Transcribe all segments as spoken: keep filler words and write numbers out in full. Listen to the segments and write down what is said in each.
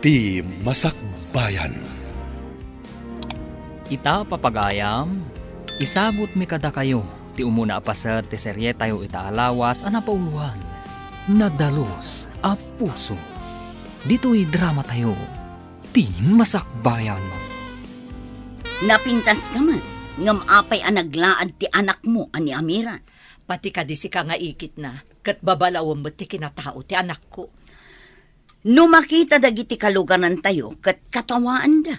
Ti Masakbayan. Ita, papagayam, isagutmi kadakayo ti umuna a paset ti serietayo ita a lawas a napauloan, Nadalus a Puso. Ditoy dramatayo, Ti Masakbayan. Napintaska met, ngem apay a naglaad ti anakmo a ni Amira? Pati kadi sika nga ikitna, ket babalawem met ti kinatao ti anakko. No makita dagiti kalugarantayo ket katawaanda,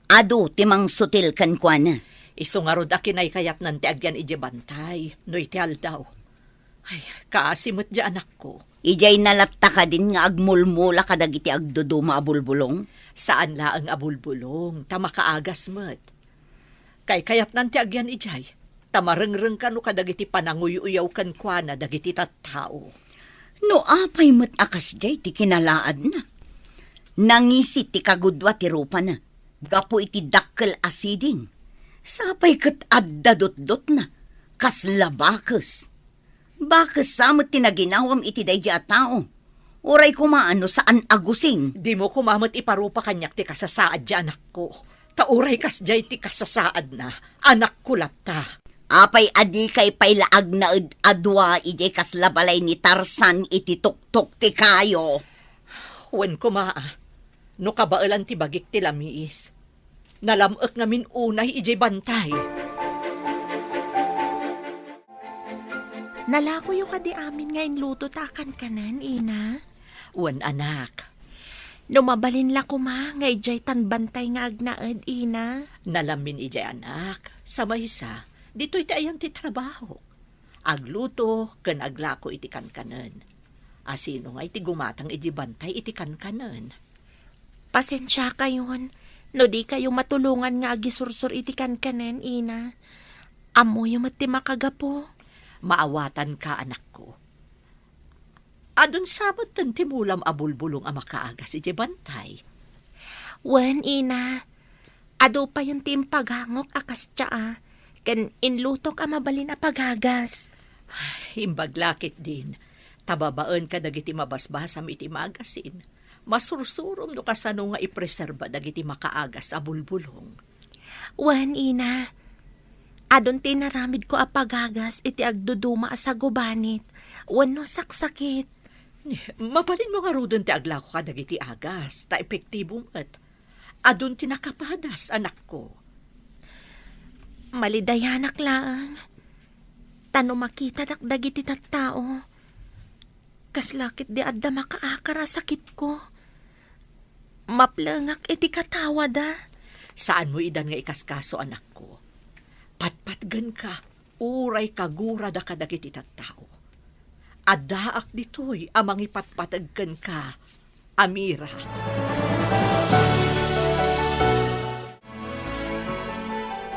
adu ti mangsutil kenkuana. Isu ngarud a kinaykayatnan ti agyan idiay bantay no iti aldaw. Ay, kaasi met diay anakko. Idiay na latta kadin nga agmulmula kadagiti agduduma a bulbulong? Saan laeng a bulbulong, ta makaagas met. Kaykayatnan ti agyan idiay, ta marengreng kano kadagiti pananguy-uyaw kenkuana dagiti tattao. No apay met a kasdiay ti kinalaadna? Nangisi ti kagudua ti rupana gapu iti dakkel a siding. Sapay ket adda dutdotna, kasla bakes. Bakes sa met ti naginawam iti daydi a tao. Uray koma no saan a gusing. Dimo koma met iparupa kaniak ti kasasaad ti anakko. Ta uray kasdiay ti kasasaadna, anakko latta. Apay a dikay pay la agnaed a dua idiay kasla balay ni Tarzan iti tuktok ti kayo? Wen koma, no kabaelan ti bagik ti lamiis. Nalam-ek ngamin unay idiay bantay. Nalakoyo kadi amin nga inluto ta a kankanen, ina? Wen, anak. No mabalin la koma nga idiay tan bantay nga agnaed, ina? Nalamin idiay, anak. Sa maysa, ditoy ti ayan ti trabaho. Agluto ken aglako iti kankanen. Asino nga iti gumatang iti bantay iti kankanen? Pasensiakayon no dikayo matulongan nga agisursor iti kankanen, ina. Ammoyo met ti makagapu. Maawatanka, anakko. Adun sa metten ti mulam a bulbulong a makaagas iti bantay? Wen, ina. Adu payen ti impagangok a kasdiay, ken inlutok a mabalin a pagagas. Imbag la ketdin, ta babaen kadagiti mabasbasam iti magasin, masursurom no kasano nga ipreserba dagiti makaagas a bulbulong. Wen, ina. Adun ti inaramidko a pagagas iti agduduma a sagubanit wenno saksakit. Mabalinmo ngaruden ti aglako kadagiti agas, ta epektibo met. Adun ti nakapadas, anakko. Malidayanak laeng, ta no makitadak dagiti tattao, kasla ketdi adda makaakar a sakitko. Maplengak iti katawada. Saanmo idan nga ikaskaso, anakko. Patpatgenka, uray kagurada kadagiti tattao. Addaak ditoy a mangipatpateg kenka, Amira.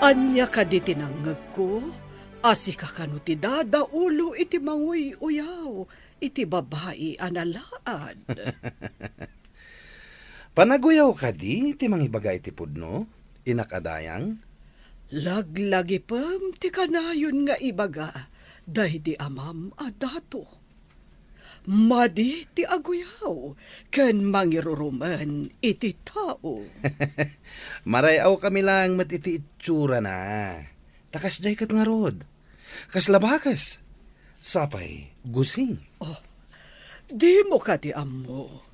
Ania kadi ti nangngegko a sika kano ti dadaulo iti manguy-uyaw iti babai a nalaad? Panaguyaw kadi ti mangibaga iti pudno, inak a dayang? Laglagipem ti kanayon nga ibaga daydi amam a dato. Madi ti aguyaw ken mangirurumen iti tao. Maray-awkami laeng met iti itsurana. Ta kasdiay ket ngarud. Kasla bakes. Sapay, gusing. Oh, dimo kadi ammo?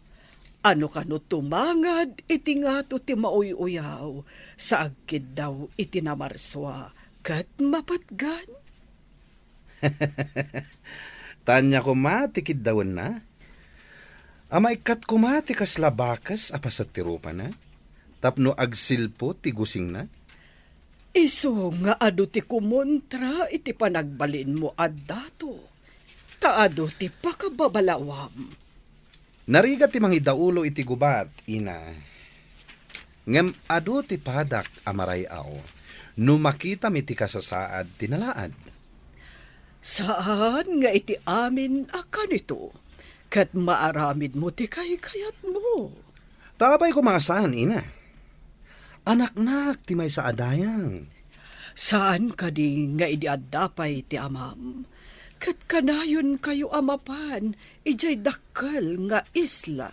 Ano kano tumangad iti ngato ti mauy-uyaw sa agkiddaw iti namarsua ket mapatgan? Tania koma ti kiddawenna? A maikkat koma ti kasla bakes a paset ti rupana tapno agsilpo ti gusingna? Isu nga adu ti kumontra iti panagbalinmo a dato, ta adu ti pakababalawam. Narigat ti mangidaulo iti gubat, ina. Ngem adu ti padak a maray-aw no makitam iti kasasaad ti nalaad. Saan nga iti amin a kanito, ket maaramidmo ti kaykayatmo. Ta apay koma a saan, ina? Anaknak ti maysa a dayang. Saan kadi nga idi adda pay ti amam, ket kanayonkayo a mapan idiay dakkel nga isla?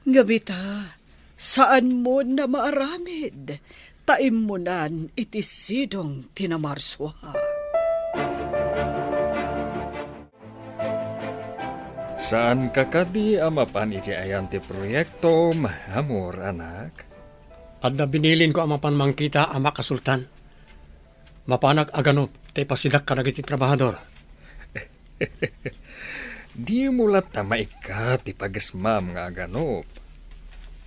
Ngem ita, saanmon a maaramid, ta immunan iti sidong ti namarsua. Saanka kadi a mapan iti ayan ti proyektom, amor, anak? Adda binilinko a mapan mangkita a makasultan. Mapanak aganop ta ipasidak kadagiti trabahador. Dimo latta maikkat ti pagesmam nga aganop.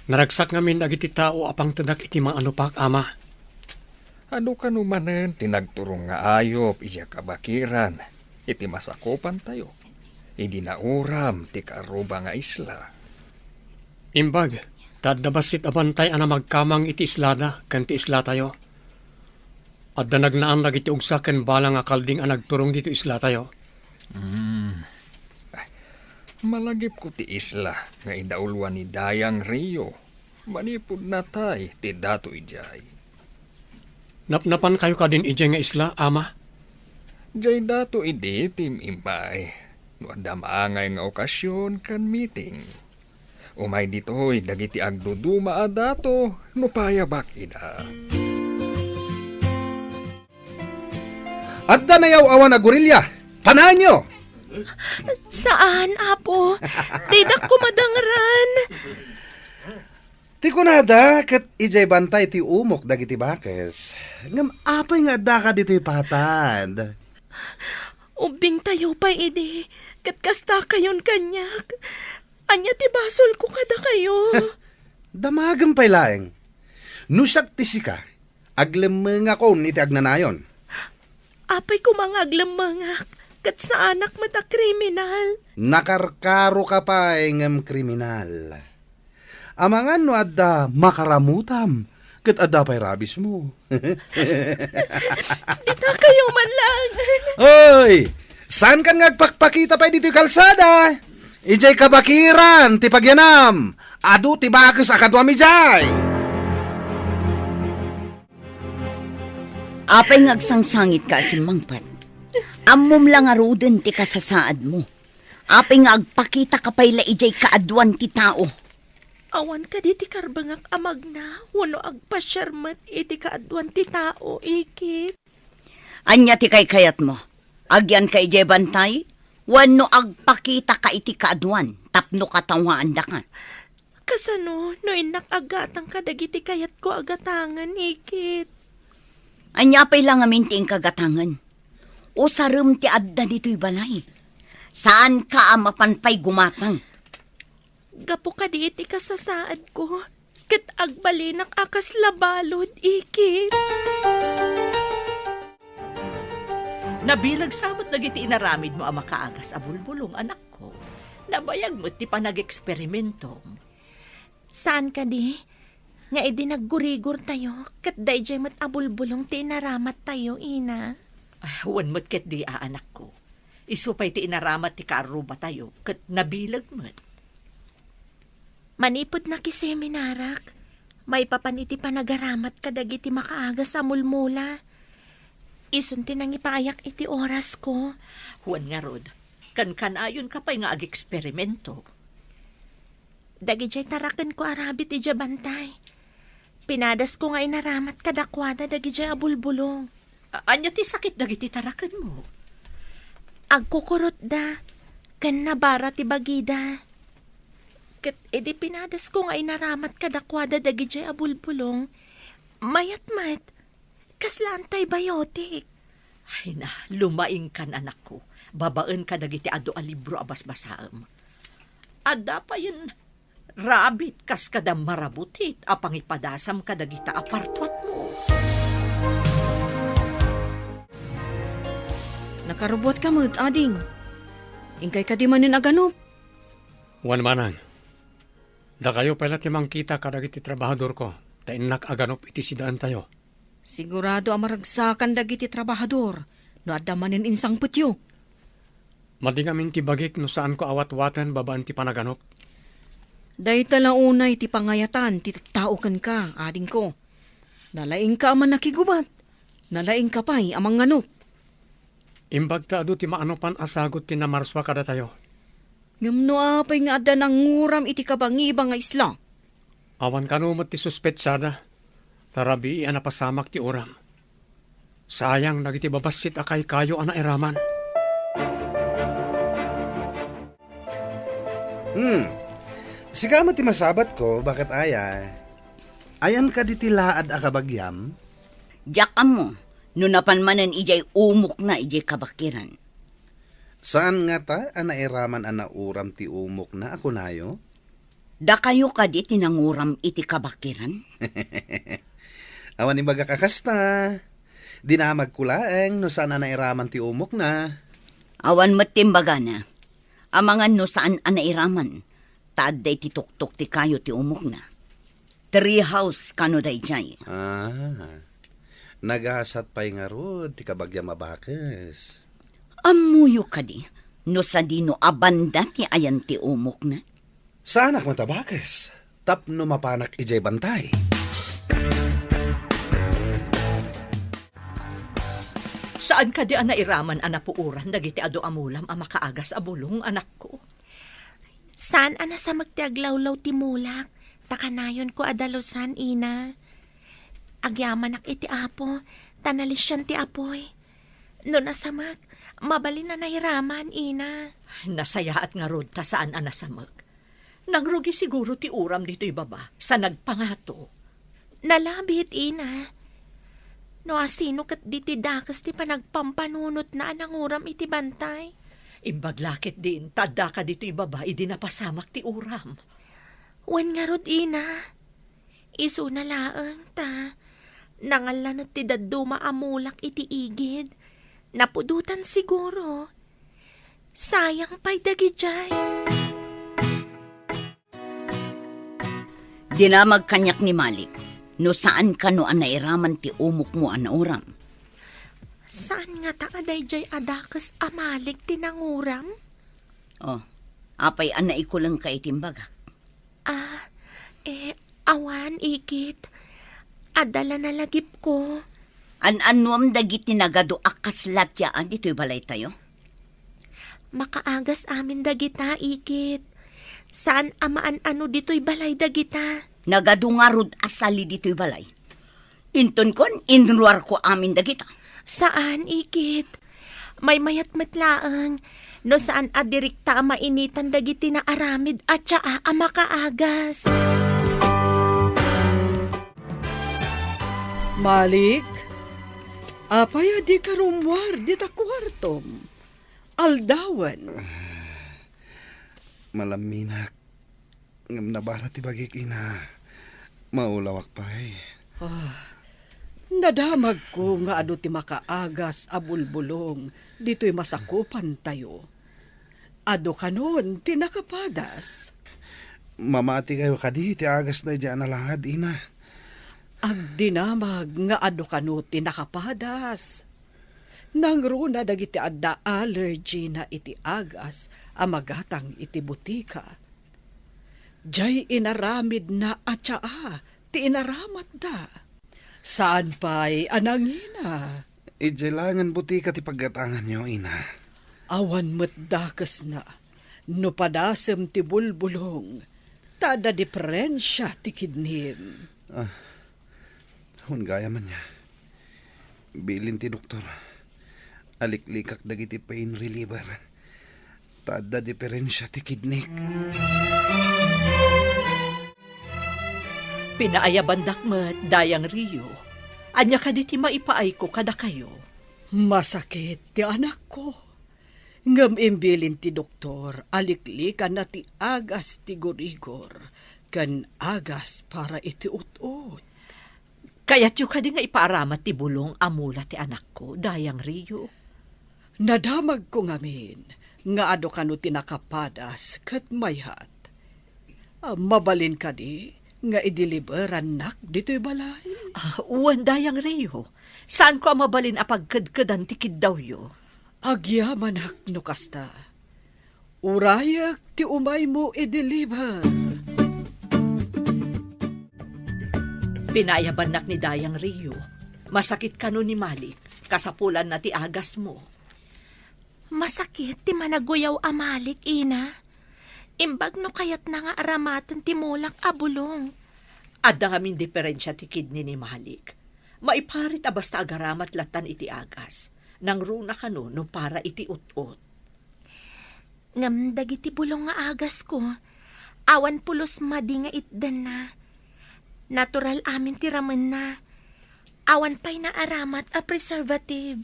Naragsak ngamin dagiti tao a pangtedak iti maanopak, Ama. Adu kano manen ti nagturong nga ayup idiay kabakiran iti masakupantayo idi nauram ti kaarruba nga isla. Imbag, ta adda bassit a bantay a namagkamang iti islada ken ti islatayo. Adda nagnaan dagiti ugsa ken balang a kalding a nagturong ditoy islatayo. Hmm. Malagipko ti isla nga idauloan ni Dayang Rio. Manipud natay ti dato idiay. Napnapankayo kadin idiay nga isla, Ama? Diay dato idi ti im-immay. No adda maangay nga okasion ken meeting. Umay ditoy dagiti agduduma a dato no payabak ida. Adda nayaw-awan a gorilya. Panaenyo! Saan, Apo? Didak kumadangran. Ti kunada, ket idiay bantay ti umok dagiti bakes. Ngem apay nga addaka ditoy patad? Ubbingtayo pay idi, ket kastakayon kaniak. Ania ti basolko kadakayo? Damagem pay laeng. No siak ti sika, aglemmengakon iti agnanayon. Apay koma nga aglemmengak, ket saanak met a kriminal. Nakarkaroka pay ngem kriminal. Amangan no adda makaramutam, ket adda pay rabismo. Ditakayo man lang. Oy! Saankan nga agpakpakita pay ditoy kalsada? Idiay kabakiran ti pagyanam. Adu ti bakes a kaduam idiay. Apay nga agsangsangitka a simmangpet? Ammom la ngaruden ti kasasaadmo. Apay nga agpakitaka pay la idiay kaaduan ti tao? Awan kadi ti karbengak a magna wenno agpasiar met iti kaaduan ti tao, Ikit? Ania ti kaykayatmo? Agyanka idiay bantay? Wenno agpakitaka iti kaaduan tapno katawaandaka? Kasano no innak aggatang kadagiti kayatko a gatangen, Ikit? Ania pay la ngamin ti inka gatangen? Usarem ti adda ditoy balay. Saanka a mapan pay gumatang. Gapu kadi iti kasasaadko, ket agbalinak a kasla balud, Ikit. Nabileg sa met dagiti inaramidmo a makaagas a bulbulong, anakko. Nabayag met ti panageksperimentom. Saan kadi nga idi naggurigortayo, ket daydiay met a bulbulong ti inaramattayo, ina? Ah, wen met ketdi a, anakko. Isu pay ti inaramat ti kaarrubatayo, ket nabileg met. Manipud nakiseminarak, maipapan iti panagaramat kadagiti makaagas a mulmula. Isun ti nangipayak iti orasko. Wen ngarud, kankanayonka pay nga ageksperimento. Dagidiay tarakenko a rabbit idiay bantay. Pinadasko nga inaramat kadakuada dagidiay a bulbulong. A-, ania ti sakit dagiti tarakenmo? Agkukurotda, ken nabara ti bagida. Ket idi pinadasko nga inaramat kadakuada dagidiay a bulbulong, mayat met, kasla antibiotic. Ay na, lumaingkan, anakko. Babaen kadagiti adu a libro a basbasaem. Adda payen rabbit kas kada marabutit a pangipadasam kadagita a partuatmo. Nakarubuatka met, ading. Inkay kadi manen aganop? Wen manang. Dakayo pay la ti mangkita kadagiti trabahadorko, ta innak aganop iti sidaentayo. Sigurado a maragsakan dagiti trabahador no adda manen insangpetyo. Madi ngamin ti bagik no saanko a watwaten babaen ti panaganop. Dayta la unay ti pangayatan ti tattao kenka, adingko. Nalaingka a mannakigubat, nalaingka pay a mangnganop. Imbag ta adu ti maanopan a sagut ti namarsua kadatayo. Ngem no apay nga adda nanguram iti kabangiba nga isla? Awan kano met ti suspetsada, ta rabii a napasamak ti uram. Sayang dagiti babassit a kaykayo a nairaman. Hmm. Sika met ti masabatko, baket aya? Ayan kadi ti laad a kabagiam? Diak ammo, no napan manen idiay umokna idiay kabakiran. Saan ngata a nairaman a nauram ti umokna a kunayo? Dakayo kadi ti nanguram iti kabakiran? Awan imbagak a kasta. Dinamagko laeng no saan a nairaman ti umokna. Awan met ti imbagana. Amangan no saan a nairaman, ta adda iti tuktok ti kayo ti umokna. Tree house kano daydiay. Ah, nagasat pay ngarud ti kabagiam a bakes. Ammoyo kadi no sadino a banda ti ayan ti umokna? Saanak met a bakes tapno mapanak idiay bantay. Saan kadi a nairaman a napuoran dagiti adu a mulam a makaagas a bulong, anakko? Saan a nasamek ti aglawlaw ti mulak, ta kanayonko a dalusan, ina. Agyamanak iti Apo, ta nalisian ti apuy. No nasamek, mabalin a nairaman, ina. Nasayaat ngarud ta saan a nasamek. Nangrugi siguro ti uram ditoy baba, sa nagpangato. Nalabit, ina. No asino ket diti dakes ti panagpampanunotna a nanguram iti bantay? Imbag la ketdin, ta addaka ditoy baba idi napasamak ti uram. Wen ngarud, ina. Isuna laeng ta nangallanet ti dadduma a mulak iti igid. Napudotan siguro. Sayang pay dagidiay. Dinamag kaniak ni Malik, no saan kano a nairaman ti umokmo a nauram. Saan ngata a daydiay a dakes a Malik ti nanguram? Oh, apay a naikulengka iti imbagak? Ah, eh, awan, ikit. Adda la nalagipko. An-annuam dagiti nagadu a kasla ti aa ditoy balaytayo? Makaagas amin dagita, ikit. Saan a maan-ano ditoy balay dagita. Nagadu ngarud a sali ditoy balay. Intonkon, inruarko amin dagita. Saan, ikit. Maymayat met laeng no saan a direkta a mainitan dagiti naaramid a tsaa a makaagas. Malik, apay a dika rummuar dita kuartom? Aldawen. Malamminak. Ngem nabara ti bagik, ina. Maulawak pay. Ah, nadamagko nga adu ti makaagas a bulbulong ditoy masakupantayo. Adu kanon ti nakapadas. Mamati kayo kadi ti agasna idiay a nalaad, ina. Agdinamag nga adu kano ti nakapadas. Nangruna dagiti adda allergy na iti agas a magatang iti butika. Diay inaramidna a tsaa ti inaramatda. Saan pay a nangina? Idiay laengen butika ti paggatanganyo, ina. Awan met dakesna no padasem ti bulbulong, ta adda diferensia ti kidnim. Ah, Awan gayam ania. Bilin ti doktor, aliklikak dagiti pain reliever, ta adda diferensia ti kidnik. Pinaayabandak met, Dayang Rio. Ania kadi ti maipaayko kadakayo? Masakit ti anakko. Ngem imbilin ti doktor a liklikanna ti agas ti gurigor ken agas para iti ut-ot. Kayatyo kadi nga ipaaramat ti bulong a mula ti anakko, Dayang Rio? Nadamagko ngamin nga adu kano ti nakapadas ket mayat. Ah, mabalin kadi nga ideliberannak ditoy balay? Ah, wen, Dayang Rio. Saanko a mabalin a pagkedkedan ti kiddawyo. Agyamanak no kasta. Urayek ti umaymo ideliber. Pinayabannak ni Dayang Rio. Masakit kano ni Malik. Kasapulanna ti agasmo. Masakit ti managuyaw a Malik, ina. Imbag no kayatna nga aramaten ti mulak a bulong. Adda ngamin diferensia ti kidney ni Malik. Maiparit a basta agaramat lattan iti agas. Nangruna kano no para iti ut-ot. Ngem dagiti bulong nga agasko, awan pulos madi nga itdanna. Natural amin ti ramenna. Awan pay naaramat a preservative.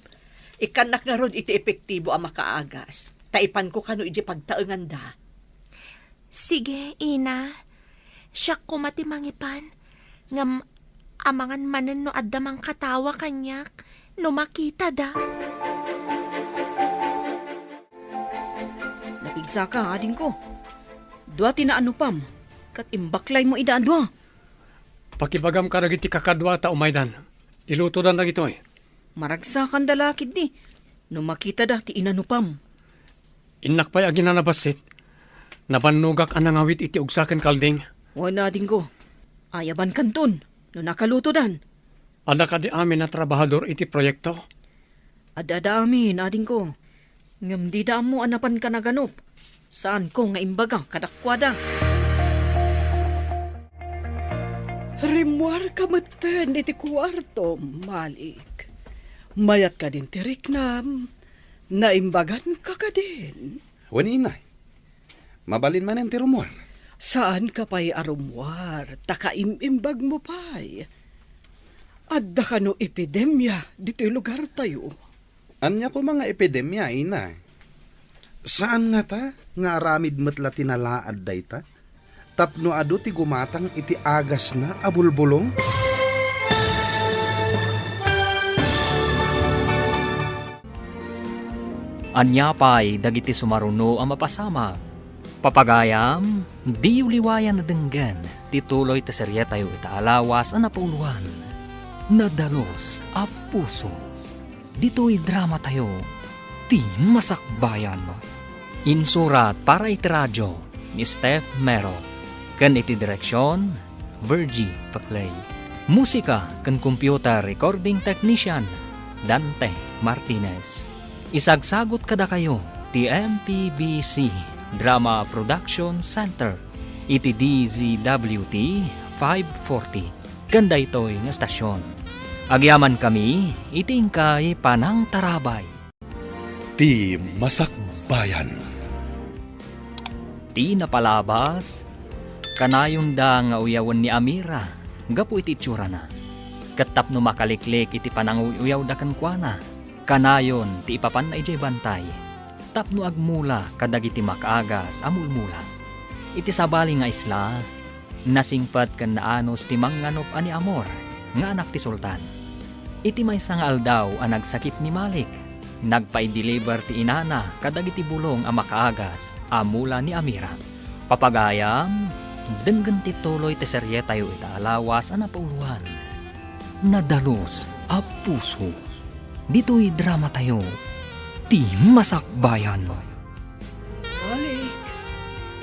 Ikkannak ngarud iti epektibo a makaagas. Ta ipanko kano iti pagtaenganda. Sige, Ina. Siak koma ti mangipan. Ngem amangan manen no adda mangkatawa kaniak no makitada. Napigsaka, adingko. Dua ti naanupam, ket imbaklaymo ida a dua. Pakibagam kadagiti kakadua ta umaydan. Ilutodan dagitoy. Maragsakanda la ketdi no makitada ti inanupam. Innak pay aginana bassit. Nabannogak a nangawit iti ugsa ken kalding. Wen, adingko. Ayabankanton no nakalutodan. Adda kadi amin a trabahador iti proyekto? Adda, adda amin, adingko. Ngem dida ammo a napanka naganup. Saanko nga imbaga kadakuada. Rimmuarka metten iti kuartom, Malik. Mayat kadin ti riknam, naimbaganka kadin? Wen, ina. Mabalin manen ti rummuar. Saanka pay a rummuar, ta kaim-imbagmo pay. Adda kano epidemia ditoy lugartayo? Ania koma nga epidemia, ina? Saan ngata nga aramid met la ti nalaad dayta? Tapno adu ti gumatang iti agasna a bulbulong? Ania pay dagiti sumaruno a mapasamak? Papagayam, diyo liwayan a denggen ti tuloy ti serietayo ita a lawas a napauloan, Nadalus a Puso. Ditoy dramatayo, Ti Masakbayan. Insurat para iti radio ni Steph Mero, ken iti direksion, Virgie Paclay. Musika ken computer recording technician, Dante Martinez. Isagsagut kadakayo ti M P B C Drama Production Center iti D Z W T five forty ken daytoy nga estasion. Agyamankami iti inkay panangtarabay. Ti Masakbayan. Ti napalabas, kanayonda nga uyawen ni Amira gapu iti itsurana. Ket tapno makaliklik iti pananguy-uyawda kenkuana, kanayon ti ipapanna idiay bantay tapno agmula kadagiti makaagas a mulmula. Iti sabali nga isla, nasingpet ken naanus ti mangnganup a ni Amor nga anak ti sultan. Iti maysa nga aldaw a nagsakit ni Malik, nagpaideliver ti inana kadagiti bulong a makaagas a mula ni Amira. Papagayam, denggen ti tuloy ti serietayo ita a lawas a napauloan, Nadalus a Puso. Ditoy dramatayo, Ti Masakbayan. Malik,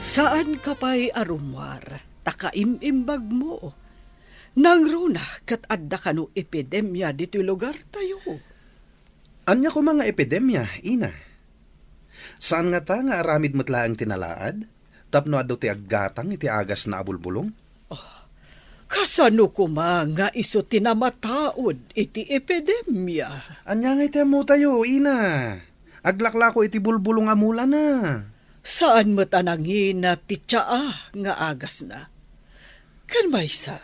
saanka pay a rummuar, ta kaim-imbagmo. Nangruna ket adda kano epidemia ditoy lugartayo. Ania koma nga epidemia, ina? Saan ngata nga aramid met laeng ti nalaad tapno adu ti aggatang iti agasna a bulbulong? Ah, kasano koma nga isu ti namataud iti epidemia? Ania ngay ti ammotayo, ina? Aglaklako iti bulbulong a mulana. Saan met a nangina ti tsaa nga agasna. Ken maysa,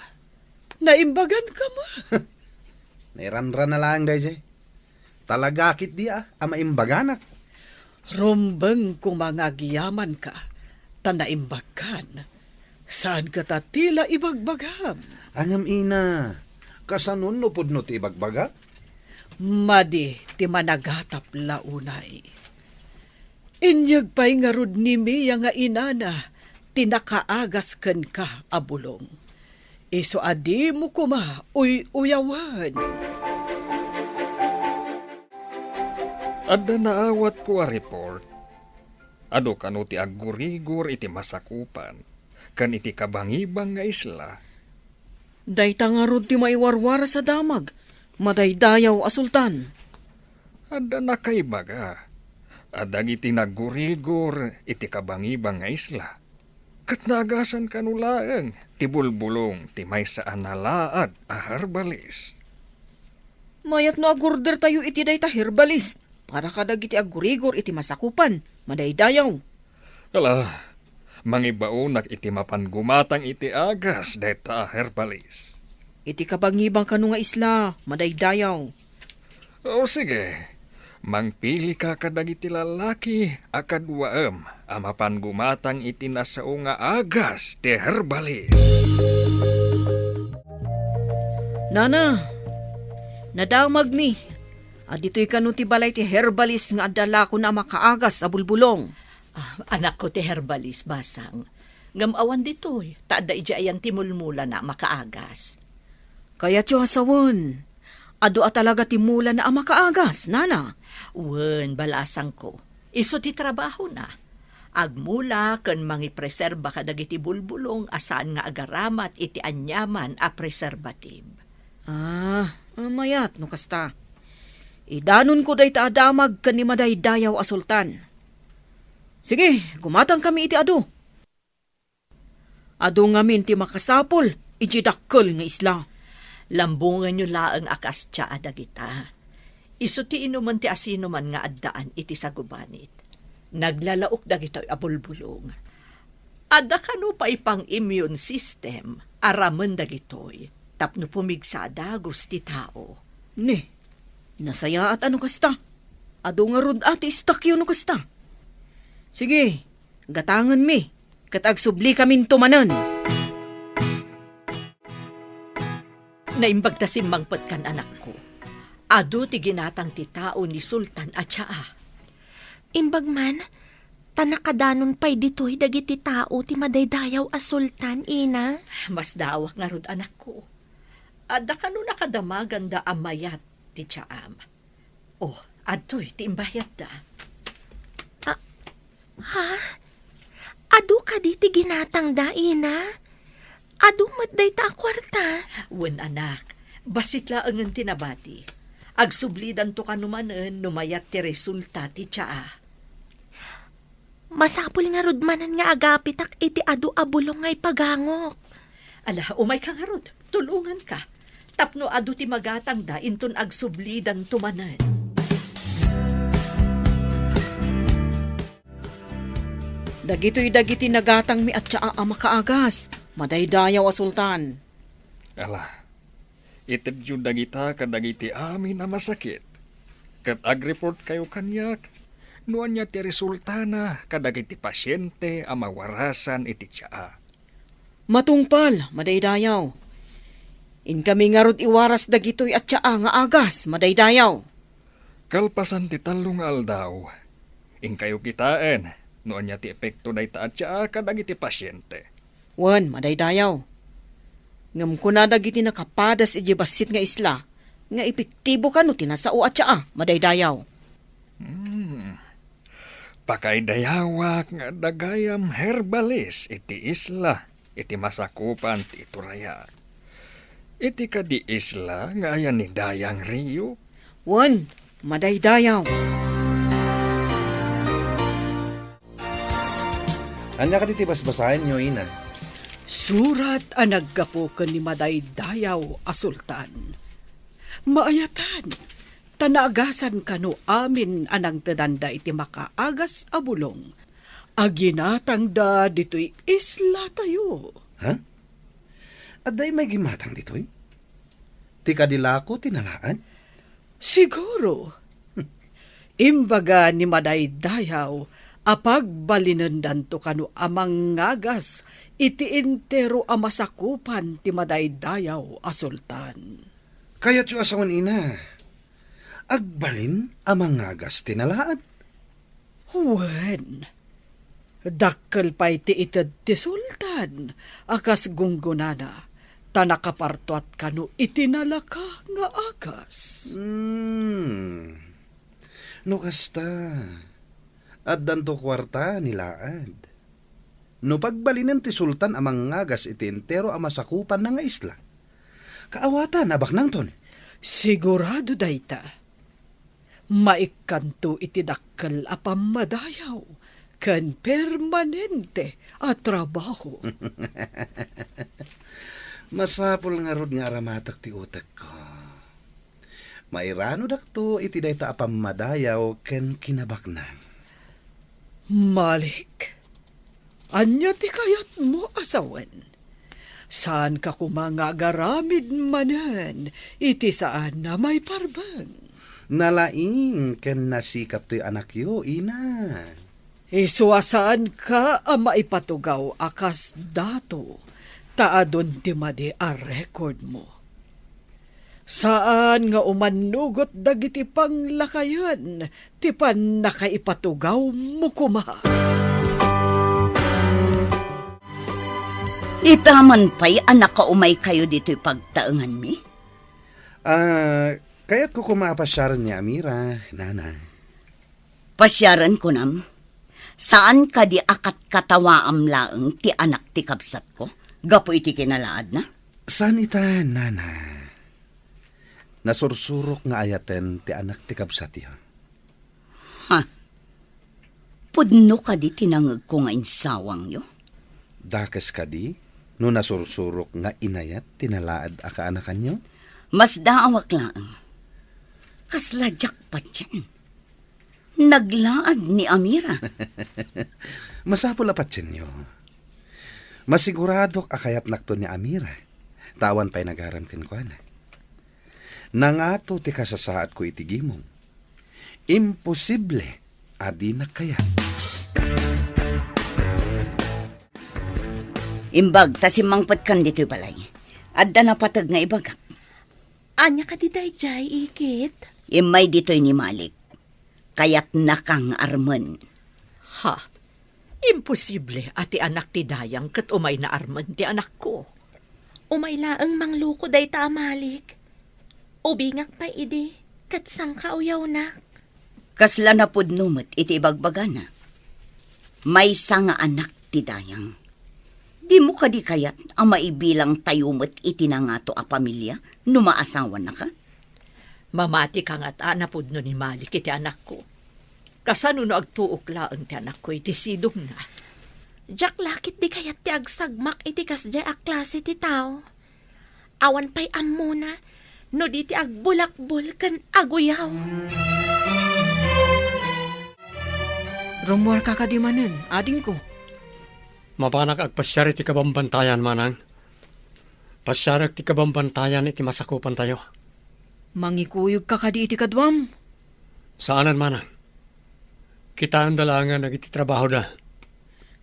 naimbaganka met. Nairanrana laeng daydiay. Talaga ketdi a, a maimbaganak. Rumbeng koma nga agyamanka, ta naimbagkan. Saan ket a ti la ibagbagam? Ngem ina, kasano no pudno ti ibagbagak? Madi ti managatap la unay. Inyeg pay ngarud ni Mia nga inana ti nakaagas kenka a bulong. Isu a dimo koma uy-uyawen. Adda naawatko a report. Adu kano ti aggurigor iti masakupan ken iti kabangibang nga isla. Dayta ngarud ti maiwarwaras a damag, madaydayaw a sultan. Adda nakaibaga a dagiti naggurigor iti kabangibang nga isla, Ket naagasan kano laeng ti bulbulong ti maysa a nalaad a herbalis. Mayat no agordertayo iti dayta herbalis para kadagiti aggurigor iti masakupan, madaydayaw. Ala, mangibaonak iti mapan gumatang iti agas dayta a herbalis. Iti kabangiban kano nga isla, madaydayaw. O sige, mangpilika kadagiti lalaki a kaduaem a mapan gumatang iti nasao nga agas ti herbalis. Nana, nadamagmi a ditoy kano ti balay ti herbalis nga adda lakona a makaagas a bulbulong. Ah, anakko ti herbalis, basang. Ngem awan ditoy, ta adda idiay ayan ti mulmulana a makaagas. Kayatyo a sawen, adu a talaga ti mulana a makaagas, nana? Wen, balasangko. Isu ti trabahona. Agmula ken mangipreserba kadagiti bulbulong a saan nga agaramat iti aniaman a preservative. Ah, mayat no kasta. Idanonko dayta a damag ken ni madaydayaw a sultan. Sige, gumatangkami iti adu. Adu ngamin ti makasapul idiay dakkel nga isla. Lambongenyo laeng a kas tsaa dagita. Isu ti inumen ti asinoman nga addaan iti sagubanit. Naglalaok dagitoy a bulbulong. Adda kano pay pang-immune system a ramen dagitoy tapno pumigsa a dagus ti tao. Ni, nasayaat a no kasta. Adu ngarud a ti istakyo no kasta. Sige, gatangenmi, ket agsubli kaminto manen. Naimbag ta simmangpetkan, anakko. Adu ti ginatang ti tao ni Sultan a tsaa. Imbag man, ta nakadanon pay ditoy dagiti tao ti madaydayaw a sultan, ina. Masdaawak ngarud, anakko. Adda kano nakadamaganda a mayat ti tsaam. Oh, adtoy ti imbayadda. Ah, ha? Adu kadi ti ginatangda, ina? Adu met dayta a kuarta? Wen, anak, bassit laengen ti nabati. Agsublidanto kano manen no mayat ti resulta ti tsaa. Masapul ngarud manen nga agapitak iti adu a bulong nga ipagangok. Ala, umayka ngarud, tulonganka. Tapno adu ti magatangda inton agsublidanto manen. Dagitoy dagiti nagatangmi a tsaa a makaagas, madaydayaw a sultan. Ala, itedyo dagita kadagiti amin a masakit, ket agreportkayo kaniak no ania ti resultana kadagiti pasiente a mawarasan iti tsaa. Matungpal, madaydayaw. Inkami ngarud iwaras dagitoy a tsaa nga agas, madaydayaw. Kalpasan ti tallo nga aldaw, inkayo kitaen no ania ti epekto dayta a tsaa kadagiti pasiente. Wen, madaydayaw. Ngem kuna dagiti nakapadas idiay bassit nga isla nga epektibo kano ti nasao a tsaa, madaydayaw. Hmm. Pakaidayawak nga adda gayam herbalis iti isla iti masakupan ti iturayak. Iti kadi isla nga ayan ni Dayang Rio? Wen, madaydayaw. Ania kadi ti basbasaenyo, ina? Surat a naggapu ken ni madaydayaw a sultan. Maayatan, ta naagasan kano amin a nangtedanda iti makaagas a bulong a ginatangda ditoy islatayo. Ha? Adda imay gimmatang ditoy? Ti kadi lako ti nalaad? Siguro. Imbaga ni madaydayaw a pagbalinendanto kano a mangagas iti entero a masakupan ti madaydayaw a sultan. Kayatyo a sawen, ina, agbalin a mangagas ti nalaad? Wen, dakkel pay ti ited ti sultan a kas gunggonana, ta nakapartuat kano iti nalaka nga agas. Hmm. No kasta, addanto kuarta ni laad. No pagbalinen ti sultan a mangagas iti entero a masakupanna nga isla, kaawatan a baknangton. Sigurado dayta. Maikkanto iti dakkel a pammadayaw ken permanente a trabaho. Masapul ngarud nga aramatek ti utekko. Mairanudakto iti dayta a pammadayaw ken kinabaknang. Malik, ania ti kayatmo a sawen? Saanka koma nga agaramid manen iti saan a maiparbeng. Nalaing ken nasikap toy anakyo, ina. Isu a saanka a maipatugaw a kas dato, ta adun ti madi a record mo. Saan nga umannugot dagiti panglakayen ti pannakaipatugawmo koma. Ita man pay a nakaumaykayo ditoy pagtaenganmi? Ah, kayatko koma a pasiaren ni Amira, nana. Pasiaren, kunam? Saan kadi a katkatawaam laeng ti anak ti kabsatko gapu iti kinalaadna? Saan ita, nana. Nasursurok nga ayaten ti anak ti kabsatyo. Ha? Pudno kadi ti nangegko nga insawangyo? Dakes kadi no nasursurok nga inayat ti nalaad a kaanakanyo? Masdaawak laeng. Kasla diak patien. Naglaad ni Amira. Masapul a patienyo. Masiguradok a kayatnakto ni Amira, ta awan pay nagaram kenkuana. Nangato ti kasasaadko iti gimong. Imposible a dinak kayat. Imbag ta simmangpetkan ditoy balay. Adda napateg nga ibagak. Ania kadi daydiay, ikit? Immay ditoy ni Malik. Kayatnaka nga armen. Ha? Imposible a ti anak ti dayang ket umayna armen ti anakko. Umay laeng mangluko dayta a Malik. Ubingak pay idi ket sangkauyawnak. Kasla napudno met iti ibagbagana. Maysa nga anak ti dayang. Dimo kadi kayat a maibilangtayo met iti nangato a pamilia no maasawanaka? Mamati ka ngata a napudno ni Malik iti anakko. Kasano no agtuok laeng ti anakko iti sidongna? Diak la ketdi kayat ti agsagmak iti kasdiay a klase ti tao. Awan pay ammona no di ti agbulakbol ken aguyaw. Rummuarka kadi manen, adingko? Mapanak agpasiar iti kabambantayan, manang. Pasiarek ti kabambantayan iti masakupantayo. Mangikuyogka kadi iti kaduam? Saanen, manang. Kitaenda laengen dagiti trabahoda.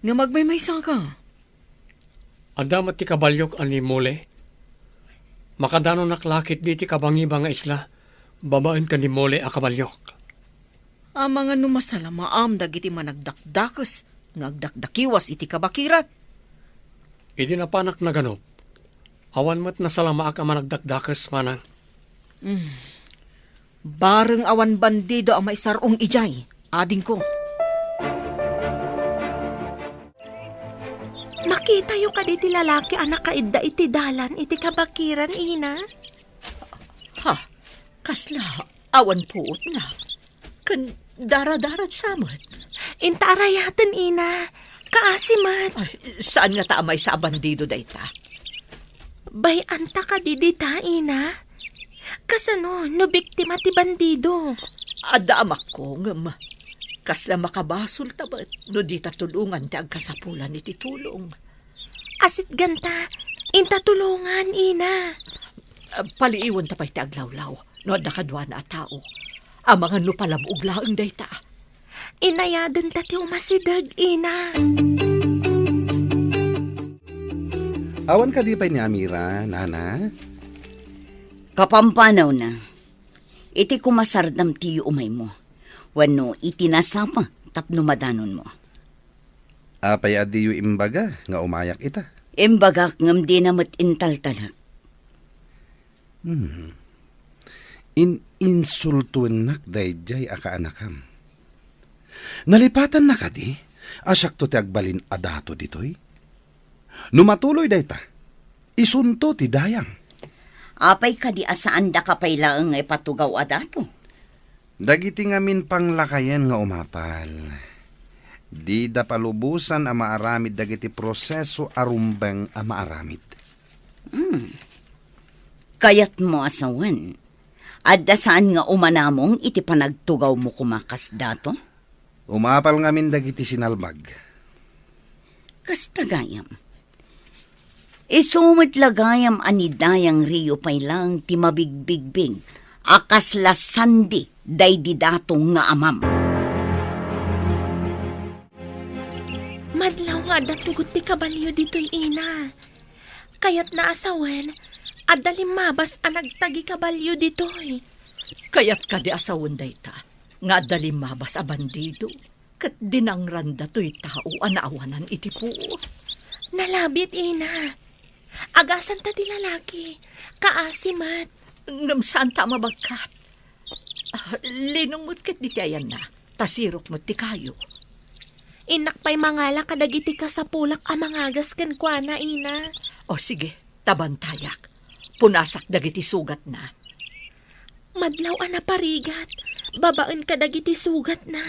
Ngem agmaymaysaka? Adda met ti kabaliok a ni Mole. Makadanonak la ketdi iti kabangiba nga isla babaen ken ni Mole a kabaliok. Amangan no masalamaam dagiti managdakdakes nga agdakdakiwas iti kabakiran. Idi napanak naganop, awan met nasalamaak a managdakdakes, manang. Mm. Bareng awan bandido a maisar-ong idiay, adingko. Makitayo kadi ti lalaki a nakaidda iti dalan iti kabakiran, ina? Ha? Kasla awan puotna. Ken daradaragsa met. Inta arayaten, ina. Kaasi met. Ay, saan ngata a maysa a bandido dayta? Bay-anta kadi dita, ina? Kasano no biktima ti bandido? Adda amakko, ngem kasla makabasolta met no dita tulongan ti agkasapulan iti tulong. Asitganta, inta tulongan, ina. Ah, paliiwenta pay ti aglawlaw no adda kaduana a tao. Amangan no palabog laeng dayta. Inayadenta ti umasideg, ina. Awan kadi pay ni Amira, nana? Kapampanawna, iti kumasardam ti yuumaymo, wenno iti nasapa tapno madanonmo. Apay a diyo imbaga nga umayak ita? Imbagak ngem dina met intaltalek. Hmm. In-insultuennak daydiay a kaanakam. Nalipatanna kadi a siakto ti agbalin a dato ditoy? No matuloy dayta, isunto ti dayang. Apay kadi a saandaka pay laeng nga ipatugaw a dato? Dagiti ngamin panglakayen nga umapal, Dida palubosan a maaramid dagiti proseso a rumbeng a maaramid. Hmm. Kayatmo a sawen, adda saan nga umanamong iti panagtugawmo koma kasdato? Umapal ngamin dagiti sinalbag. Kasta gayam. Isu met la gayam a ni Dayang Rio pay laeng ti mabigbigbig a kasla sandi daydi dato nga amam. Madlaw nga adda tugot ti kabalio ditoy, ina. Kayatna a sawen, adda limmabas a nagtagi kabalio ditoy. Kayat kadi a sawen dayta, nga adda limmabas a bandido, ket dinangranda toy tao a naawanan iti puot? Nalabit, ina. Agasanta ti lalaki. Kaasi met. Ngem saanta a mabagkat. Ah, linong met ket diti ayanna, ta sirok met ti kayo. Innak pay mangala kadagiti kasapulak a mangagas kenkuana, ina. O sige, ta bantayak. Punasak dagiti sugatna. Madlaw a naparigat, babaen kadagiti sugatna.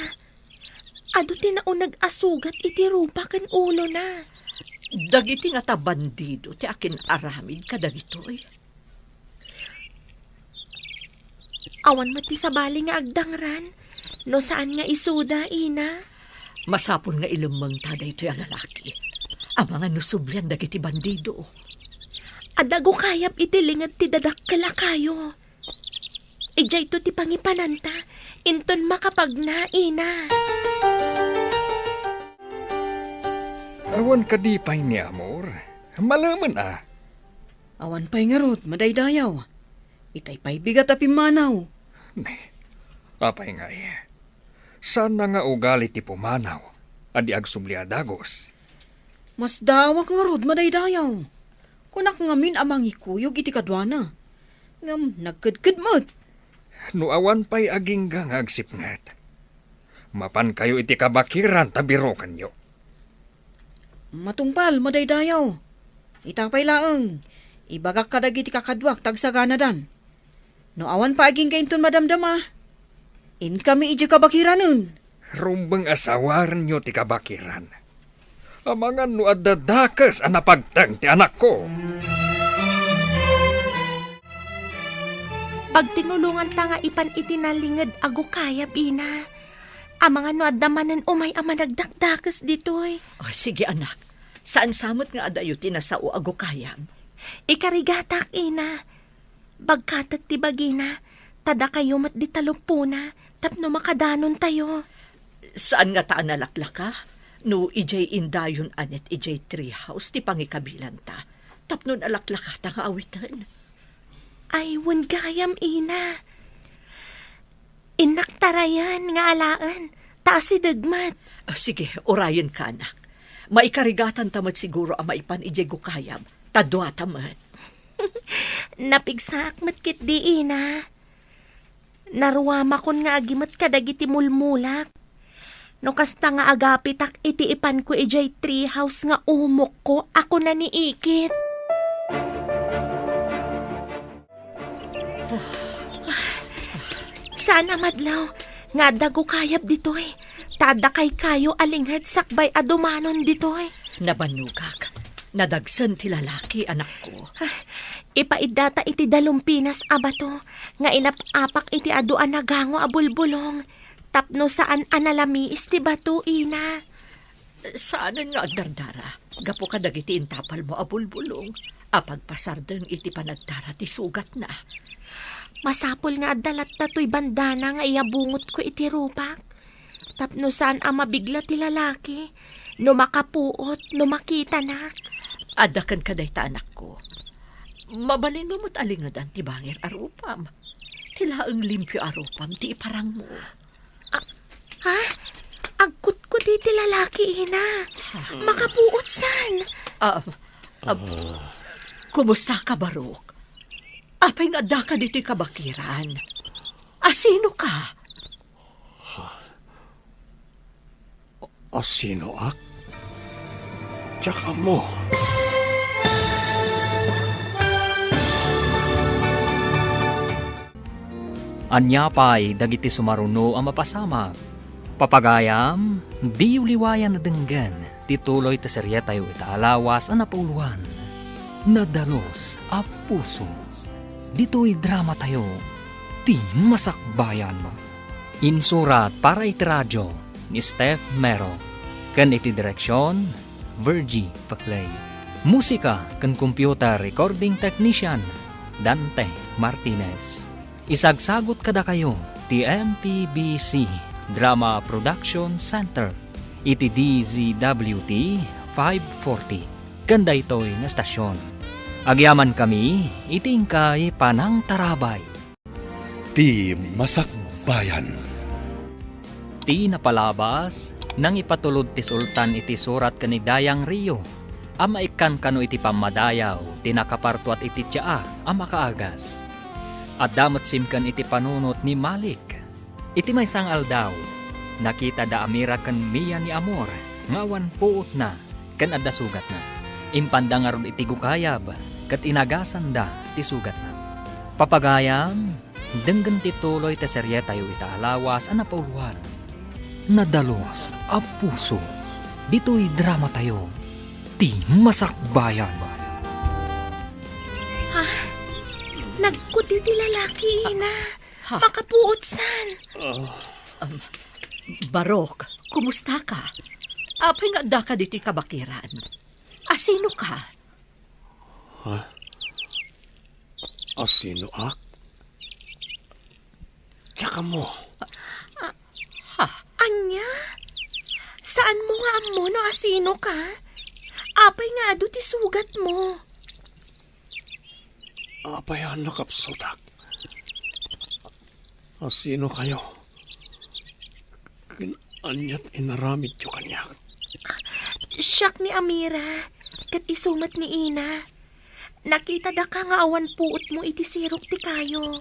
Adu ti nauneg a sugat iti rupa ken ulona. Dagiti ngata bandido ti akin-aramid kadagitoy. Awan met ti sabali nga agdangran, no saan nga isuda, ina. Masapul nga ilemmengta daytoy a lalaki. Amangan no sublian dagiti bandido. Adda gukayab iti linged ti dadakkel a kayo. Idiayto ti pangipananta, inton makapagna, ina. Awan kadi pay ni Amor? Malemen a. Awan pay ngarud, madaydayaw. Itay pay bigat a pimmanaw. Ne, apay ngay? Saan na nga ugali ti pumanaw a di agsubli a dagus? Masdaawak ngarud, madaydayaw. Kunak ngamin a mangikuyog iti kaduana. Ngem nagkedked met. No awan pay agingga nga agsipnget, mapankayo iti kabakiran ta birokenyo. Matungpal, madaydayaw. Ita pay laeng, ibagak kadagiti kakaduak ta agsaganadan. No awan pay agingga inton madamdama, inkami idiay kabakiranen. Rumbeng a sawarenyo ti kabakiran. Amangan no adda dakes a napagteng ti anakko. Pagtinulonganta nga ipan iti nalinged a gukayab, ina. Amangan no adda manen umay a managdakdakes ditoy. O, sige, anak. Saan sa met nga adayo ti nasao a gukayab? Ikarigatak, ina. Bagkatek ti bagina, ta dakayo met di taluppona tapno makadanontayo. Saan ngata a nalaklaka no idiay indayon a net idiay tree house ti pangikabilanta tapno nalaklakata nga awiten? Ay, wen gayam, ina. Innak tarayan nga alaen, ta asideg met. Ah, sige, urayenka, anak. Maikarigatanta met siguro a maipan idiay gukayab, ta duata met. Napigsaak met ketdi, ina. Naruamakon nga agimet kadagiti mulmulak. No kasta nga agapitak iti ipanko idiay tree house nga umokko a kuna ni Ikit. Saan a madlaw nga adda gukayab ditoy, ta adda kaykayo a linged sakbay a dumanon ditoy. Nabannogak. Nadagsen ti lalaki, anakko. Ah, ipaiddata iti dalumpinas a bato nga inap-apak iti adu a nagango a bulbulong tapno saan a nalamiis ti bato, ina. Saanen nga agdardara gapu kadagiti intapalmo a bulbulong a pagpasardeng iti panagdara ti sugatna. Masapul nga adda latta toy bandana nga iyabungotko iti rupak, tapno saan a mabigla ti lalaki no makapuot no makitanak. Adda kenka dayta, anakko. Mabalinmo met a lingedan ti bangir a rupam. Ti laeng limpio a rupam ti iparangmo. Ah, ha? Agkutkuti ti lalaki, ina. Ha? Makapuot san? Ah, ah, kumusta ka, Barok? Apay nga addaka ditoy kabakiran? Asino ka? Asinoak? Diak ammo. Ania pay dagiti sumaruno a mapasamak? Papagayam, diyo liwayan a denggen ti tuloy ti serietayo ita a lawas a napauluan, Nadalus a Puso. Ditoy dramatayo, Ti Masakbayan. Insurat para iti radio ni Steph Mero, ken iti direksion, Virgie Paclay. Musika ken computer recording technician, Dante Martinez. Isagsagut kadakayo ti M P B C Drama Production Center iti D Z W T five forty ken daytoy nga estasion. Agyamankami iti inkay panangtarabay. Ti Masakbayan. Ti napalabas, nangipatulod ti sultan iti surat ken ni Dayang Rio a maikkan kano iti pammadayaw ti nakapartuat iti tsaa a makaagas. Adda met simken iti panunot ni Malik. Iti maysa nga aldaw, nakita da Amira ken Mia ni Amor nga awan puotna ken adda sugatna. Impanda ngarud iti gukayab ket inagasanda ti sugatna. Papagayam, denggen ti tuloy ti serietayo ita a lawas a napauluan, Nadalus a Puso. Ditoy dramatayo, Ti Masakbayan. Ha? Nagkuti ti lalaki, ina. Ha? Makapuotsan. Ah. Um, Barok, kumusta ka? Apay nga adda ka ditoy kabakiran? Asino ka? Ha? Asino ak? Diak ammo. Ah, ha? Ania? Saan mo nga ammo no asino ka? Apay nga adu ti sugat mo? Apay a nakapsutak? Asino kayo? Ken aniat inaramidyo kaniak? Siak ni Amira, ket isu met ni Ina. Nakita daka nga awan puot mo iti sirok ti kayo.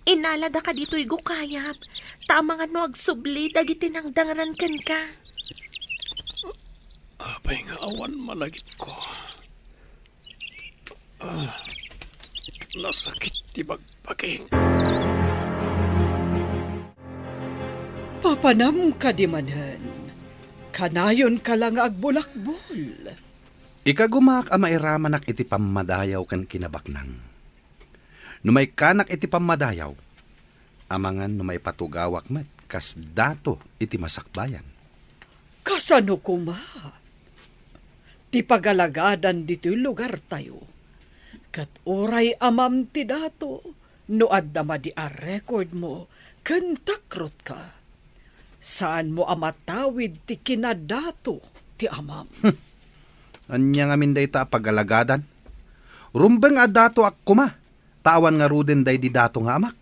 Inala daka ditoy gukayab, ta amangan no agsubli dagiti nangdangran kenka. Apay nga awan malagipko? Ah, nasakit ti bagbagik. Papanam kadi manen, kanayon ka la nga agbulakbol. Ikagumaak a mairamanak iti pammadayaw ken kinabaknang. No maikkanak iti pammadayaw, amangan no maipatugawak met kas dato iti masakbayan. Kasano koma ti pagalagadan ditoy lugartayo? Ket uray amam ti dato, no adda madi a record mo ken takrotka, saanmo a matawid ti kinadato ti amam. Hmm. Ania ngamin dayta a pagalagadan? Rumbeng a datoak koma, ta awan ngaruden daydi dato nga amak.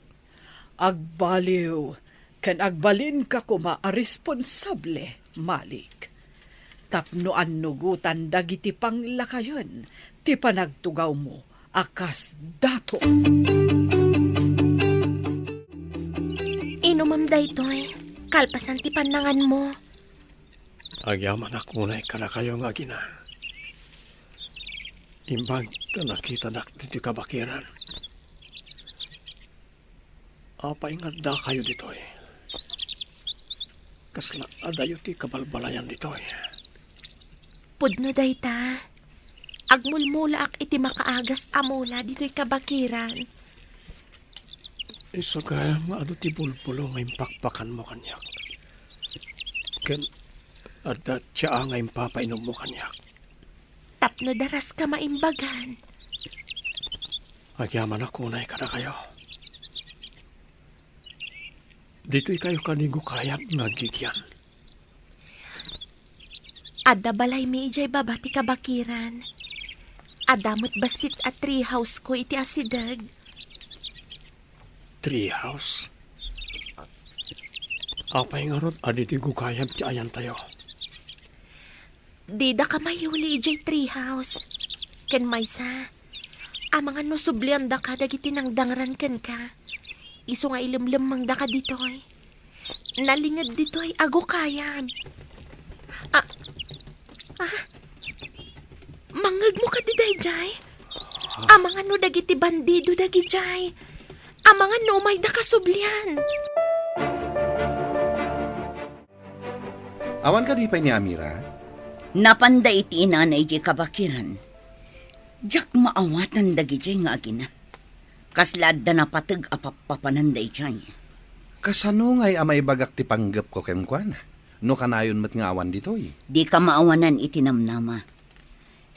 Agbaliw ken agbalinka koma a responsable, Malik, tapno annugotan dagiti panglakayen ti panagtugawmo a kas dato. Inumam daytoy, kalpasan ti pannanganmo. Agyamanak unay kadakayo nga agina. Imbag ta nakitadak ditoy kabakiran. Apay nga addakayo ditoy? Kasla adayo ti kabalbalayan ditoy? Pudno dayta. Agmulmulaak iti makaagas a mula ditoy kabakiran. Isu gayam nga adu ti bulbulo nga impakpakanmo kaniak. Ken adda tsaa nga impapainommo kaniak. Tapno daraska maimbagan. Agyamanak unay kadakayo. Ditoy kayo kadi gukayab nga aggigyan. Adda balaymi idiay baba ti kabakiran. Adda met bassit a tree house ko iti asideg. Tree house? Apay ngarud a ditoy gukayab ti ayantayo? Didaka mayuli idiay tree house. Ken maysa, amangan no subliandaka dagiti nangdangran kenka. Isu nga ilemlemmengdaka ditoy. Nalinged ditoy a gukayab. Ah, ah, mangngegmo kadi daydiay? Ah. Amangan no dagiti bandido dagidiay. Amangan no umaydaka sublian. Awan kadi pay ni Amira? Napanda iti inana idiay kabakiran. Diak maawatan dagidiay nga agina. Kasla adda napateg a pappapanan daydiay. Kasano ngay a maibagak ti panggepko kenkuana, no kanayon met nga awan ditoy? Dika maawanan iti namnama.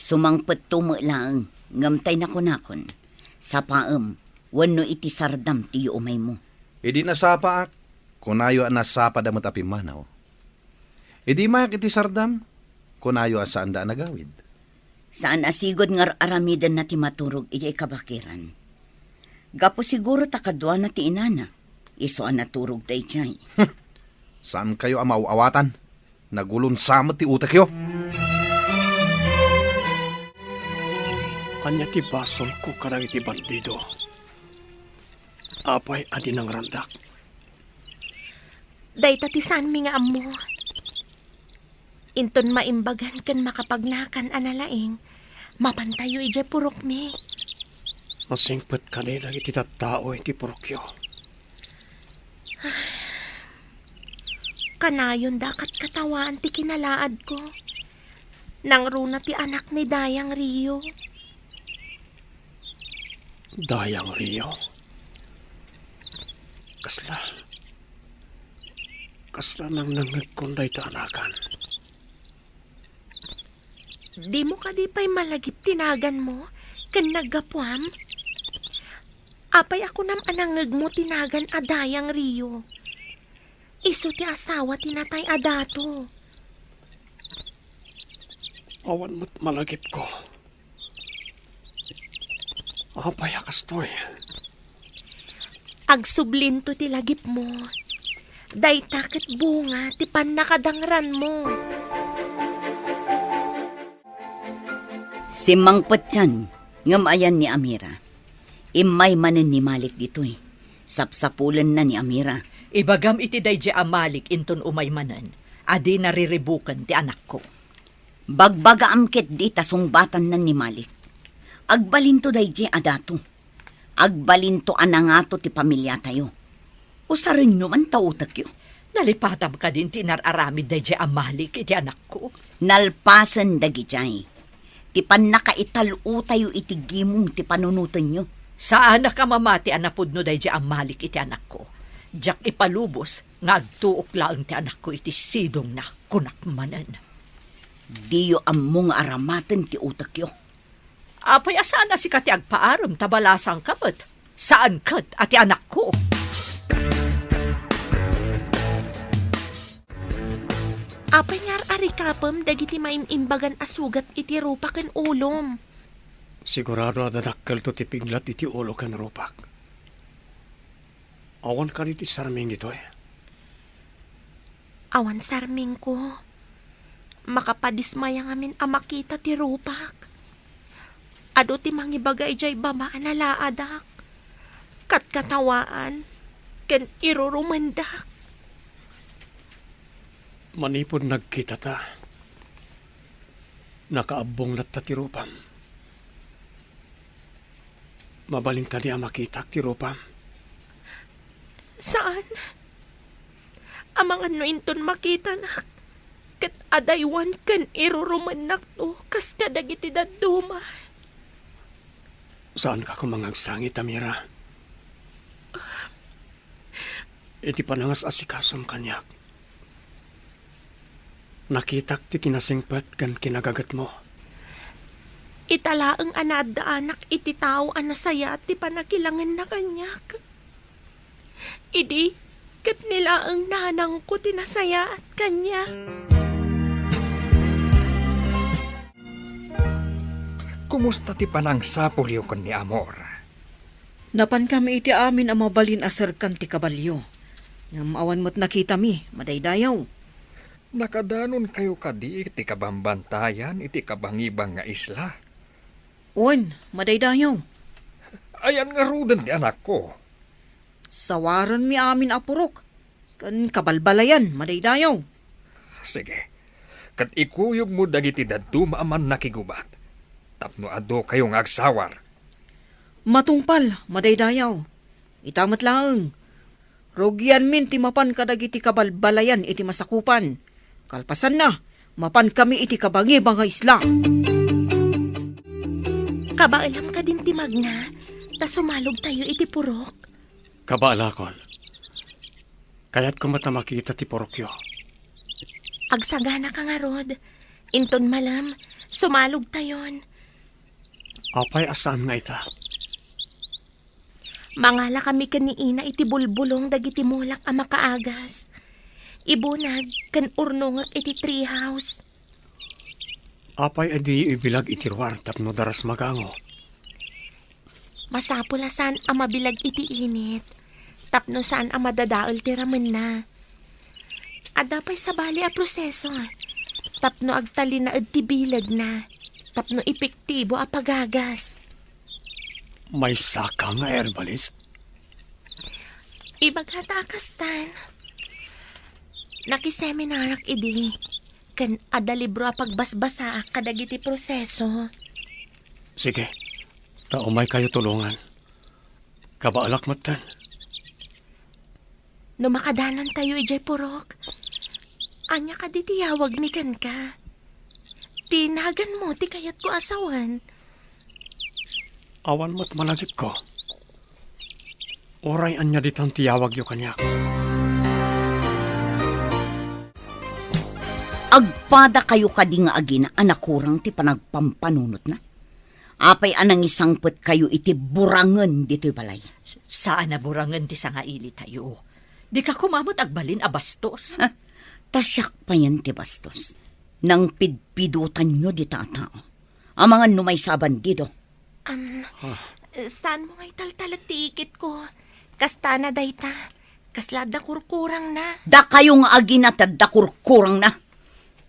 Sumangpetto met laeng, ngem tay nakunakon, sapaem, wenno iti sardam ti yuumaymo. Idi nasapaak, kunayo a nasapada met a pimmanaw. Idi mayak iti sardam, kunayo a saanda a nagawid. Saan a sigud nga ar-aramidenna ti maturog idiay kabakiran. Gapu siguro ta kaduana ti inana, isu a naturog daydiay. Saankayo a maaw-awatan. Nagulonsa met ti utekyo. Ania ti basolko kadagiti bandido? Apay a di nangrandak? Dayta ti saanmi nga ammo. Inton maimbagan ken makapagnakan a nalaing, mapantayo idiay purokmi. Masingpet kadi dagiti tattao iti purokyo? Kanayon da katkatawaan ti kinalaadko. Nangruna ti anak ni Dayang Rio. Dayang Rio? Kasla, kasla nangnangngegkon dayta anakan. Dimo kadi pay malagip ti naganmo ken naggapuam? Apay a kunam a nangngegmo ti nagan a Dayang Rio? Isu ti asawa ti natay a dato. Awan met malagipko. Apay a kastoy? Agsublinto ti lagipmo. Dayta ket bunga ti pannakadangranmo. Simmangpetkan, ngem ayan ni Amira. Immay manen ni Malik ditoy. Sapsapulenna ni Amira. Ibagam iti daydiay a Malik inton umay manen a dina riribuken ti anakko. Bagbagaam ketdi ta sungbatanna ni Malik. Agbalinto daydiay a dato. Agbalinto a nangato ti pamiliatayo. Usarenyo man ta utekyo. Nalipatam kadin ti inar-aramid daydiay a Malik iti anakko. Nalpasen dagidiay ti pannakaital-otayo iti gimong ti panunotenyo. Saanak a mamati a napudno daydiay a Malik iti anakko. Diak ipalubos nga agtuok laeng ti anakko iti sidongna, kunak manen. Diyo ammo nga aramaten ti utekyo. Apay a saan a sika ti agpaarem ta balasangka met? Saan ket a ti anakko? Apay nga ar-arikapem dagiti maim-imbagan a sugat iti rupa ken ulom? Sigurado a dadakkelto ti piglat iti ulo ken rupak. Awan kadi ti sarming ditoy? Awan sarmingko. Makapadismaya ngamin a makita ti rupak. Adu ti mangibaga idiay baba a nalaadak. Katkatawaan ken irurumendak. Manipud nagkitata, nakaabbong latta ti rupam. Mabalin kadi a makitak ti rupam? Saan. Amangan no inton makitanak, ket adaywan ken irurumennakto kas kadagiti dadduma. Saanka koma nga agsangit, Amira. Iti panangas-asikasom kaniak, nakitak ti kinasingpet ken kinagagetmo. Ita laeng a naaddaanak iti tao a nasayaat ti pannakilangenna kaniak. Idi ket ni laeng nanangko ti nasayaat kaniak. Kumusta ti panangsapulyo ken ni Amor? Napankami iti amin a mabalin a serkan ti kabalio. Ngem awan met nakitami, madaydayaw. Nakadanonkayo kadi iti kabambantayan iti kabangibang nga isla? Wen, madaydayaw. Ayan ngaruden ti anakko? Sawarenmi amin a purok ken kabalbalayan, madaydayaw. Sige, ket ikuyogmo dagiti dadduma a mannakigubat tapno adukayo nga agsawar. Matungpal, madaydayaw. Ita met laeng, rugianmin ti mapan kadagiti kabalbalayan iti masakupan. Kalpasanna, mapankami iti kabangiba nga isla. Kabaelam kadin ti magna, ta sumalogtayo iti purok. Kabaelakon. Kayatko met a makita ti purokyo. Agsaganaka ngarud. Inton malem, sumalogtayon. Apay a saan nga ita? Mangalakami ken ni Ina iti bulbulong dagiti mulak a makaagas. Ibunag ken urnongek iti treehouse. Apay a diyo ibilag iti ruar tapno daras magango? Masapul a saan a mabilag iti init, tapno saan a madadael ti ramenna. Adda pay sabali a proseso, tapno agtalinaed ti bilegna, tapno epektibo a pagagas. Maysaka nga herbalist? Ibagata a kastan. Nakiseminarak idi, ken adda libro a pagbasbasaak kadagiti proseso. Sige, ta umaykayo tulongan. Kabaelak metten. No makadanontayo idiay purok, ania kadi ti yawagmi kenka? Ti naganmo ti kayatko a sawen. Awan met malagipko. Uray ania ditan ti yawagyo kaniak. Agpadakayo kadi nga agina a nakurang ti panagpampanunotna? Apay a nangisangpetkayo iti burangen ditoy balay? Saan a burangen ti sangailitayo. Dika koma met agbalin a bastos. Ha? Ta siak payen ti bastos. Nangpidpidotanyo dita a tao. Amangan no maysa a bandido. Am, Ah. Saan mo nga italtalek ti ikitko? Kastana dayta. Kasla adda kurkurangna. Dakayo nga agina ti adda kurkurangna.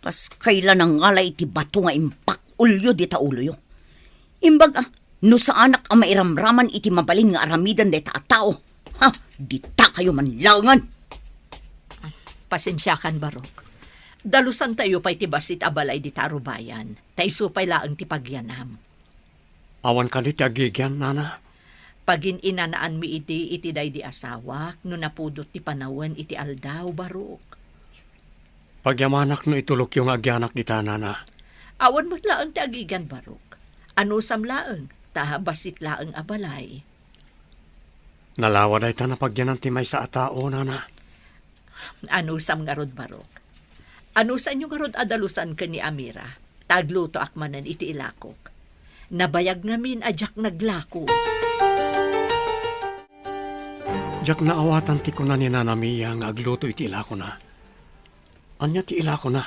Kas kayla nangala iti bato nga imbak-olyo dita uloyo. Imbag a, no saanak a mairamraman iti mabalin nga aramiden dayta a tao, ha, ditakayo man laengen. Pasensiakan, Barok. Dalusantayo pay ti bassit a balay dita a rubayan, ta isu pay laeng ti pagyanam. Awan kadi ti agigian, nana? Pagin-inanaanmi idi iti daydi asawak no napudot ti panawen iti aldaw, Barok. Pagyamanak no itulokyo nga agyanak dita, nana. Awan met laeng ti agigian, Barok. Anusam laeng, ta bassit laeng a balay. Nalawa dayta a pagyanan ti maysa a tao, nana. Anusam ngarud, Barok? Anusanyo ngarud a dalusan ken ni Amira, ta aglutoak manen iti ilakok. Nabayag ngamin a diak naglako. Diak naawatan ti kuna ni Nana Mia nga agluto iti ilakona. Ania ti ilakona?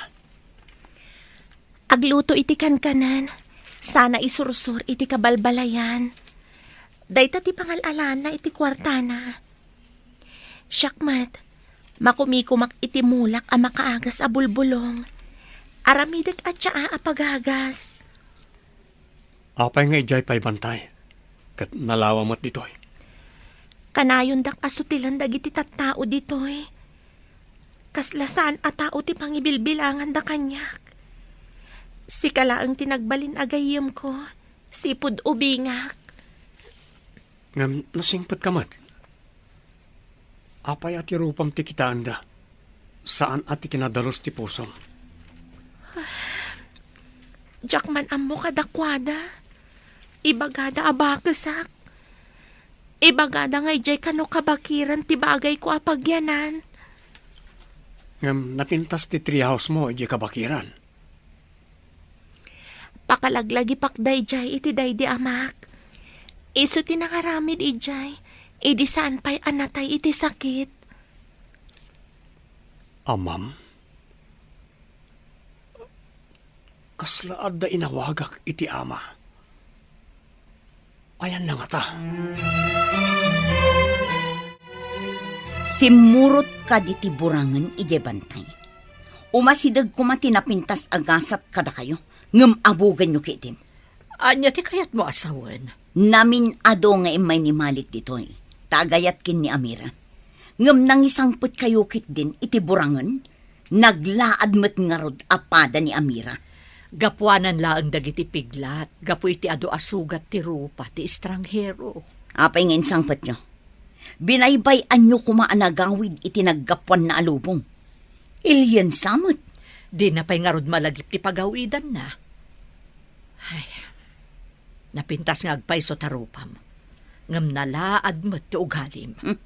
Agluto iti kankanan, sana isursor iti kabalbalayan. Dayta ti pangal-alana iti kuartana. Siak met, makumikumak iti mulak a makaagas a bulbulong. Aramidek a tsaa a pagagas. Apay nga idiay pay bantay, ket nalawa met ditoy? Kanayondak a sutilen dagiti tattao ditoy. Kasla saan a tao ti pangibilbilanganda kaniak. Sika laeng ti nagbalin a gayyemko, sipud ubingak. Ngem nasingpetka met. Apay a ti rupam ti kitaenda? Saan a ti kinadalus ti pusom? Diak man ammo kadakuada. Ibagada a bakesak. Ibagada nga idiay kano kabakiran ti bagayko a pagyanan. Ngem napintas ti treehouse mo idiay kabakiran. Pakalaglagipak daydiay iti daydi amak. Isu ti nangaramid idiay, idi saan pay a natay iti sakit. Amam? Kasla adda inawagak iti ama? Ayanna ngata? Simmurot kadi ti burangen idiay bantay. Umasideg koma ti napintas a gasat kadakayo, ngem abugenyo ketdin. Ania ti kayatmo a sawen? Namin-adu nga immay ni Malik ditoy, ta agayat ken ni Amira. Ngem nangisangpetkayo ketdin iti burangen, naglaad met ngarud a pada ni Amira. Gapuanan laeng dagiti piglat, gapu iti adu a sugat ti rupa ti estranghero. Apay nga insangpetyo? Binaybay-anyo koma a nagawid iti naggapuanna a lubong. Iliensa met. Dina pay ngarud malagip ti pagawidanna. Ay, napintas nga agpayso ta rupam, ngem nalaad met ti ugalim. Hmm.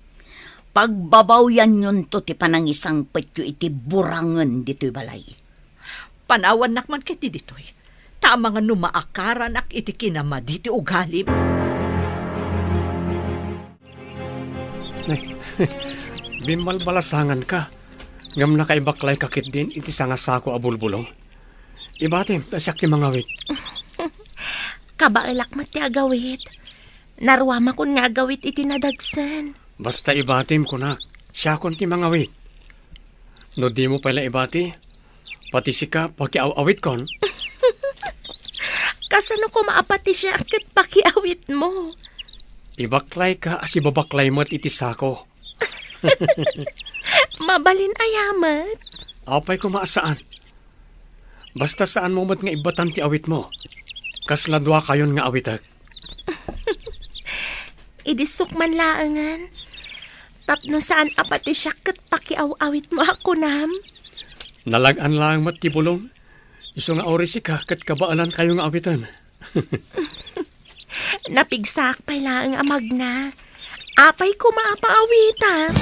Pagbabawyanyonto ti panangisangpetyo iti burangen ditoy balay. Panawannak man ketdi ditoy, ta amangan no maakaranak iti kinamadi ti ugalim. Nay, bimbalbalasanganka, ngem nakaibaklayka ketdin iti sangasako a bulbulong. Ibatim ta siak ti mangawit. Kabaelak met ti agawit. Naruamakon nga agawit iti nadagsen. Basta ibatim, kunak, siakon ti mangawit. No dimo pay la ibati, pati sika pakiaw-awitkon. Kasano koma a pati siak ket pakiawitmo? Ibaklayka a sibabaklay met iti sako. Mabalin aya met? Apay koma a saan. Basta saanmo met nga ibbatan ti awitmo. Kasla duakayon nga awitek. Idi sukman laengen. Tapno saan a pati siak ket pakiaw-awitmo a kunam? Nalag-an laeng met ti bulong. Isu nga uray sika ket kabaelankayo nga awiten. Napigsaak pay laeng a magna. Apay koma a paawitak?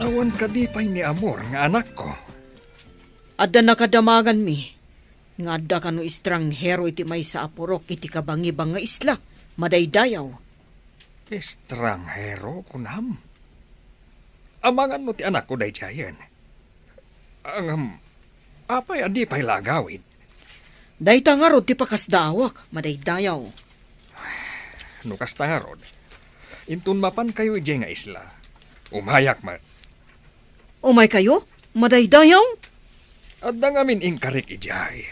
Awan kadi pay ni Amor nga anakko? Adda nakadamanganmi nga adda kano estranghero iti maysa a purok iti kabangibang nga isla, madaydayaw. Estranghero, kunam? Amangan no ti anakko daydiayen. Ngem, apay a di pay la agawid? Dayta ngarud ti pakasdaawak, madaydayaw. No kasta ngarud, inton mapankayo idiay nga isla, umayak met. Umaykayo, madaydayaw? Adda ngamin inkarik idiay.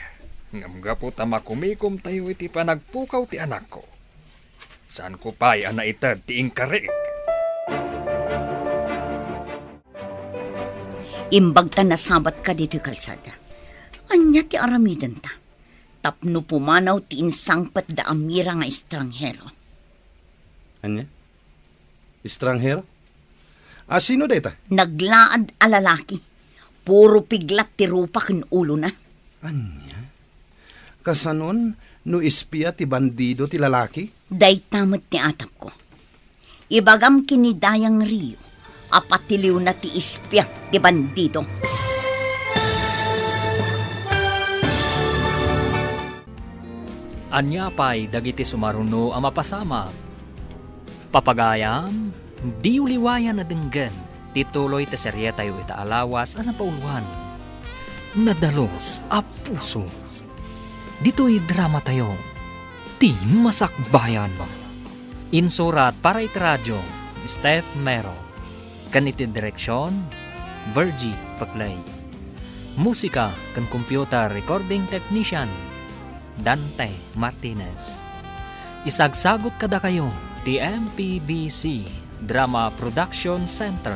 Ngem gapu ta makumikomtayo iti panagpukaw ti anakko, saanko pay a naited ti inkarik. Imbag ta nasabatka ditoy kalsada. Ania ti aramidenta? Tapno pumanaw ti insangpet da Amira nga estranghero. Ania? Estranghero? A, sino dayta? Naglaad a lalaki. Puro piglat ti rupa ken ulona. Ania? Kasanon no espia ti bandido ti lalaki? Dayta met ti atapko. Ibagam ken ni Dayang Rio a patiliwna ti espia ti bandido. Ania pay dagiti sumaruno a mapasamak? Papagayam, diyo liwayan a denggen ti tuloy ti serietayo ita a lawas a napauluan, Nadalus a Puso. Ditoy dramatayo, Ti Masakbayan. Insurat para iti radio, Steph Mero. Ken iti direksion, Virgie Paclay. Musika ken computer recording technician, Dante Martinez. Isagsagut kadakayo ti M P B C Drama Production Center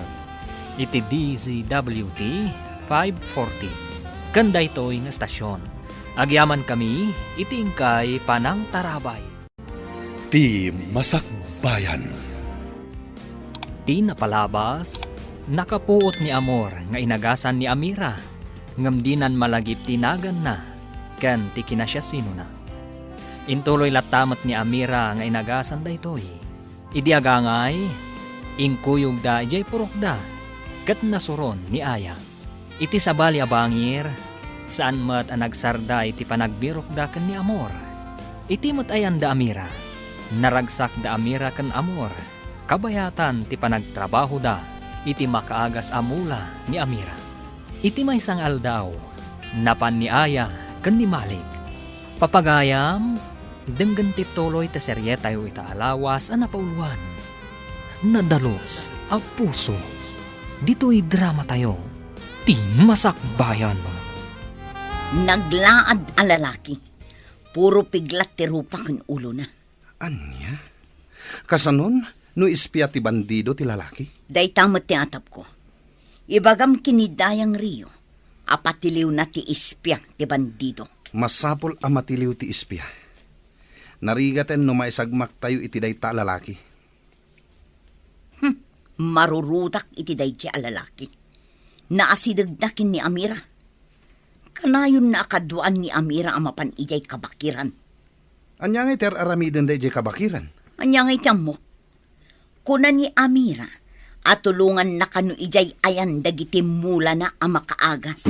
iti D Z W T five forty. Ken daytoy nga estasion, agyamankami iti inkay panangtarabay. Ti Masakbayan. Ti napalabas, nakapuot ni Amor nga inagasan ni Amira, ngem dinan malagip ti naganna ken ti kinasiasinona. Intuloy latta met ni Amira nga inagasan daytoy. Idi agangay, inkuyogda idiay purokda, ket nasuron ni Aya. Iti sabali a bangir, saan met a nagsarda iti panagbirokda ken ni Amor. Iti met ayan da Amira, naragsak da Amira ken Amor, kabayatan ti panagtrabahoda iti makaagas a mula ni Amira. Iti maysa nga aldaw, napan ni Aya ken ni Malik. Papagayam, denggen ti tuloy ti serietayo ita a lawas a napauluan, Nadalus a Puso. Ditoy dramatayo, Ti Masakbayan. Naglaad a lalaki. Puro piglat ti rupa ken ulona. Ania? Kasanon no espia ti bandido ti lalaki? Dayta met ti atapko. Ibagam ken ni Dayang Rio a patiliwna ti espia ti bandido. Masapul a matiliw ti espia. Narigaten no maisagmaktayo iti dayta a lalaki. Hmm, marurutak iti daydiay a lalaki. Naasidegda ken ni Amira. Kanayonna a kaduaan ni Amira a mapan idiay kabakiran. Ania ngay ti ar-aramidenda idiay kabakiran? Ania ngay ti ammok? Kuna ni Amira a tulonganna kano idiay ayan dagiti mulana a makaagas.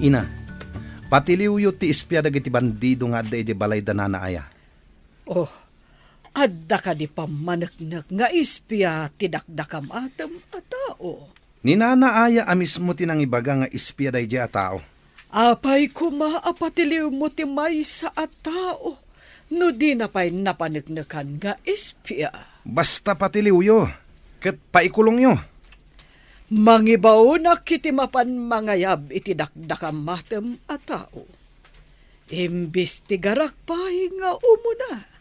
Ina, patiliwyo ti espia dagiti bandido nga adda idiay balay da Nana Aya. Oh, adda kadi pammaneknek nga espia ti dakdakamatem a tao? Ni Nana Aya a mismo ti nangibaga nga espia daydiay a tao. Apay koma a patiliwmo ti maysa a tao no dina pay napaneknekan nga espia? Basta patiliwyo, ket paikulongyo. Mangibaonak iti mapan mangayab iti dakdakamatem a tao. Imbestigarak pay nga umuna.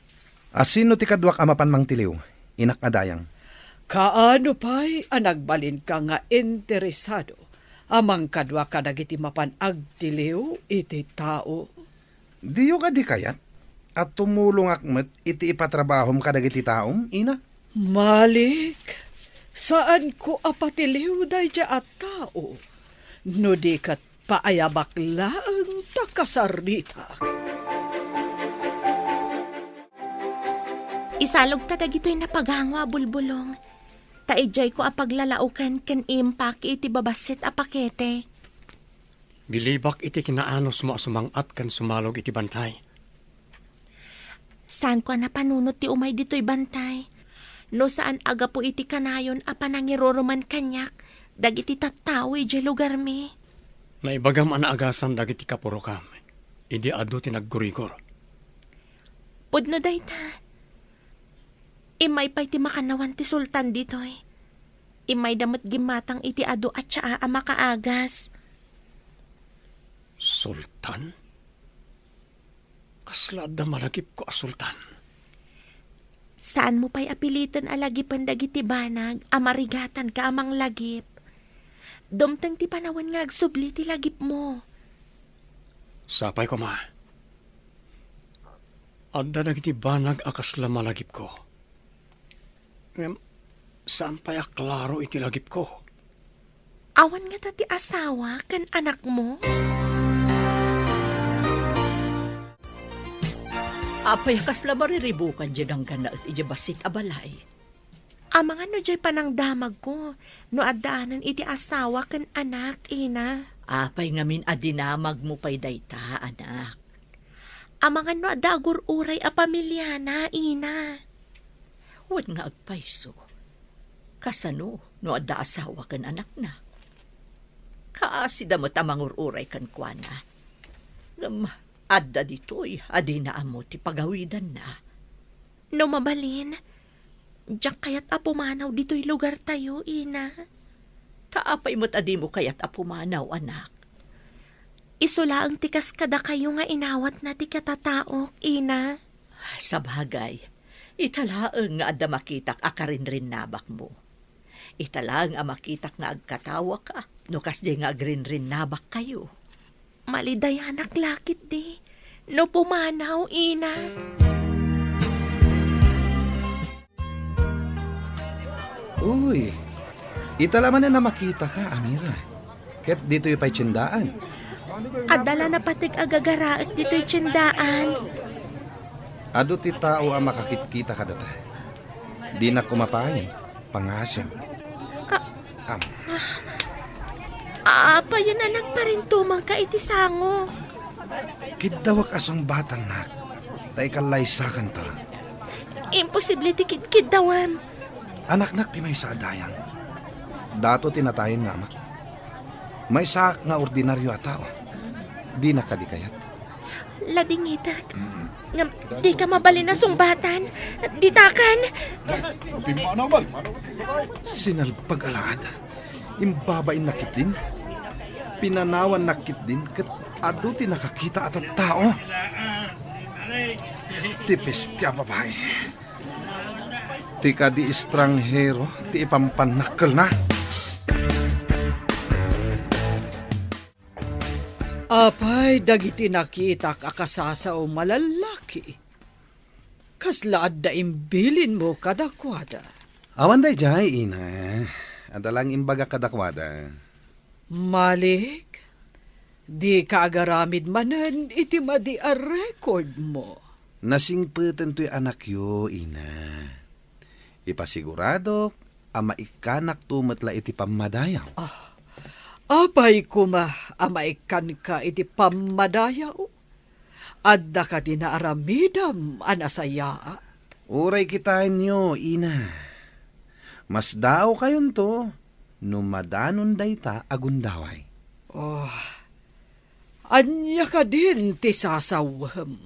A sino ti kaduak a mapan mangtiliw, inak a dayang? Kaano pay a nagbalinka nga interesado a mangkadua kadagiti mapan agtiliw iti tao? Diyo kadi kayat a tumulongak met iti ipatrabahom kadagiti taom, ina? Malik, saanko a patiliw daydiay a tao no di ket paayabak laeng ta kasaritak. Isalogta dagitoy napagango a bulbulong, ta idiayko a paglalaoken ken impaki iti babassit a pakete. Bilibak iti kinaanusmo a sumang-at ken sumalog iti bantay. Saanko a napanunot ti umay ditoy bantay no saan a gapu iti kanayon a panangiruruman kaniak dagiti tattao idiay lugarmi. Naibagam a naagasan dagiti kapurokam idi adu ti naggurigor. Pudno dayta. Immay pay ti makannawan ti sultan ditoy. Immayda met gimmatang iti adu a tsaa a makaagas. Sultan? Kasla adda malagipko a sultan? Saanmo pay a piliten a lagipen dagiti banag a marigatanka a manglagip. Dumteng ti panawen nga agsubli ti lagipmo. Sapay koma. Adda dagiti banag a kasla malagipko. Ngem saan pay a klaro iti lagipko. Awan ngata ti asawa ken anakmo? Apay a kasla mariribukan diay danggannaet idiay bassit a balay? Amangan no diay panangdamagko no addaanen iti asawa ken anak, ina. Apay ngamin a dinamagmo pay dayta, anak? Amangan no adda agur-uray a pamiliana, ina. Wen nga agpayso, kasano no adda asawa ken anakna? Kaasida met a mangur-uray kenkuana. Ngem adda ditoy a dina ammo ti pagawidanna. No mabalin, diak kayat a pumanaw ditoy lugartayo, ina. Ta apay met a dimo kayat a pumanaw, anak? Isu laeng ti kas kadakayo nga inawatna ti katataok, ina. Sabagay, ita laeng nga adda makitak a karinrinnabakmo. Ita laeng a makitak nga agkatawaka no kasdiay nga agrinrinnabakkayo. Malidayanak la ketdi no pumanaw, ina. Uy, ita la manen a makitaka, Amira. Ket ditoy pay tiendaan. Adda la napateg a gagaraek ditoy tiendaan. Adu ti tao a makakitkita kadata. Dina kumapayen, pangasem. Ah, Am. Apayen a nagparintumangka iti sangok? Kiddawak a sungbatannak, ta ikallaysakanto. Imposible ti kidkiddawam. Anaknak ti maysa a dayang. Dato ti natayen nga amak. Maysaak nga ordinario a tao. Dina kadi kayat. Ladingitek. Ngem dika mabalin a sungbatan. Ditakan. Sinalbag a laad. Imbabainna ketdin. Pinanawanna ketdin ket adu ti nakakita a tattao. Ti peste a babai. Ti kadi estranghero ti ipampannakkelna. Apay dagiti nakitak a kasasaom a lallaki? Kasla adda imbilinmo kadakuada? Awan daydiay, ina. Adda lang imbagak kadakuada. Malik, dika agaramid manen iti madi a record mo. Nasingpeten toy anakyo, ina. Ipasiguradok a maikkanakto met la iti pammadayaw. Ah, apay koma a maikkanka iti pammadayaw? Adda kadi naaramidem a nasayaat? Uray kitaenyo, ina. Masdaawkayonto no madanon dayta a gundaway. Oh, ania kadin ti sasawem?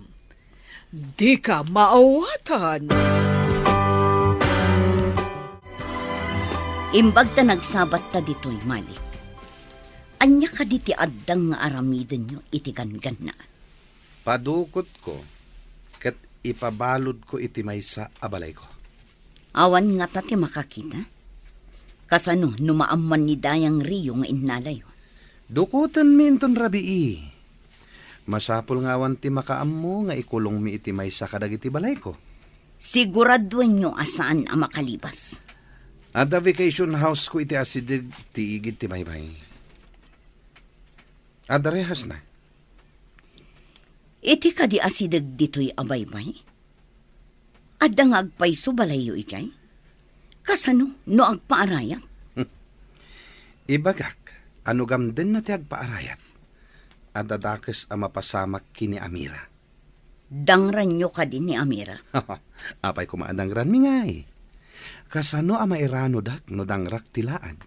Dika maawatan. Imbag ta nagsabatta ditoy, Malik. Ania kadi ti addang nga aramidenyo iti gangganna? Padukotko ket ipabaludko iti maysa a balayko. Awan ngata ti makakita? Kasano no maamman ni Dayang Rio nga innalayo? Dukotenmi inton rabii. Masapul nga awan ti makaammo nga ikulongmi iti maysa kadagiti balayko. Siguraduenyo a saan a makalibas. Adda vacation house ko iti asideg ti igid ti baybay. Adda rehasna. Iti kadi asideg ditoy a baybay? Adda nga agpayso balayyo idiay? Kasano no agpaarayat? Ibagak a no gamdenna ti agpaarayat, adda dakes a mapasamak ken ni Amira. Dangranyo kadi ni Amira? Apay koma a dangranmi ngay? Kasano a mairanodak no dangrak ti laad?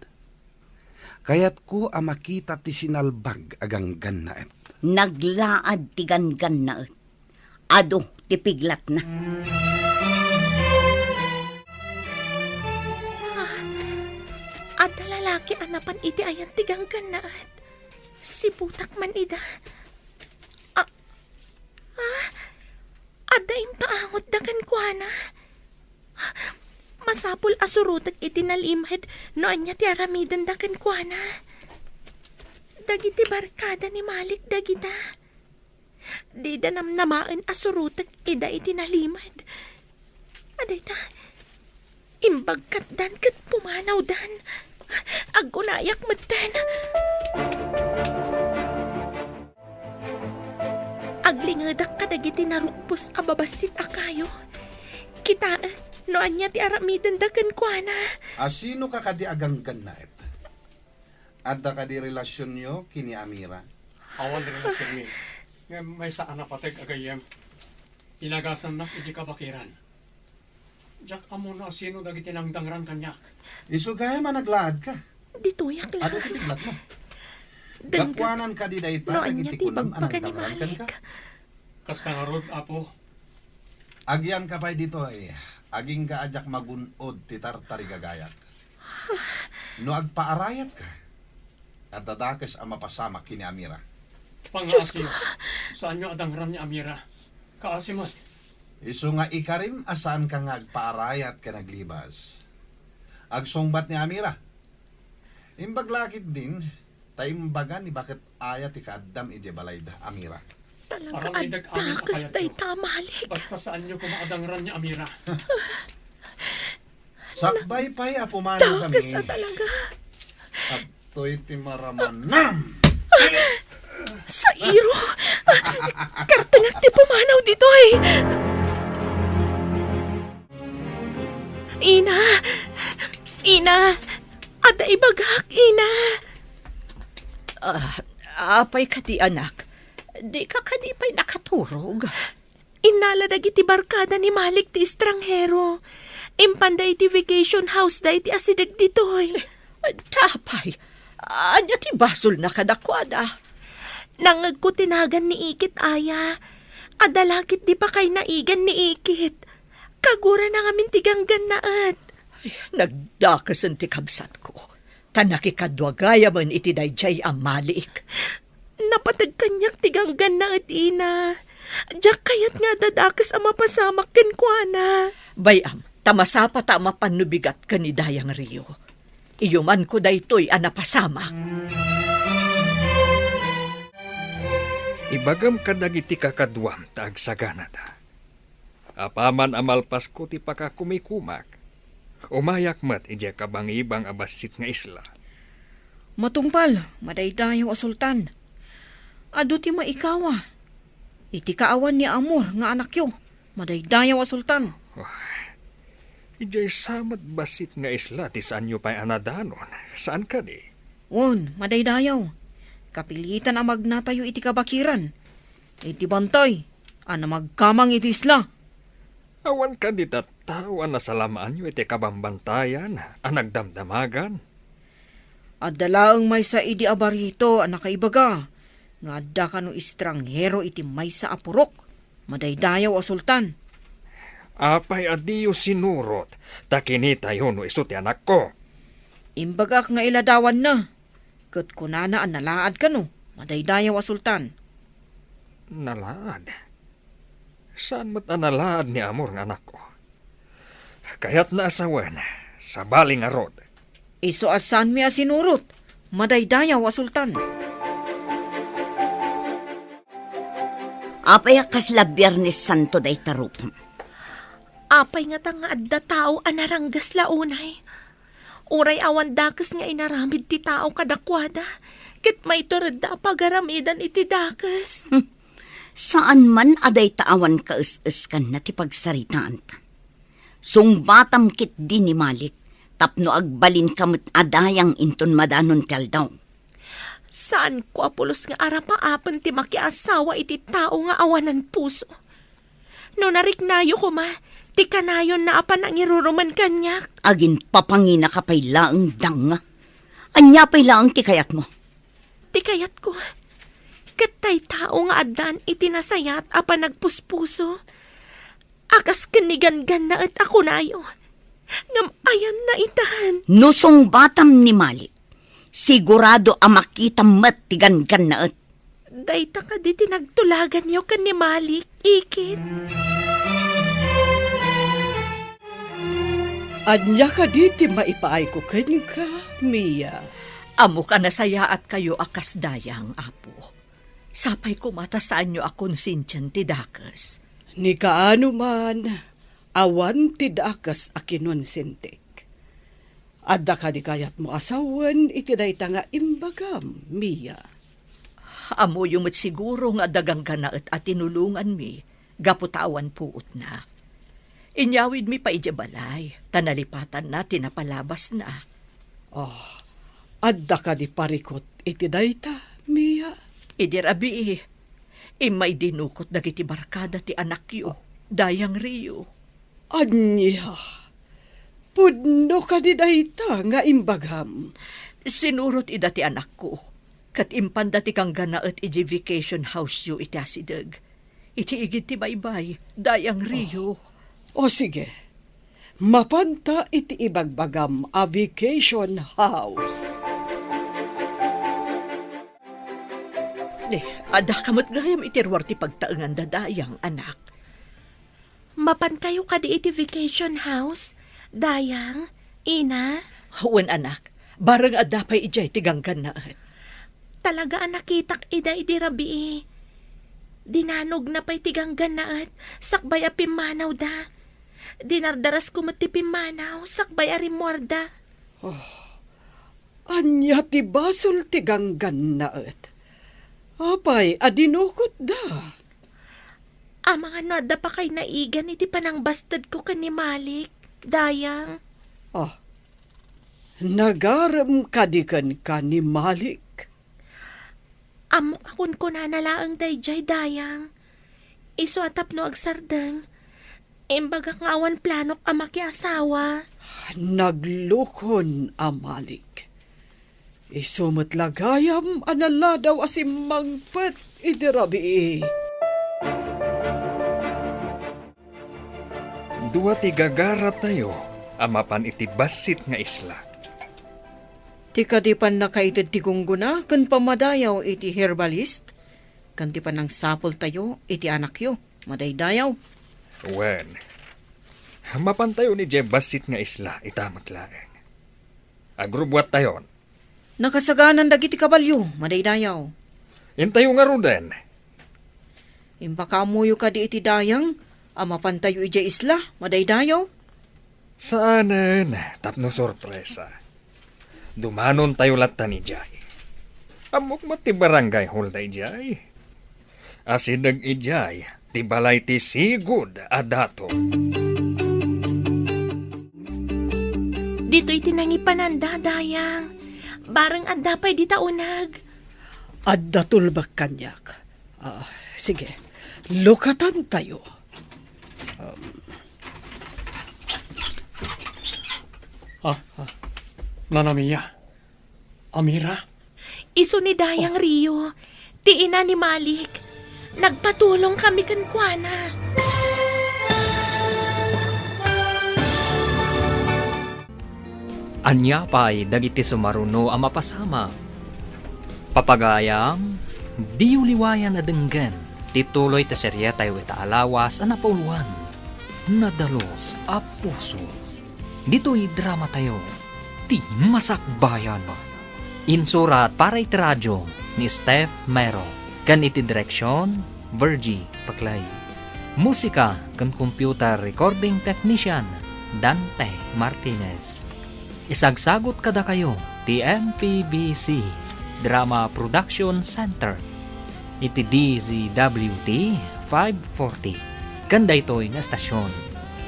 Kayatko a makita ti sinalbag a ganggannaet. Naglaad ti ganggannaet. Adu ti piglatna. Ah, adda lalaki a napan iti ayan ti ganggannaet. Siputak man ida. Ah, ah, adda impaangotda kenkuana. Masapul a surotek iti nalimed no ania ti aramidenda kenkuana. Dagiti barkada ni Malik dagita. Dida namnamaen a surotek ida iti nalimed. Adayta, imbagkatdan ket pumanawdan. Agunayak metten. Aglingedak kadagiti narukpos a babassit a kayo. Kitaek no ania ti aramidenda kenkuana. Asino ka kadi a ganggannaet? Adda kadi relasionyo ken ni Amira? Awan relasionmi. Ngem maysa a napateg a gayyem. Inagasannak iti kabakiran. Diak ammo no asino dagiti nangdangran kaniak. Isu gayam a naglaadka. Ditoyak laeng. Adu ti piglatmo? Dengngeg. Gapuanan kadi dayta no ania dagiti ti kunam a ibagbaga ni nangdangran kenka? Malik. Kasta ngarud, Apo. Agyanka pay ditoy, agingga a diak magun-od ti tartarigagayat. No agpaarayatka, adda dakes a mapasamak ken ni Amira. Dios ko! Pangaasiyo, saanyo a dangran ni Amira. Kaasi met. Isu nga ikarim a saanka nga agpaarayat ken aglibas. Agsungbat ni Amira. Imbag la ketdin, ta imbaga ni baket aya ti kaaddam idiay balayda, Amira. Talaga, aramidek amin a adda kes kayatyo. Dayta, Malik. Basta saanyo koma a dangran ni Amira. Sakbay pay a pumanawkami. Dakes a talaga. Adtoy ti maramanam. Sairo! Kartengek ti pumanaw ditoy! Ina! Ina! Adda ibagak, Ina! Ah, apay kadi, anak? Dika kadi pay nakaturog? Innala dagiti barkada ni Malik ti estranghero. Impanda iti vacation house da iti asideg ditoy. Tapay, ania ti basolna kadakuada? Nangngegko ti nagan ni Ikit aya. Adda la ket di pakay naigan ni Ikit. Kagurana ngamin ti ganggannaet. Ay, nagdakesen ti kabsatko. Ta nakikadua gayamen iti daydiay a Malik. Napateg kaniak ti ganggannaet, Ina. Diak kayat nga adda dakes a mapasamak kenkuana. Bay-am, ta masapata a mapan no bigat ken ni Dayang Rio. Iyumanko daytoy a napasamak. Ibagam kadagiti kakaduam ta agsaganata. Apaman a malpasko ti pakakumikumak, Umayak met idiay kabangibang a bassit nga isla. Matungpal, madaydayaw a sultan. Adu ti maikawa. Iti kaawan ni Amor nga anakyo, madaydayaw a sultan. Idiay sa met bassit nga isla ti saanyo pay a nadanon, saan kadi? Wen, madaydayaw. Kapilitan a magnatayo iti kabakiran. Iti bantay a namagkamang iti isla. Awan kadi tattao a nasalamaanyo iti kabambantayan a nagdamdamagan? Adda laeng maysa idi a barito a nakaibaga nga adda kano estranghero iti maysa a purok, madaydayaw a sultan. Apay a diyo sinurot ta kinitayo no isu ti anakko? Imbagak nga iladawanna, ket kunana a nalaad kano, madaydayaw a sultan. Nalaad? Saan met a nalaad ni Amor nga anakko? Kayatna a sawen, sabali ngarud. Isu a saanmi a sinurot, madaydayaw a sultan. Apay a kasla Biernes Santo dayta rupam? Apay ngata nga adda tao a naranggas la unay? Uray awan dakes nga inaramid ti tao kadakuada, ket maituredda a pagaramidan iti dakes. Hmm. Saan man a dayta awan kaes-eskanna ti pagsaritaanta. Sungbatam ketdi ni Malik tapno agbalinka met a dayang inton madanon ti aldaw. Saanko a pulos nga arapaapen ti makiasawa iti tao nga awanan puso. No nariknayo koma, ti kanayonna a panangirurumen kaniak. Aginpapanginaka pay laeng, danga. Ania pay laeng ti kayatmo? Ti kayatko, ket tay tao nga addan iti nasayat a panagpuspuso, a kas ken ni Ganggannaet a kunayo, ngem ayanna itan. No sungbatam ni Malik, sigurado a makitam met ti Ganggannaet. Dayta kadi ti nagtulaganyo ken ni Malik, ikit? Ania kadi ti maipaayko kenka, Mia? Ammok a nasayaatkayo a kas dayang, Apo. Sapay koma ta saanyo a konsensian ti dakes. Ni kaano man, awan ti dakes a kinonsentik. Adda kadi kayatmo a sawen iti dayta nga imbagam, Mia? Ammoyo met siguro nga adda Ganggannaet a tinulonganmi gapu ta awan puotna. Inyawidmi pay idiay balay, ta nalipatanna ti napalabasna. Ah, adda kadi parikut iti dayta, Mia? Idi rabii, immay dinukot dagiti barkada ti anakyo, Dayang Rio. Ania? Pudno kadi dayta nga imbagam? Sinurot ida ti anakko, ket impanda ti Ganggannaet idiay vacation house-yo iti asideg, iti igid ti baybay, Dayang Rio. O, o, sige. Mapanta iti ibagbagam a vacation house. Ni, addaka met gayam iti ruar ti pagtaenganda, Dayang, anak. Mapankayo kadi iti vacation house, Dayang, Ina? Wen, anak. Bareng adda pay idiay ti Ganggannaet. Talaga a nakitak ida idi rabii. Dinanogna pay ti Ganggannaet sakbay a pimmanawda. Dinardarasko met ti pimmanaw sakbay a rimmuarda. Oh, ania ti basol ti Ganggannaet? Apay a dinukotda? Amangan no adda pakay naigan iti panangbastedko ken ni Malik, Dayang. Ah, nagarem kadi kenka ni Malik? Ammok a kunkunana laeng daydiay, Dayang. Isu a tapno agsardeng, imbagak nga awan planok a makiasawa. Naglukon a Malik. Isu met la gayam a naladaw a simmangpet idi rabii. Dua ti gagaratayo a mapan iti bassit nga isla. Ti kadi pannakaited ti gunggona ken pammadayaw iti herbalist, ken ti pannangsapultayo iti anakyo, madaydayaw. Wen, mapantayon idiay bassit nga isla ita met laeng. Agrubbuattayon. Nakasaganan dagiti kabalio, madaydayaw. Intayo ngaruden. Impakaammoyo kadi iti Dayang a mapantayo idiay isla, madaydayaw? Saanen tapno sorpresa. Dumanontayo lattan idiay. Ammok met ti barangay hall daydiay. Asideg idiay ti balay ti sigud a dato. Ditoy ti nangipananda, Dayang. Bareng adda pay dita uneg. Adda tulbek kaniak. Ah, sige, lukatantayo. Um. Ah, ah, Nana Mia. Amira? Isu ni Dayang Rio, ti ina ni Malik. Nagpatulong kami kenkuana. Ania pay dagiti sumaruno a mapasamak? Papagayam, diyo liwayan a denggen ti tuloy ti serietayo ita a lawas a napauluan, Nadalus a Puso. Ditoy dramatayo, Ti Masakbayan. Insurat para iti radio ni Steph Mero, ken iti direksion, Virgie Paclay. Musika ken computer recording technician, Dante Martinez. Isagsagut kadakayo ti M P B C Drama Production Center iti D Z W T five forty ken daytoy nga estasion.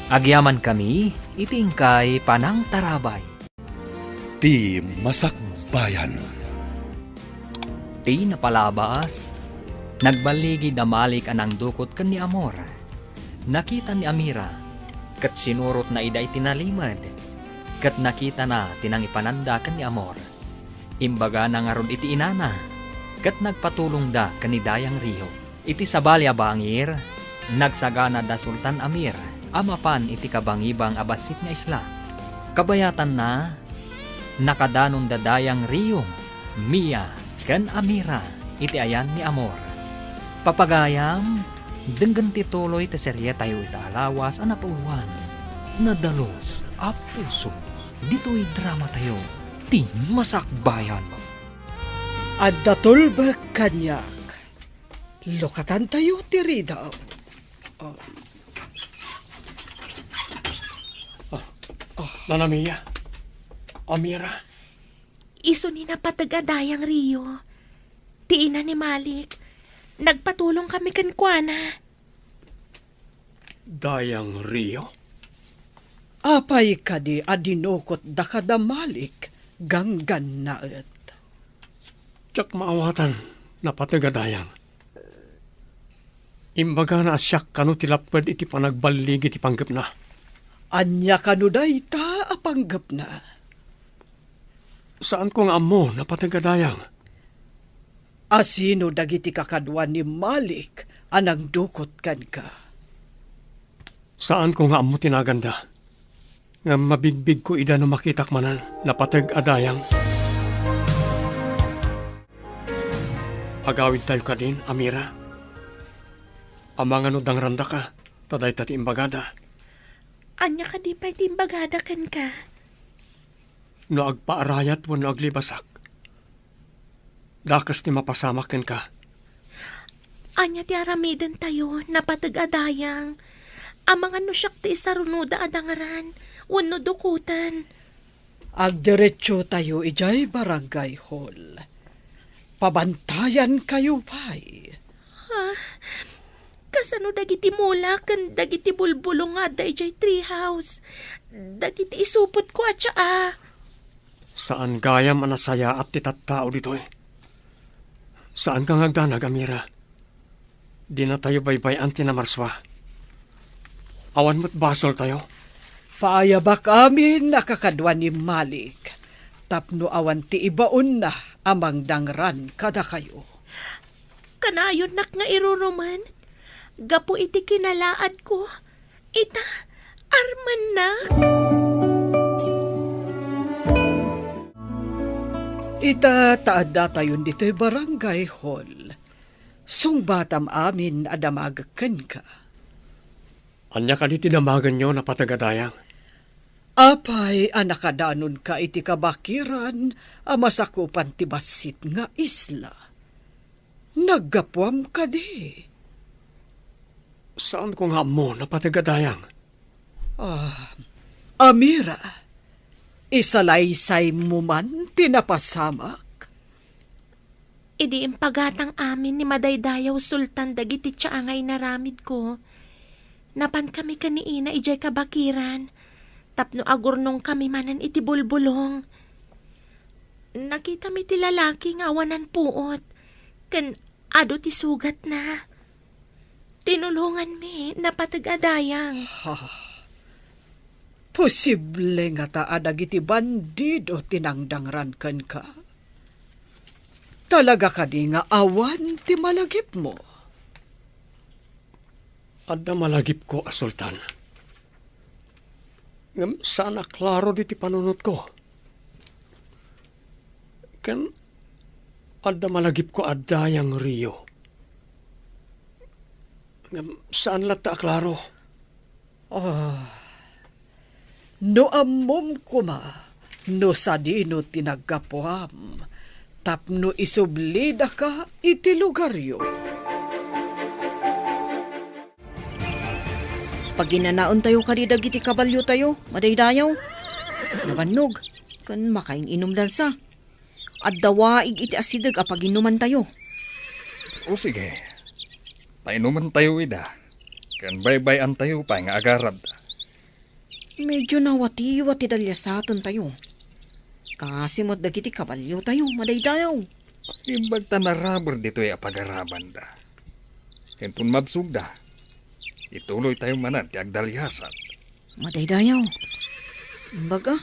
Agyamankami iti inkay panangtarabay. Ti Masakbayan. Ti napalabas, nagballigi da Malik a nangdukot ken ni Amor. Nakita ni Amira, ket sinurotna ida iti nalimed, ket nakitana ti nangipananda ken ni Amor. Imbagana ngarud iti inana, ket nagpatulongda ken ni Dayang Rio. Iti sabali a bangir, nagsagana da Sultan Amir a mapan iti kabangibang a bassit nga isla. Kabayatanna, nakadanon da Dayang Rio, Mia, ken Amira iti ayan ni Amor. Papagayam, denggen ti tuloy ti serietayo ita a lawas a napauluan, Nadalus a Puso. Ditoy dramatayo, Ti Masakbayan. Adda tulbek kaniak. Lukatantayo ti ridaw. Ah. Ah, Nana Mia. Amira. Isu ni napateg a Dayang Rio. Ti ina ni Malik. Nagpatulong kami kenkuana. Dayang Rio? Apay kadi a dinukotda kada Malik, ganggannaet? Diak maawatan, napateg a Dayang. Imbagana a siak kano ti lapped iti panagballigi ti panggepna. Ania kano dayta a panggepna? Saanko nga ammo, napateg a Dayang. Asino dagiti kakadua ni Malik a nangdukot kenka? Saanko nga ammo ti naganda. Ngem mabigbigko ida no makitak manen, napateg a Dayang. Agawidtayo kadin, Amira. Amangan no dangrandaka, ta dayta ti imbagada. Ania kadi pay ti imbagada kenka? No agpaarayat wenno aglibasak, dakes ti mapasamak kenka. Ania ti aramidentayo, napateg a Dayang? Amangan no siak ti isarunoda a dangran wenno dukoten. Agdiretsotayo idiay barangay hall. Pabantayankayo pay. Ah, kasano dagiti mula ken dagiti bulbulong nga adda idiay treehouse? Dagiti isupotko a tsaa. Saan gayam a nasayaat ti tattao ditoy. Saanka nga agdanag, Amira. Dinatayo baybay-an ti namarsua. Awan met basoltayo. Paayabak amin a kakadua ni Malik tapno awan ti ibaonna a mangdangran kadakayo. Kanayonnak nga irurumen gapu iti kinalaadko. Ita, armennak. Ita, ta addatayon ditoy barangay hall. Sungbatam amin a damagek kenka. Ania kadi ti damagenyo, napateg a Dayang? Apay a nakadanonka iti kabakiran a masakupan ti bassit nga isla? Naggapuam kadi? Saanko nga ammo, napateg a Dayang. Ah, Amira, isalaysaymo man ti napasamak? Idi impagatang amin ni Madaydayaw Sultan dagiti tsaa nga inaramidko, napankami ken ni Ina idiay kabakiran tapno agurnongkami manen iti bulbulong. Nakitami ti lalaki nga awanan puot ken adu ti sugatna. Tinulonganmi, napateg a dayang. Ha? Posible ngata a dagiti bandido ti nangdangran kenka? Talaga kadi nga awan ti malagipmo? Adda malagipko a sultan. Ngem saan a klaro diti panunotko. Ken adda malagipko a dayang Rio. Ngem saan latta a klaro. Ah, no ammom koma no sadino ti naggapuam tapno isublidaka iti lugaryo. Paginanaentayo kadi dagiti kabaliotayo, madaydayaw. Nabannog, ken makain-inumdansa. Adda waig iti asideg a paginumantayo. O sige, painumantayo ida, ken baybay-antayo pay nga agarabda. Medyo nawatiwat ti daliasatentayo. Kaasi met dagiti kabaliotayo, madaydayaw. Imbag ta naraber ditoy a pagarabanda. Inton mabsogda, ituloytayo manen ti agdaliasat. Madaydayaw. Imbag a,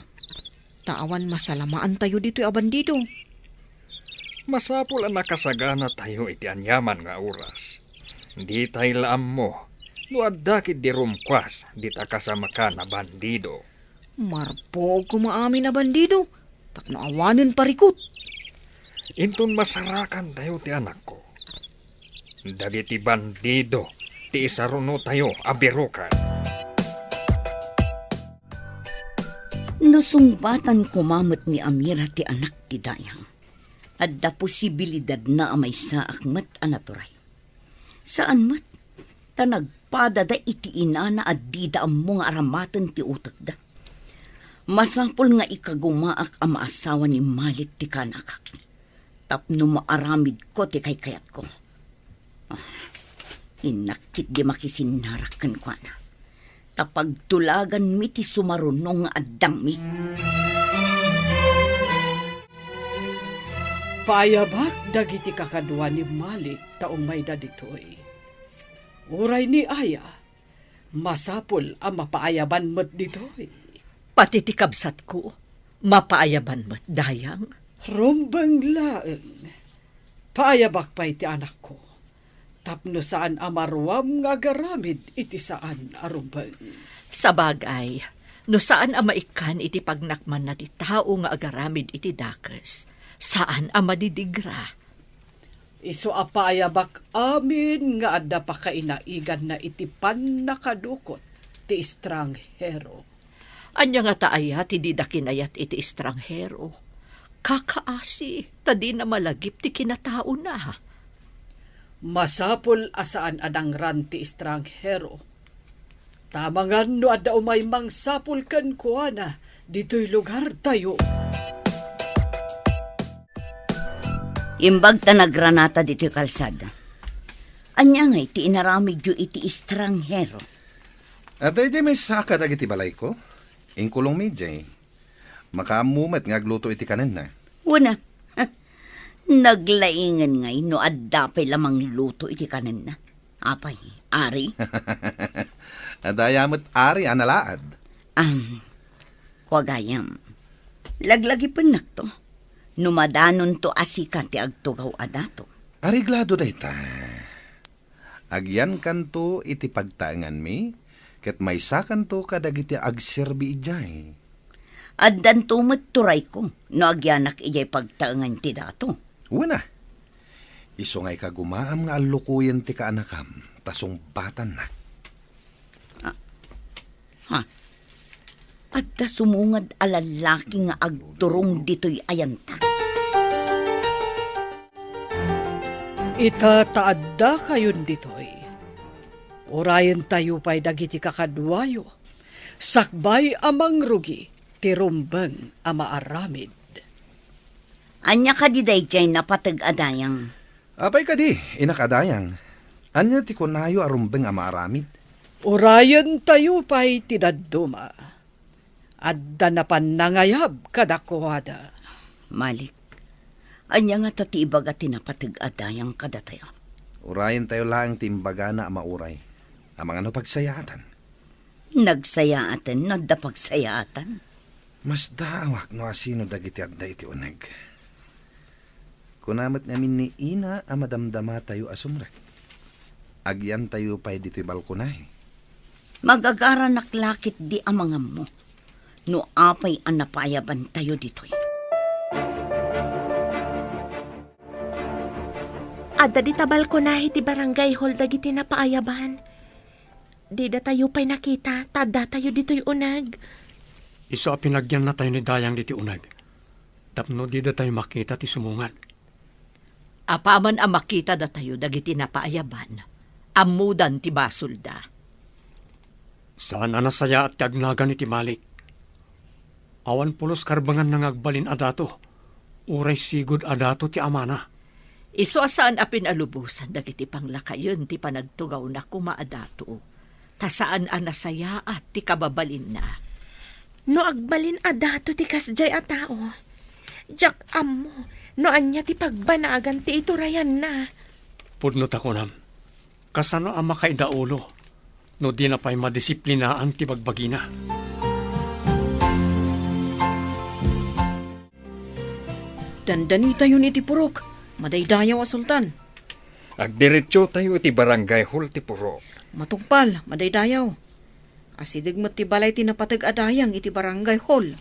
ta awan masalamaantayo ditoy a bandido. Masapul a nakasaganatayo iti aniaman nga oras. Ditay la ammo no adda ketdi rumkuas dita kasamakan a bandido. Marpuog koma amin a bandido, tapno awanen parikut. Inton masarakantayo ti anakko, dagiti bandido ti isarunotayo a biroken. No sungbatan koma met ni Amira ti anak ti dayang, adda posibilidadna a maysaak met a naturay. Saan met, ta nagpadada iti inana a dida ammo nga aramaten ti utekda. Masapul nga ikagumaak a maasawa ni Malik ti kaanakak, tapno maaramidko ti kaykayatko. Ah, innak ketdi makisinnarak kenkuana, ta pagtulaganmi ti sumaruno nga addangmi. Paayabak dagiti kakadua ni Malik ta umayda ditoy. Uray ni Aya, masapul a mapaayaban met ditoy. Pati ti kabsatko, mapaayaban met, dayang. Rumbeng laeng. Paayabak pay ti anakko, tapno saan a maruam nga agaramid iti saan a rumbeng. Sabagay, no saan a maikkan iti pagnakmanna ti tao nga agaramid iti dakes, saan a madidigra. Isu a paayabak amin nga adda pakainaiganna iti pannakadukot ti estranghero. Ania ngata aya ti dida kinayat iti estranghero? Kakaasi, ta dina malagip ti kinataona. Masapul a saan a dangran ti estranghero. Ta amangan no adda umay mangsapul kenkuana ditoy lugartayo. Imbag ta nagranata ditoy kalsada. Ania ngay ti inaramidyo iti estranghero? Adda idiay maysa kadagiti balayko. Inkulongmi idiay. Makaammo met nga agluto iti kanenna. Wen a. Naglaingen ngay no adda pay la mangluto iti kanenna. Apay, Ari? Adda aya met Ari a nalaad. Am, kua gayam, laglagipennakto no madanonto a sika ti agtugaw a dato. Areglado dayta. Agyankanto iti pagtaenganmi, ket maysakanto kadagiti agserbi idiay. Addanto met turayko no agyanak idiay pagtaengan ti dato. Wen a. Isu nga ikagumaam nga allukoyen ti kaanakam, ta sungbatannak. Ah, ha? Adda sumungad a lallaki nga agturong ditoy ayanta. Ita ta addakayon ditoy, urayentayo pay dagiti kakaduayo. Sakbay a mangrugi ti rumbeng a maaramid. Ania kadi daydiay napateg a dayang? Apay kadi, inak a dayang? Ania ti kunayo a rumbeng a maaramid? Urayentayo pay ti dadduma. Adda napan nangayab kadakuada. Malik, ania ngata ti ibaga ti napateg a dayang kadatayo? Urayentayo laeng ti imbagana a mauray. Amangan no pagsayaatan. Nagsayaaten no adda pagsayaatan. Masdaawak no asino dagiti adda iti uneg. Kuna met ngamin ni Ina a madamdamatayo a sumrek. Agyantayo pay ditoy balkonahe. Magagaranak la ketdi a mangammo no apay a napaayabantayo ditoy. Adda dita balkonahe ti barangay hall dagiti napaayaban. Didatayo pay nakita ta addatayo ditoy uneg. Isu a pinagyannatayo ni Dayang ditoy uneg tapno didatayo makita ti sumungad. Apaman a makita datayo dagiti napaayaban, ammodan ti basolda. Saan a nasayaat ti agnagan iti Malik. Awan pulos karbenganna nga agbalin a dato, uray sigud a dato ti amana. Isu a saan a pinalubosan dagiti panglakayen ti panagtugawna koma a dato, ta saan a nasayaat ti kababalinna. No agbalin a dato ti kasdiay a tao, diak ammo no ania ti pagbanagan ti iturayanna. Pudno ta kunam, kasano a makaidaulo no dina pay madisiplinaan ti bagbagina? Dandanitayon iti purok, madaydayaw a sultan. Agdiretsotayo iti barangay hall ti purok. Matungpal, madaydayaw. Asideg met ti balay ti napateg a dayang iti barangay hall.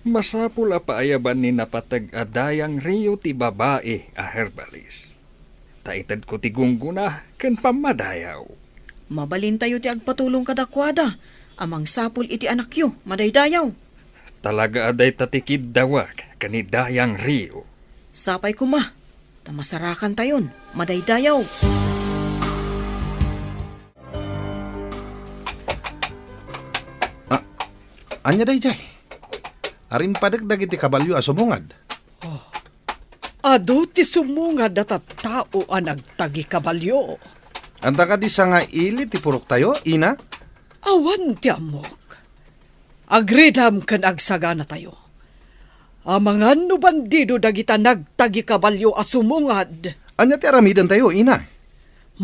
Masapul a paayaban ni napateg a dayang Rio ti babai a herbalis. Ta itedko ti gunggona ken pammadayaw. Mabalintayo ti agpatulong kadakuada a mangsapul iti anakyo, madaydayaw. Talaga a dayta ti kiddawak ken ni Dayang Rio. Sapay koma, ta masarakantayon, madaydayaw. Ah, ania daydiay? Arimpadek dagiti kabalio a sumungad. Oh. Adu ti sumungad a tattao a nagtagikabalio. Anta kadi sangaili ti puroktayo, Ina? Awan ti ammok. Agridam ken agsaganatayo. Amangan no bandido dagita nagtagikabalio a sumungad. Ania ti aramidentayo, Ina?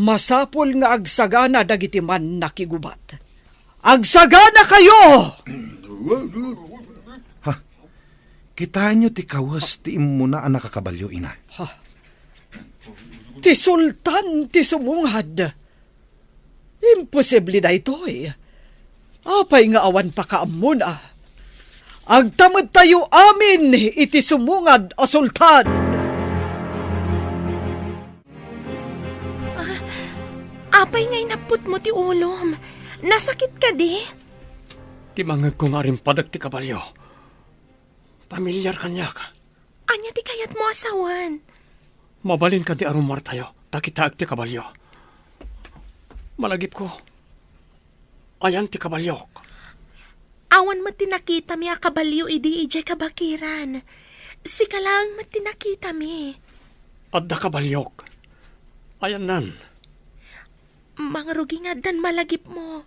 Masapul nga agsagana dagiti mannakigubat. Agsaganakayo! Ha? Kitaenyo ti kawes ti immuna a nakakabalio, Ina. Ha? Ti sultan ti sumungad. Imposible daytoy. Apay nga awan pakaammona? Agtamedtayo amin iti sumungad a sultan. Ah, apay nga inapputmo ti ulom? Nasakit kadi? Ti mangngegko nga arimpadek ti kabalio. Pamilyar kaniak. Ania ti kayatmo a sawen? Mabalin kadi a rummuartayo, ta kitaek ti kabalio. Malagipko, ayan ti kabaliok. Awan met ti nakitami a kabalio idi idiay kabakiran. Sika laeng met ti nakitami. Adda kabaliok. Ayannan. Mangrugi nga addan malagipmo.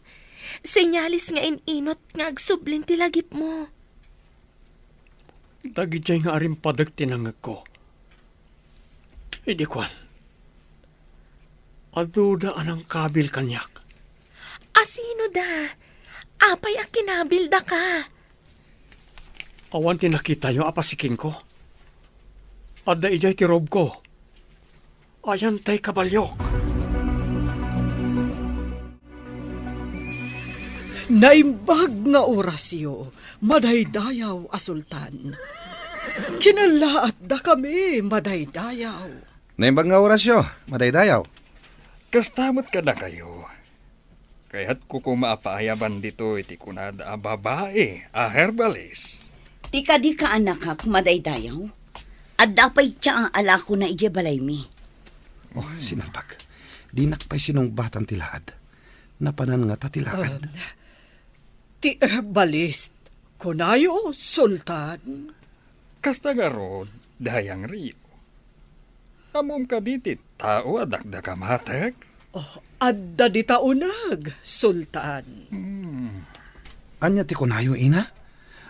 Senyales nga in-inut nga agsublin ti lagipmo. Dagidiay nga arimpadek ti nangngegko. Idi kuan, aduda a nangkabil kaniak. Asino da? Apay a kinabil daka? Awan ti nakitayo a pasikenko. Adda idiay ti robko. Ayan tay kabaliok. Naimbag nga orasyo, madaydayaw a sultan. Kinallaat dakami, madaydayaw. Naimbag nga orasyo, madaydayaw. Kasta met kadakayo. Kayatko koma a paayaban ditoy ti kunada a babai a herbalis. Ti kadi kaanakak, madaydayaw? Adda pay ti alakona idiay balaymi. Oh, sinalbag. Dinak pay sinungbatan ti laad. Napanan ngata ti laad. Um, ti herbalist, kunayo, Sultan? Kasta ngarud, Dayang Rio. Ammom kadi ti tao a dakdakamateg? Oh, adda dita uneg, Sultan. Hmm. Ania ti kunayo, ina?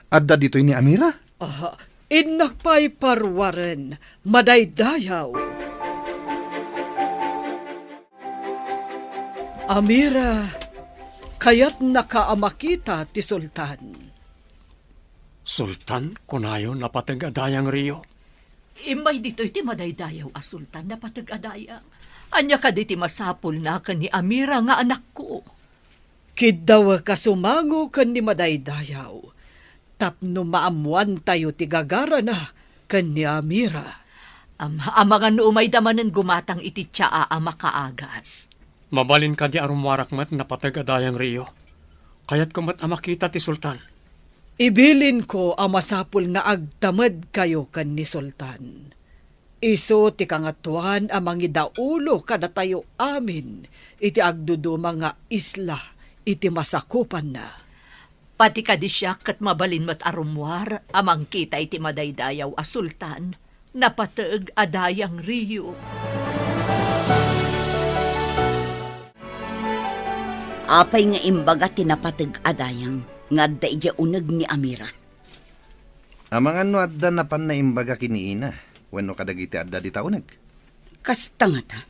Adda ditoy ni Amira? Ah, innak pay paruaren, madaydayaw. Amira, kayatnaka a makita ti Sultan. Sultan, kunayo, napateg a Dayang Rio? Immay ditoy ti madaydayaw a Sultan, napateg a Dayang. Ania kadi ti masapulna ken ni Amira nga anakko? Kiddawek a sumango ken ni madaydayaw tapno maammoantayo ti gagarana ken ni Amira. Am-, amangan no umayda manen gumatang iti tsaa a makaagas. Mabalin kadi a rummuarak met, napateg a Dayang Rio? Kayatko met a makita ti Sultan. Ibilinko a masapul nga agtamedkayo ken ni Sultan. Isu ti Kangatoan a mangidaulo kadatayo amin iti agduduma nga isla iti masakupanna. Pati kadi siak ket mabalin met a rummuar a mangkita iti madaydayaw a Sultan, napateg a Dayang Rio. Apay nga imbaga ti napateg a Dayang nga adda idiay uneg ni Amira? Amangan no adda napan naimbaga ken ni ina wenno kadagiti adda dita uneg. Kasta ngata.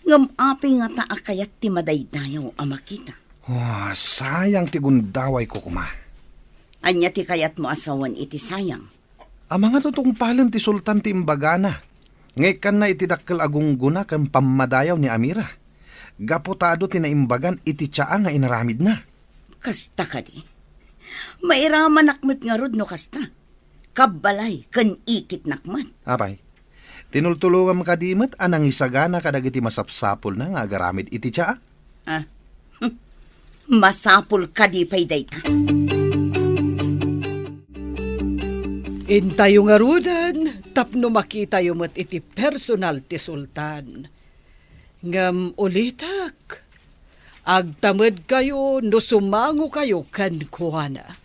Ngem apay ngata a kayat ti madaydayaw a makita? Ah, sayang ti gundawayko koma. Ania ti kayatmo a sawen iti sayang? Amangan no tungpalen ti Sultan ti imbagana nga ikkanna iti dakkel a gunggona ken pammadayaw ni Amira, gapu ta adu ti naimbagan iti tsaa nga inaramidna. Kasta kadi? Mairamanak met ngarud no kasta. Kabbalay ken ikitnak met. Apay, tinultulongam kadi met a nangisagana kadagiti masapsapulna nga agaramid iti tsaa? Ah, hmm. Masapul kadi pay dayta? Intayo ngaruden tapno makitayo met iti personal ti Sultan. Ngem ulitek, agtamedkayo no sumangokayo kenkuana.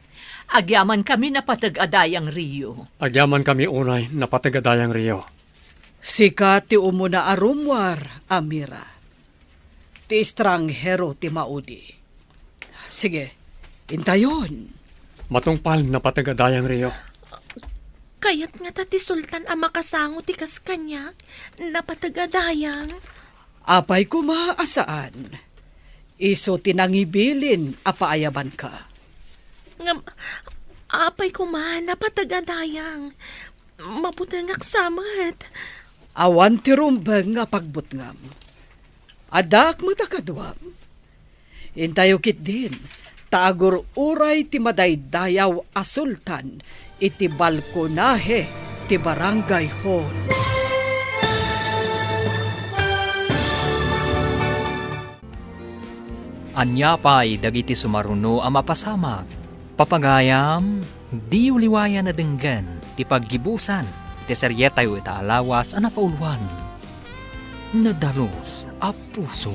Agyamankami, napateg a Dayang Rio. Agyamankami unay, napateg a Dayang Rio. Sika ti umuna a rummuar, Amira. Ti estranghero ti maudi. Sige, intayon. Matungpal, napateg a Dayang Rio. Kayat ngata ti Sultan a makasango ti kas kaniak, napateg a Dayang? Apay koma a saan. Isu ti nangibilin a paayabanka. Ngem, apay koma, napateg a Dayang? Mabutengak sa met. Awan ti rumbeng nga pagbutngam. Addaak met a kaduam. Intayo ketdin, ta agur-uray ti madaydayaw a Sultan iti balkonahe ti Barangay Hall. Ania pay dagiti sumaruno a mapasamak? Papagayam, diyo liwayan a denggen ti paggibusan ti serietayo ita a lawas a napauloan. Nadalus a puso.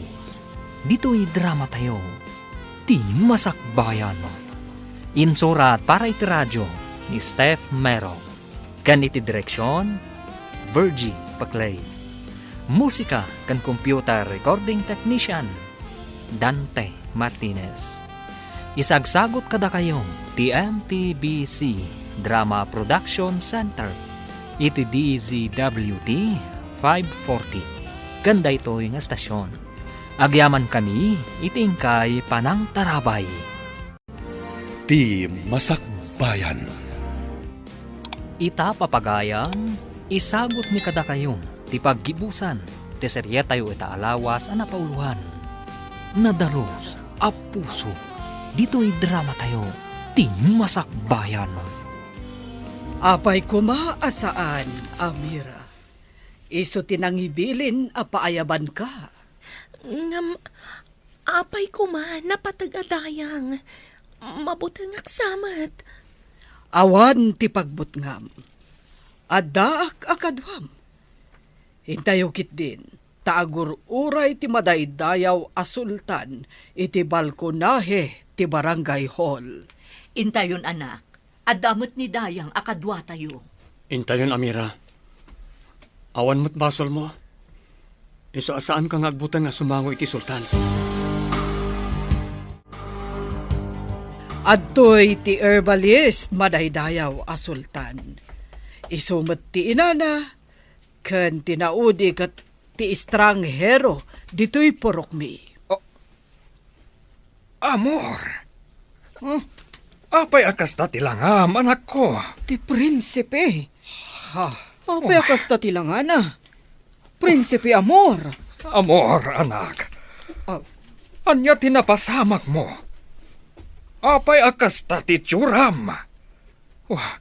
Ditoy dramatayo, Ti Masakbayan. Insurat para iti radio ni Steph Mero. Ken iti direksion, Virgie Paclay. Musika ken computer recording technician, Dante Martinez. Isagsagut kadakayo ti M P B C Drama Production Center iti D Z W T five forty ken daytoy nga estasion. Agyamankami iti inkay panangtarabay. Ti Masakbayan. Ita, papagayam, isagutmi kadakayo ti paggibusan ti serietayo ita a lawas a napauloan, Nadalus a Puso, ditoy dramatayo, Ti Masakbayan. Apay koma a saan, Amira. Isu ti nangibilin a paayabanka. Ngem, apay koma, napateg a dayang. Mabutengak sa met. Awan ti pagbutngam. Addaak a kaduam. Intayo ketdin, ta agur-uray ti madaydayaw a sultan iti balkonahe ti barangay hall. Intayon, anak. Adda met ni Dayang a kaduatayo. Intayon, Amira. Awan met basolmo. Isu a saanka nga agbuteng a sumango iti sultan. Adtoy ti herbalist madaydayaw a sultan. Isu met ti inana ken ti naudi ket ti estranghero ditoy purokmi. Oh, Amor! Hmm? Apay a kasta ti langam, anakko? Ti prinsipe. Ha? Apay a kasta ti langana? Prinsipe Amor. Amor, anak. Ah. Ania ti napasamakmo? Apay a kasta ti itsuram? Wah,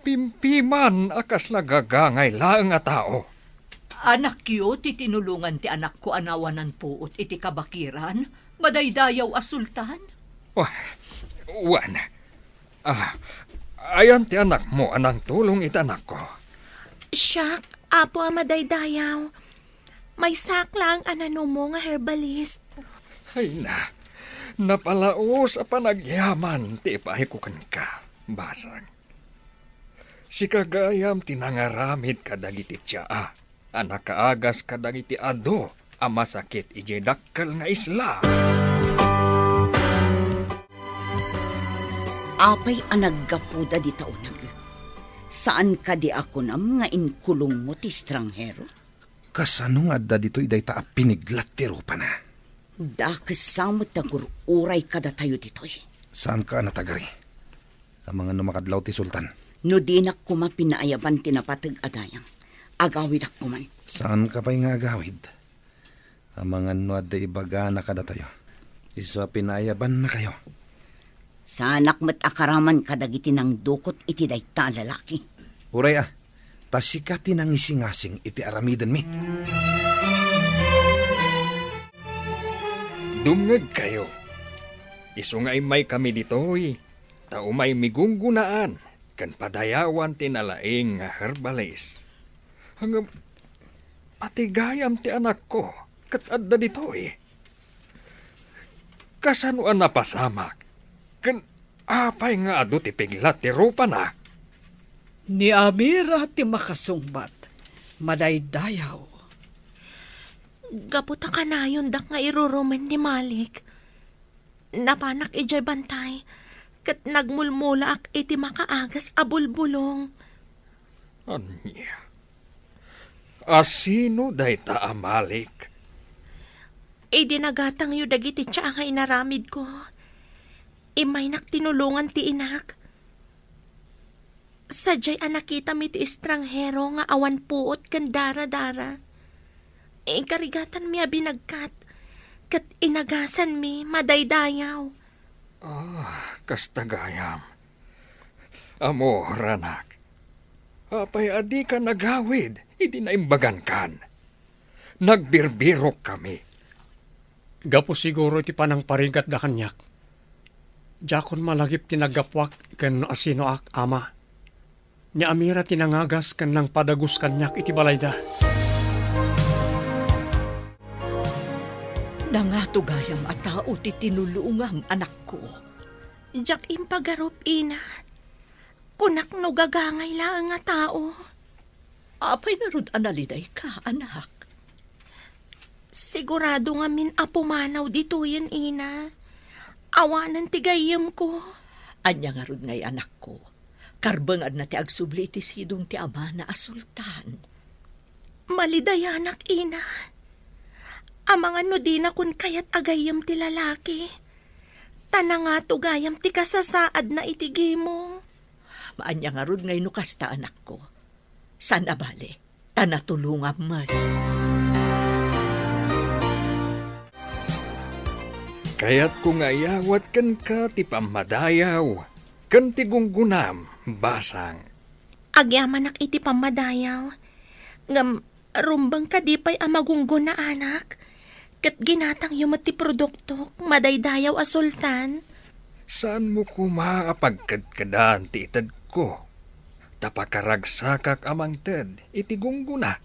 pimpiman a kasla gagangay laeng a tao. Anakyo ti tinulongan ti anakko a nawanan puot iti kabakiran, madaydayaw a sultan? Wah, wen. Ah, ayan ti anakmo a nangtulong iti anakko? Siak, Apo a madaydayaw. Maysaak laeng a nanumo nga herbalist. Ay na, napalaos a panagyaman ti ipaayko kenka, basang. Sika gayam ti nangaramid kadagiti tsaa a nakaagas kadagiti adu a masakit idiay dakkel nga isla. Apay a naggapuda dita uneg? Saan kadi a kunam nga inkulongmo ti estranghero? Kasano nga adda ditoy dayta a piniglat ti rupana? Dakes sa met ti agur-uray kadatayo ditoy. Saanka a natagari? Amangan no makadlaw ti sultan. No dinak koma pinaayaban ti napateg a dayang, agawidak koman. Saanka pay nga agawid? Amangan no adda ibagana kadatayo. Isu a pinaayabannakayo. Saanak met a karaman kadagiti nangdukot iti dayta a lalaki. Uray a, ta sika ti nangisingasing iti aramidenmi. Dumngegkayo. Isu nga immaykami ditoy, ta umaymi gunggonaan ken padayawan ti nalaing nga herbalis. Ngem, pati gayam ti anakko ket adda ditoy. Kasano a napasamak? Ken apay nga adu ti piglat ti rupana? Ni Amira ti makasungbat, madaydayaw. Gapu ta kanayondak nga irurumen ni Malik, napanak idiay bantay ket nagmulmulaak iti makaagas a bulbulong. Ania? A sino dayta a Malik? Idi nagatangyo dagiti tsaa nga inaramidko, immaynak tinulongan ti inak. Sadiay a nakitami ti estranghero nga awan puot ken daradara, inkarigatanmi a binagkat ket inagasanmi madaydayaw. Ah, kasta gayam. Amor, anak, apay a dika nagawid idi naimbagankan? Nagbirbirokkami. Gapu siguro iti panangparigatda kaniak. Diakon malagip ti naggapuak ken no asinoak, ama. Ni Amira ti nangagas ken nangpadagus kaniak iti balayda. Nangato gayam a tao ti tinulongam, anakko. Diak impagarup, ina. Kunak no gagangay laeng a tao. Apay ngarud a nalidayka, anak? Sigurado ngamin a pumanaw ditoyen, ina. Awanen ti gayyemko. Ania ngarud ngay, anakko? Karbenganna ti agsubli iti sidong ti amana a sultan. Malidayanak, ina. Amangan no dinakon kayat a gayyem ti lalaki. Ta nangato gayam ti kasasaadna iti gimong. Ania ngarud ngay no kasta, anakko? Saan a bale, ta natulongam met. Kayatko nga iyawat kenka ti pammadayaw ken ti gunggonam, basang. Agyamanak iti pammadayaw, ngem rumbeng kadi pay a magunggona, anak? Ket ginatangyo met ti produktok, madaydayaw a sultan. Saanmo koma a pagkedkedan ti itedko, ta pakaragsakak a mangted iti gunggona.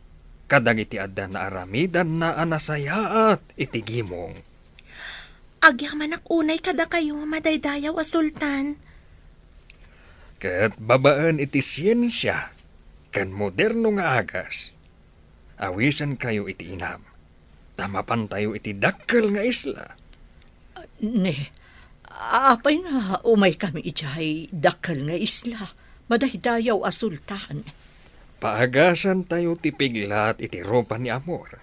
kadagiti adda naaramidanna a nasayaat iti gimong. Agyamanak unay kadakayo, madaydayaw a sultan. Ket babaen iti siensia ken moderno nga agas, awisenkayo iti inam, ta mapantayo iti dakkel nga isla. Ne, apay nga umaykami idiay dakkel nga isla, madaydayaw a sultan? Paagasantayo ti piglat iti rupa ni Amor,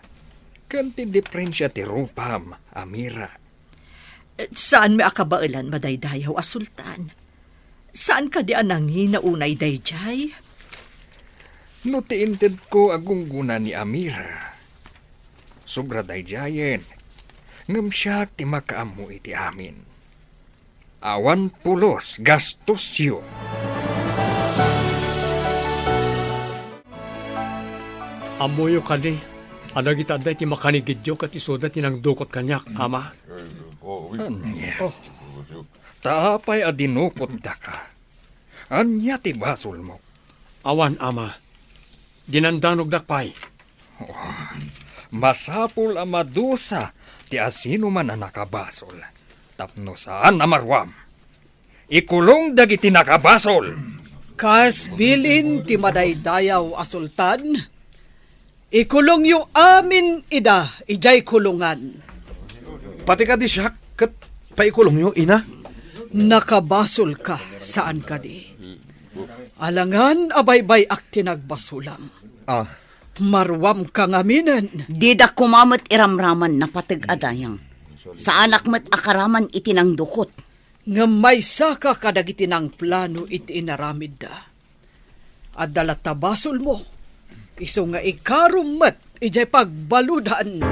ken ti diprensia ti rupam, Amira. Saanmi a kabaelan, madaydayaw a sultan? Saan kadi a nangina unay daydiay? No ti intedko a gunggona ni Amira, sobra daydiayen, ngem siak ti makaammo iti amin. Awan pulos gastosyo. Ammoyo kadi a dagiti adda iti makanigidyo ket isuda ti nangdukot kaniak, ama? Ania? Oh. Ta apay a dinukottaka? Ania ti basolmo? Awan, ama. Dinandanogdak pay. Oh, masapul a madusa ti asinoman a nakabasol tapno saan a maruam. Ikulong dagiti nakabasol! Kas bilin ti madaydayaw a sultan, ikulongyo amin ida idiay kulongan. Pati kadi siak, ket paikulongyo, ina? Nakabasolka, saan kadi? Alangan a baybay-ak ti nagbasolam. Ah. Maruamka ngaminen. Dida koma met iramraman napateg a dayang. Saanak met a karaman iti nangdukot. Ngem maysaka kadagiti nangplano iti inaramidda. Adda latta basolmo, isu nga ikarom met idiay pagbaludan.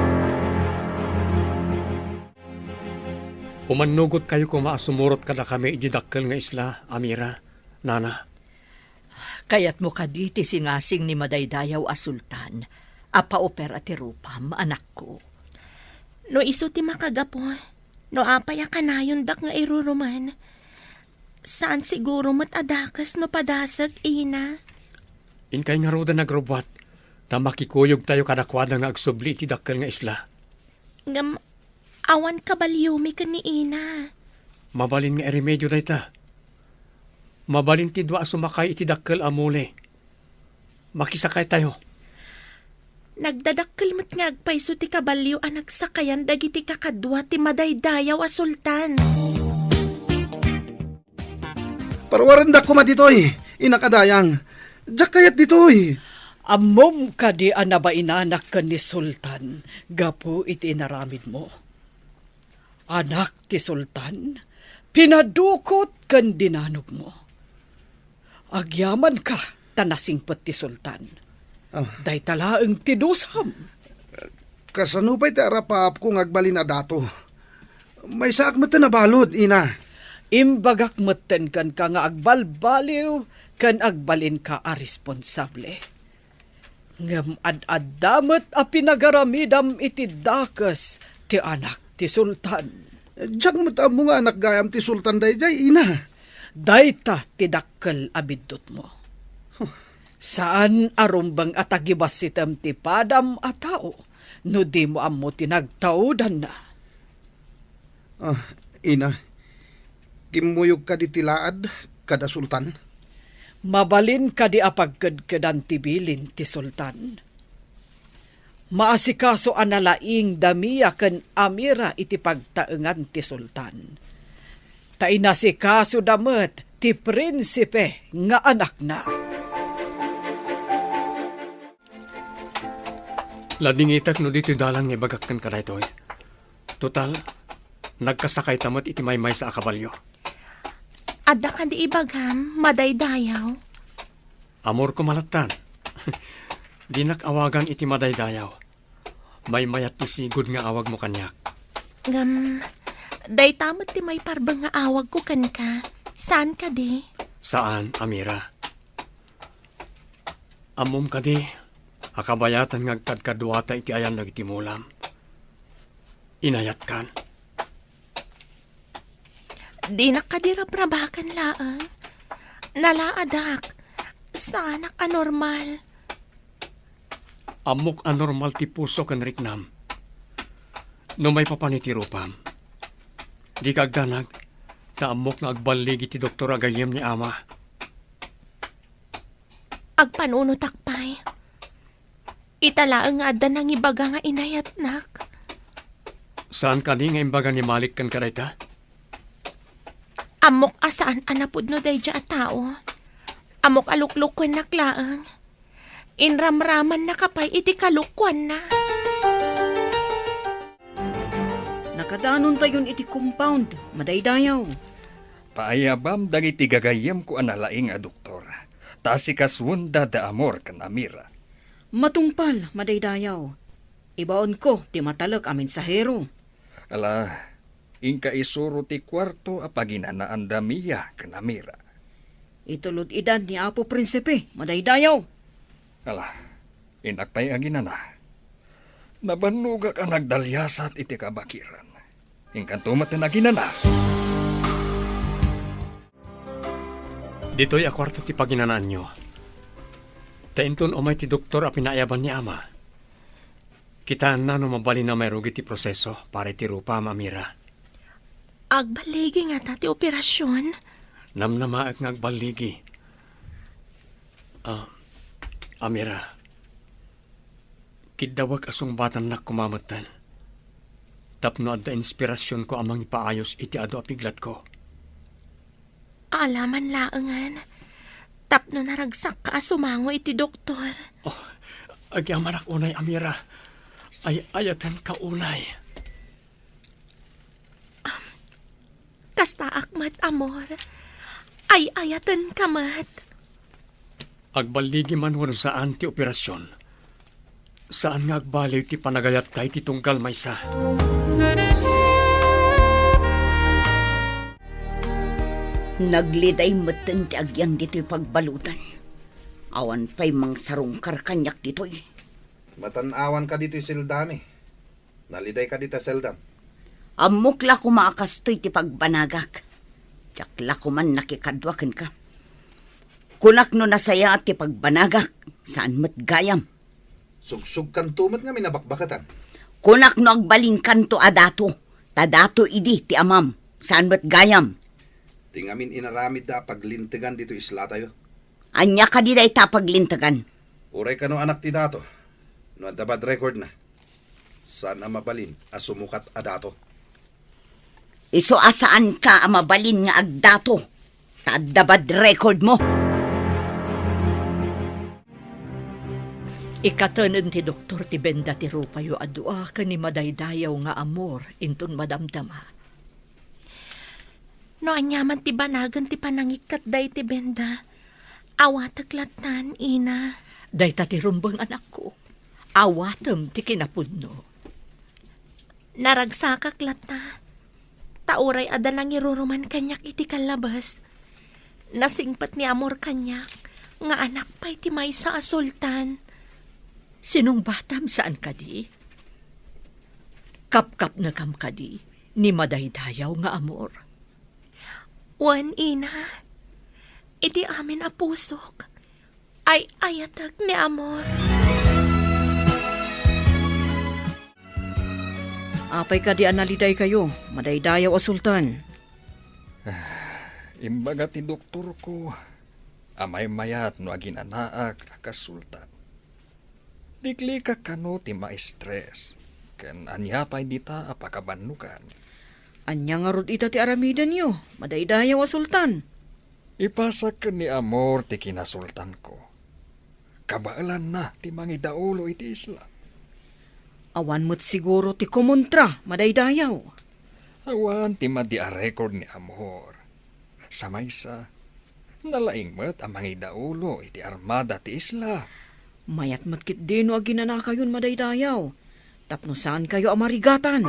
Umannugotkayo koma a sumurot kadakami idiay dakkel nga isla, Amira, nana. Kayatmo kadi ti singasing ni madaydayaw a sultan a paupera ti rupam, anakko? No isu ti makagapu, no apay a kanayondak nga iruruman? Saan siguro met a dakes no padasek, ina. Inkay ngaruden agrubbuat, ta makikuyogtayo kadakuada nga agsubli iti dakkel nga isla. Ngem awan kabaliomi ken ni ina. Mabalin nga iremedio dayta. Mabalin ti dua a sumakay iti dakkel a muli. Makisakaytayo. Nagdadakkel met nga agpayso ti kabalio a nagsakayan dagiti kakadua ti madaydayaw a sultan. Paruarendak koma ditoy, innak a dayang. Diak kayat ditoy. Ammom kadi a nabainanak ken ni Sultan gapu iti inaramidmo? Anak ti Sultan, pinadukot ken dinanogmo. Agyamanka ta nasingpet ti Sultan. Ah. Dayta laeng ti dusam. Kasano pay ti arapaapko nga agbalin a dato? Maysaak metten a balud, ina. Imbagak metten kenka nga agbalbaliw ken agbalinka a responsable. Ngem ad-adda met a pinagaramidam iti dakes ti anak ti sultan. Diak met ammo nga anak gayam ti sultan daydiay, ina. Dayta ti dakkel a biddutmo. Huh. Saan a rumbeng a tagibassitem ti padam a tao no dimo ammo ti nagtaudanna. Ah, ina, kimmuyog kadi ti laad kada sultan? Mabalin kadi a pagkedkedan ti bilin ti sultan? Maasikaso a nalaing da Mia ken Amira iti pagtaengan ti sultan. Ta inasikasoda met ti prinsipe nga anakna. Ladingitek no ditoy dalan nga ibagak kenka daytoy. Total, nagkasakayta met iti maymaysa a kabalio. Adda kadi ibagam, madaydayaw? Amorko malattan. Dinak awagan iti madaydayaw. Maymayat ti sigud nga awagmo kaniak. Ngem, dayta met ti maiparbeng nga awagko kenka. Saan kadi? Saan, Amira. Ammom kadi a kabayatan nga agkadkaduata iti ayan dagiti mulam? Inayatkan. Dinak kadi rabrabaken laeng? Nalaadak. Saanak a normal. Ammok a normal ti puso ken riknam. No maipapan iti rupam, dika agdanag, ta ammok nga agballigi ti doktor a gayyem ni ama. Agpanunotak pay. Ita laeng nga adda nangibaga nga inayatnak. Saan kadi nga imbaga ni Malik kenka dayta? Ammok a saan a napudno daydiay a tao. Ammok a luklukuennak laeng. Inramramannaka pay iti kalokuanna. Nakadanontayon iti compound, madaydayaw. Paayabam dagiti gagayyemko a nalaing a doktor, ta asikasuenda da Amor ken Amira. Matungpal, madaydayaw. Ibaonko ti matalek a mensahero. Ala, inka isuro ti kuarto a paginanaanda Mia ken Amira. Itulod idan ni Apo Prinsipe, madaydayaw. Ala, innak pay aginana. Nabannogak a nagdaliasat iti kabakiran. Inkanto met ti naginana. Ditoy a kuarto ti paginanaanyo. Ta inton umay ti doktor a pinaayaban ni ama, kitaenna no mabalin a mairugi ti proseso para iti rupam, Amira. Agballigi ngata ti operasion? Namnamaek nga agballigi. Ah, Amira, kiddawek a sungbatannak koma metten tapno adda inspirasionko a mangipaayos iti adu a piglatko. Ala man laengen, tapno naragsakka a sumango iti doktor. Oh, agyamanak unay, Amira. Ay-ayatenka unay. Kastaak met, Amor. Ay-ayatenka met. Agballigi man wenno saan ti operasion, saan nga agbaliw ti panagayatta iti tunggal maysa. Nagliday metten ti agyang ditoy pagbaludan. Awan pay mangsarungkar kaniak ditoy. Matan-awanka ditoy seldami. Nalidayka dita seldam. Ammok la koma a kastoy ti pagbanagak. Diak la koman nakikadua kenka. Kunak no nasayaat ti pagbanagak, saan met gayam. Sugsugkanto met ngamin a bakbaketan. Kunak no agbalinkanto a dato, ta dato idi ti amam, saan met gayam. Ti ngamin inaramidda a paglintegan ditoy islatayo. Ania kadi dayta a paglintegan? Uray kano anak ti dato, no adda bad recordna. Saan a mabalin a sumukat a dato. Isu a saanka a mabalin nga agdato, ta adda bad recordmo. Ikatenen ti doktor ti benda ti rupayo a dua ken ni madaydayaw nga Amor inton madamdama. No aniaman ti banagen ti panangikkat dayta benda, awatek lattan, ina. Dayta ti rumbeng, anakko. Awatem ti kinapudno. Naragsakak latta, ta uray adda nangiruruman kaniak iti kallabas. Nasingpet ni Amor kaniak nga anak pay ti maysa a sultan. Sinungbatam saan kadi? Kapkapnekam kadi ni madaydayaw nga Amor? Wen, ina, iti amin a pusok, ay-ayatek ni Amor. Apay kadi a nalidaykayo, madaydayaw a sultan? Imbaga ti doktorko a maymayat no aginanaak a kas sultan. Liklikak kano ti ma-stress, ken ania pay dita a pakabannogan. Ania ngarud ita ti aramidenyo, madaydayaw a sultan? Ipasak ken ni Amor ti kinasultanko. Kabaelanna ti mangidaulo iti isla. Awan met siguro ti kumontra, madaydayaw. Awan ti madi a record ni Amor. Sa maysa, nalaing met a mangidaulo iti armada ti isla. Mayat met ketdi no aginanakayon, madaydayaw, tapno saankayo a marigatan.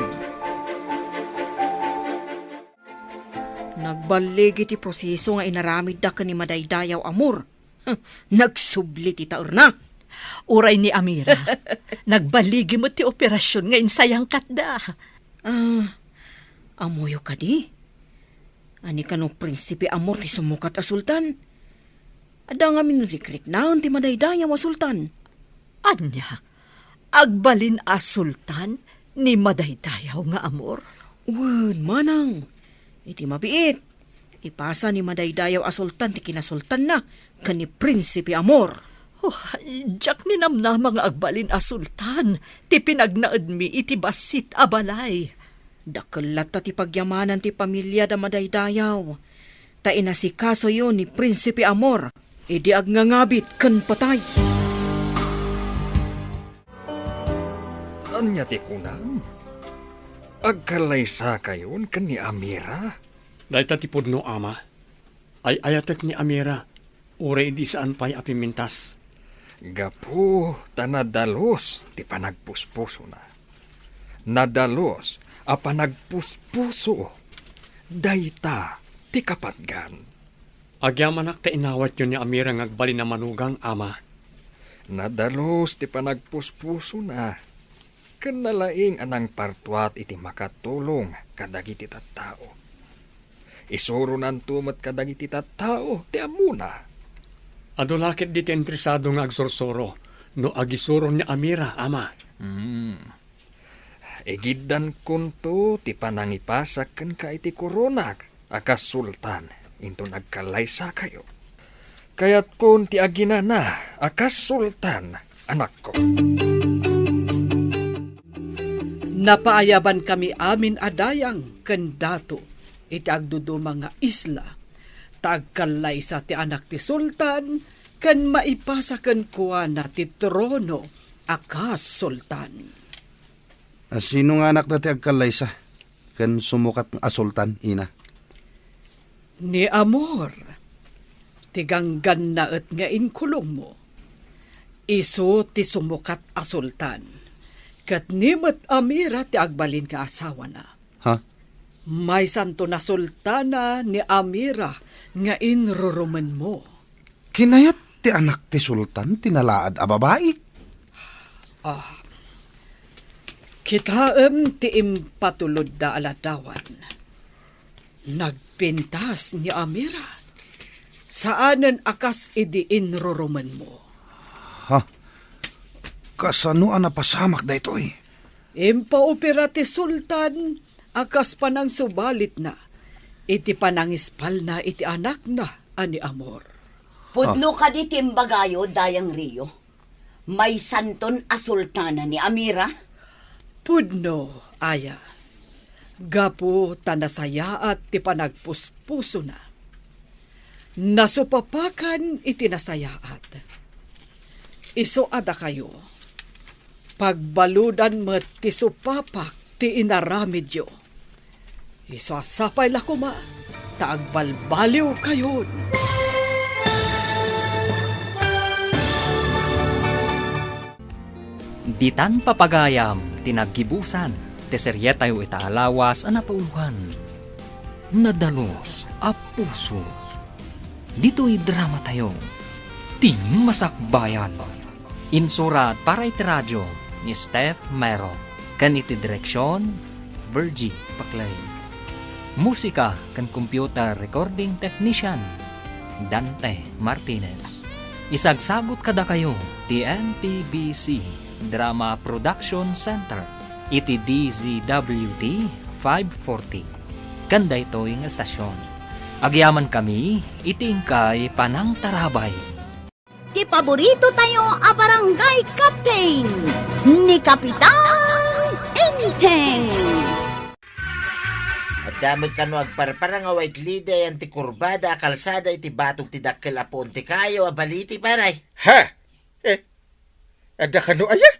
Nagballigi ti proseso nga inaramidda ken ni madaydayaw Amor. Nagsubli ti taerna. Uray ni Amira, nagballigi met ti operasion nga insayangkatda. Ah, ammoyo kadi? Ania kano Prinsipe Amor ti sumukat a sultan? Adda ngamin rikriknaen ti madaydayaw a sultan. Ania? Agbalin a sultan ni madaydayaw nga Amor? Wen, manang. Iti mabiit, ipasa ni madaydayaw a sultan ti kinasultanna ken ni Prinsipe Amor. Oh, diak ninamnama nga agbalin a sultan ti pinagnaedmi iti bassit a balay. Dakkel latta ti pagyamanan ti pamiliada madaydayaw, ta inasikasoyo ni Prinsipe Amor idi agngangabit ken patay. Ania ti kunam? Agkallaysakayon ken ni Amira? Dayta ti pudno, ama. Ay-ayatek ni Amira, uray idi saan pay a pimmintas. Gapu ta nadalus ti panagpuspusona. Nadalus a panagpuspuso. Dayta ti kapatgan. Agyamanak ta inawatyo ni Amira nga agbalin a manugang, ama. Nadalus ti panagpuspusona, ken nalaing a nangpartuat iti makatulong kadagiti tattao. Isuronanto met kadagiti tattao ti ammona. Adu la ketdi ti interesado nga agsursuro no agisuro ni Amira, ama. Hmm. Igiddankonto ti panangipasak kenka iti koronak a kas sultan inton agkallaysakayo. Kayatkon ti aginana a kas sultan, anakko. Napaayabankami amin a dayang ken dato iti agduduma nga isla, ta agkallaysa ti anak ti sultan ken maipasa kenkuana ti trono a kas sultan. A sino nga anakda ti agkallaysa ken sumukat a sultan, ina? Ni Amor, ti ganggannaet nga inkulongmo. Isu ti sumukat a sultan, ket ni met Amira ti agbalin nga asawana. Ha? Maysanto a sultana ni Amira nga inrurumenmo. Kinayat ti anak ti sultan ti nalaad a babai? Ah, kitaem ti impatulodda a ladawan. Nagpintas ni Amira. Saanen a kas idi inrurumenmo. Ha? Kasano a napasamak daytoy? Impaopera ti sultan a kas panangsubalitna iti panangispalna iti anakna a ni Amor. Pudno kadi ti imbagayo, Dayang Rio? Maysanton a sultana ni Amira? Pudno, aya. Gapu ta nasayaat ti panagpuspusona. Nasupapakan iti nasayaat. Isu a dakayo, pagbaludan met ti supapak ti inaramidyo. Isu a sapay la koma ta agbalbaliwkayon. Ditan papagayam ti naggibusan ti serietayo ita a lawas a napauloan, Nadalus a Puso. Ditoy dramatayo, Ti Masakbayan. Insurat para iti radio ni Steph Mero, ken iti direksion, Virgie Paclay. Musika ken computer recording technician, Dante Martinez. Isagsagut kadakayo ti M P B C Drama Production Center iti D Z W T five forty. Ken daytoy nga estasion, agyamankami iti inkay panangtarabay. Ti paborito tayo a barangay captain, ni Kapitan Enteng. Adda met kano agparparang a White Lady ayan ti kurbada a kalsada iti batog ti dakkel a puon ti kayo a baliti, paray. Ha? Eh, adda kano aya?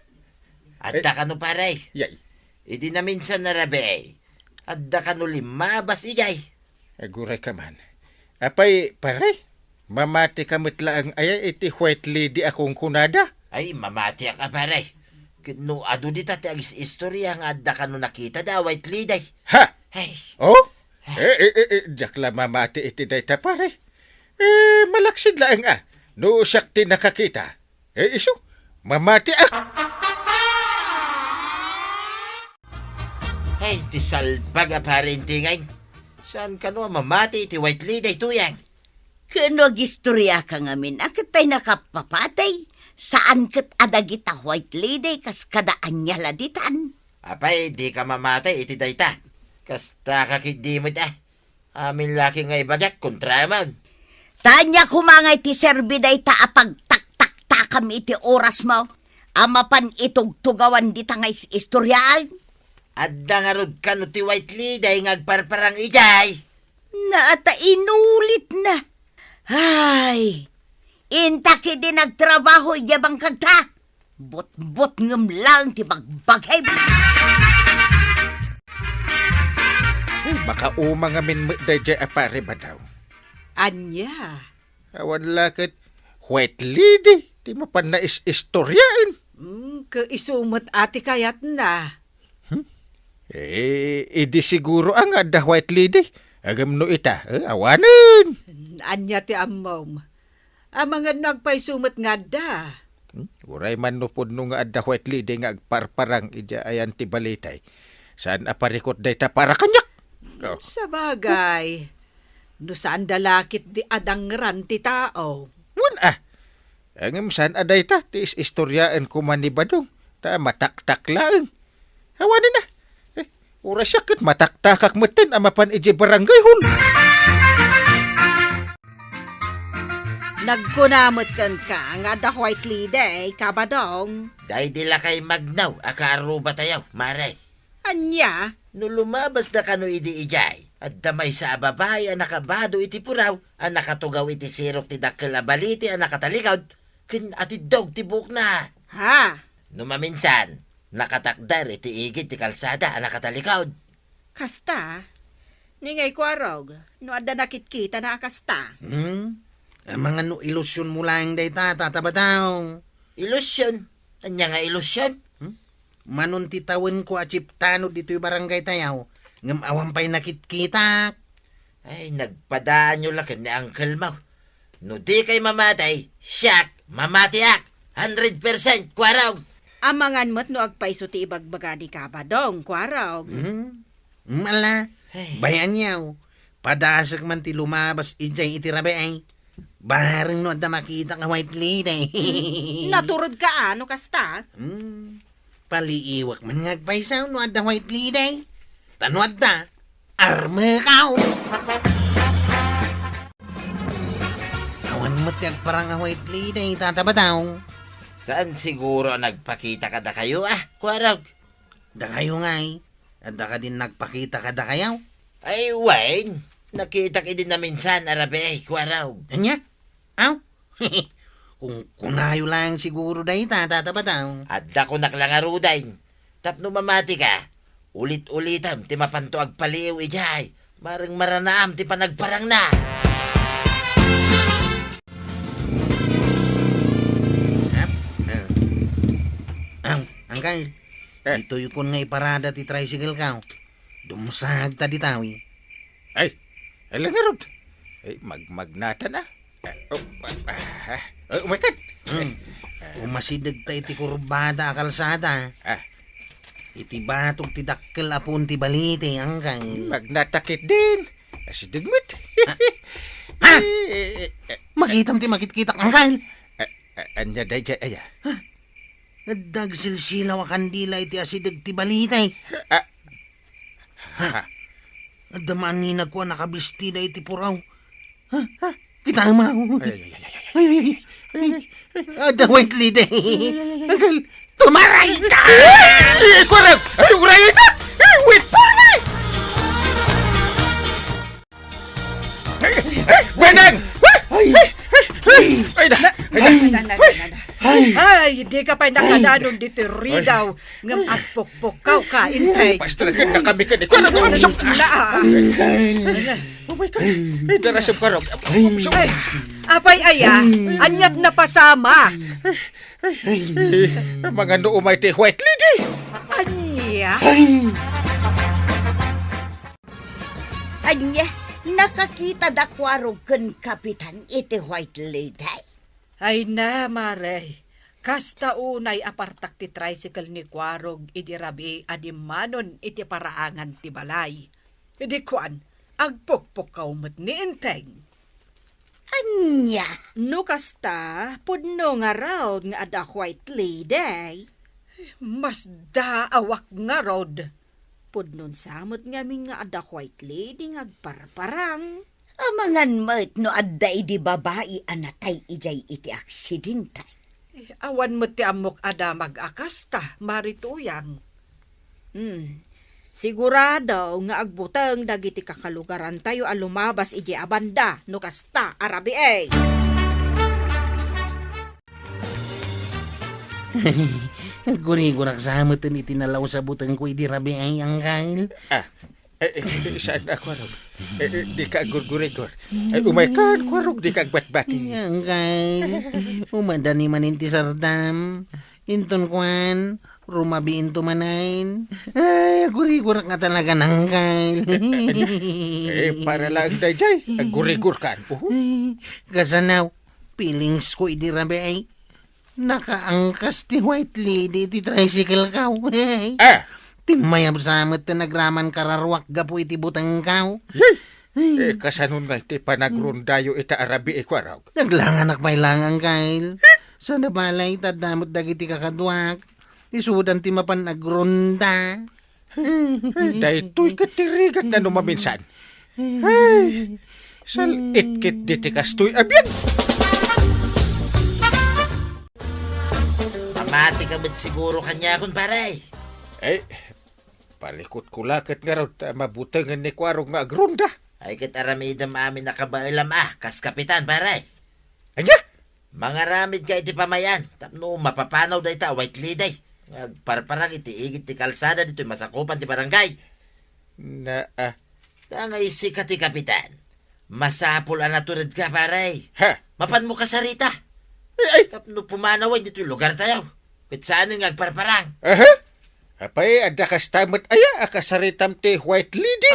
Adda Eh, kano, paray? Yay. Idi naminsan a rabii, adda kano limmabas idiay. Aguray ka man. Apay, pare? Mamati ka met laeng aya iti White Lady a kunkunada? Ay, mamatiak a, pare. Ket no adu dita ti agis-istorya nga adda kano nakitada a White Lady. Ha? Ay. Oh? Eh, eh, eh, eh, diak la mamati iti dayta, pare. Eh, malaksid laeng a, no siak ti nakakita. Eh, isu, mamati a. Ay, ti salbag a pare Intingay. Saan kano a mamati iti White Lady daytoyen? Ken no agistoriaka ngamin a ket tay nakapapatay, Saan ket a dagita White Lady kas kada ania la ditan. Apay, dika mamatay iti dayta. Kasta ka ketdi met, a. Amin la ket nga ibagak, kontraman. Ta ania koma nga iti serbi dayta a pagtaktaktakam iti orasmo a mapan itugtugawan dita nga is-istoriaan? Adda ngarud kano ti White Lady nga agparparang idiay? Naata, inulitna. Ay, inta ketdi nagtrabaho idiay bangkagta. Butbutngem laeng ti bagbagim. Ay, makauma ngamin met daydiay a pare Badaw. Ania? Awan la ket White Lady ti mapan nais-istoriaen. Mm, ket isu met a ti kayatna. Hmm? Eh, idi siguro a nga adda White Lady. Ngem no ita, eh, awanen. Ania ti ammom? Amangan no agpayso met nga adda. Hmm? Uray man no pudno nga adda White Lady nga agparparang idiay ayan ti balitay. Saan a parikut dayta para kaniak? Oh. Sabagay, no saan da la ketdi a dangran ti tao. Wen a. Ngem saan a dayta ti is-istoriaen koma ni Badong, ta mataktak laeng. Awanen a. Eh, uray siak ket mataktakak metten a mapan idiay barangay hall. Nagkuna met kenka nga adda White Lady, Kabadong. Daydi lakay magnaw a kaarrubatayo, Mare. Ania? No lumabasda kano idi idiay, adda maysa a babai a nakabado iti puraw a nakatugaw iti sirok ti dakkel a balite a nakatalikod ken atiddog ti buokna. Ha? No maminsan, nakatakder iti igid ti kalsada a nakatalikod. Kasta? Ni ngay Kuarog, no adda nakitkitana a kasta? Hmm? Amangan no ilusionmo laeng dayta, Tata Badong. Ilusion? Ania nga ilusion? Hmm? Manon ti tawenko a chief tanod ditoy barangaytayo, ngem awan pay nakitkitak. Ay, nagpadaanyo la ken ni uncle mo. No dikay mamatay, siak, mamatiak. Hundred percent, Kuarog. Amangan met no agpayso ti ibagbaga ni Kabadong, Kuarog. Hmm? Mala, ay. Bay-anyo, padasek man ti lumabas idiay iti rabii. Bareng no adda makita nga White Lady. Hmm, naturodka a no kasta? Hmm. Paliiwak man nga agpayso no adda White Lady. Ta no adda, armekaw. Awan met ti agparang a White Lady, Tata Badong. Saan siguro a nagpakita kadakayo, a, Kuarog? Dakayo ngay, adda kadin nagpakita kadakayo? Ay, wen, nakitak idi naminsan a rabii, Kuarog. Ania? Aw? Kunkunayo laeng siguro dayta, Tata Badong. Adda kunak la ngaruden. Tapno mamatika, ulit-ulitem ti mapanto agpaliiw idiay. Bareng maranaam ti panagparangna. Ap, eh. Aw, Angkal, eh. Ditoy kon nga iparada ti tricycle ko. Dumsag ta ditawi. Ay, ala ngarud. Ay, magmagnatan a. Eh, oh, ah, ah, ah, oh, umay ket. Hmm. Eh, eh. Umasideg ta iti kurbada a kalsada. Ah. Iti batog ti dakkel a puon ti balite, Angkal. Magnatakit din. Asideg met. Ah. Ah! Eh, eh, eh, eh. Makitam ti makitkitak, Angkal. Eh, eh, ania daydiay aya? Huh? Adda agsilsilaw a kandila iti asideg ti balite. Ah. Ha? Adda maaninag ko a nakabistida iti puraw. Ha? Kita mo. Ay, ay, ay, ay, ay, ay. Ay, ay, ay, ay. Adda White Lady. Ay, ay, ay, ay, ay. Angkal, tumaray ka! Ay, ay, ay, ay, ay, ay, ay, wait for me! Beneng! Ay! Ay! Ay! Ay! Ay! Ay! Ay! Ay, di ka pa'y nakadanon diti ridaw, ngem agpukpukawka, intay. Pastreken na kami kadi. Kuwan ako, amsok! Na, ah. Oh my God. Ay, darasem ka, Rog. Ay, apay aya, aniat napasamak? Ay, ay, ay, mangano umay ti White Lady? Ania? Ay! Ania, nakakita da Kuarog ken Kapitan iti White Lady? Ay na, Mare. Kasta unay a partak ti tricycle ni Kuarog idi rabii a dimmanon iti paraangan ti balay. Idi kuan, agpukpukkaw met ni Enteng. Ania? No kasta, pudno ngarud nga adda White Lady. Masdaawak ngarud. Pudnon sa met ngamin nga adda White Lady nga agparparang. Amangan met no adda idi babai a natay idiay iti aksidente. Eh, awan met ti ammok a damag a kasta, Mari Tuyang. Hmm. Sigurado nga agbuteng dagiti kakalugarantayo a lumabas idiay a banda no kasta a rabii. Aggurigurak sa meten iti nalaus a butengko idi rabii, Angkel. Ah, eh, eh, eh, saan a kuarog? Eh, eh, dika aggurgurigur. Eh, umaykan kuarog, dika agbatbati. Angkel, umadani manen ti sardam. Inton kuan, rumabiinto manen. Ay, aggurigurak nga talaga, Angkel. Eh, para laeng daydiay, aggurigurkan. Uhu. Ay, kasano? Feelings ko idi rabii. Nakaangkas ti White Lady iti tricycle ko. Ah! Timmayab sa met ti nagraman kararuak gapu iti butengko. Yay! Eh, kasanon nga iti panagrondayo ita a rabii, kuarog? Naglanganak pay lang, Angkel. Sa nabalay, tadda met dagiti kakaduak. Isudan ti mapan agronda. Ay, daytoy ket ti rigat nga no maminsan. Ay, sal-it ket diti kastoy a biag. Mamati ka met siguro kaniakon, pare. Ay, palikutko la ket ngarud ta mabutengen ni kuarog nga agronda. Ay, ket aramidem amin a kabaelam a kas kapitan, pare. Ania? Mangaramid ka iti pamayan tapno mapapanaw dayta a White Lady nga agparparang iti igid ti kalsada ditoy masakupan ti barangay. Na, ah. Ta nga isika ti kapitan, masapul a naturedka, pare. Ha? Mapanmo kasarita. Ay, ay. Tapno pumanawen ditoy lugartayo. Ket saanen nga agparparang. Aha? Apay, adda kasta met aya a kasaritam ti White Lady?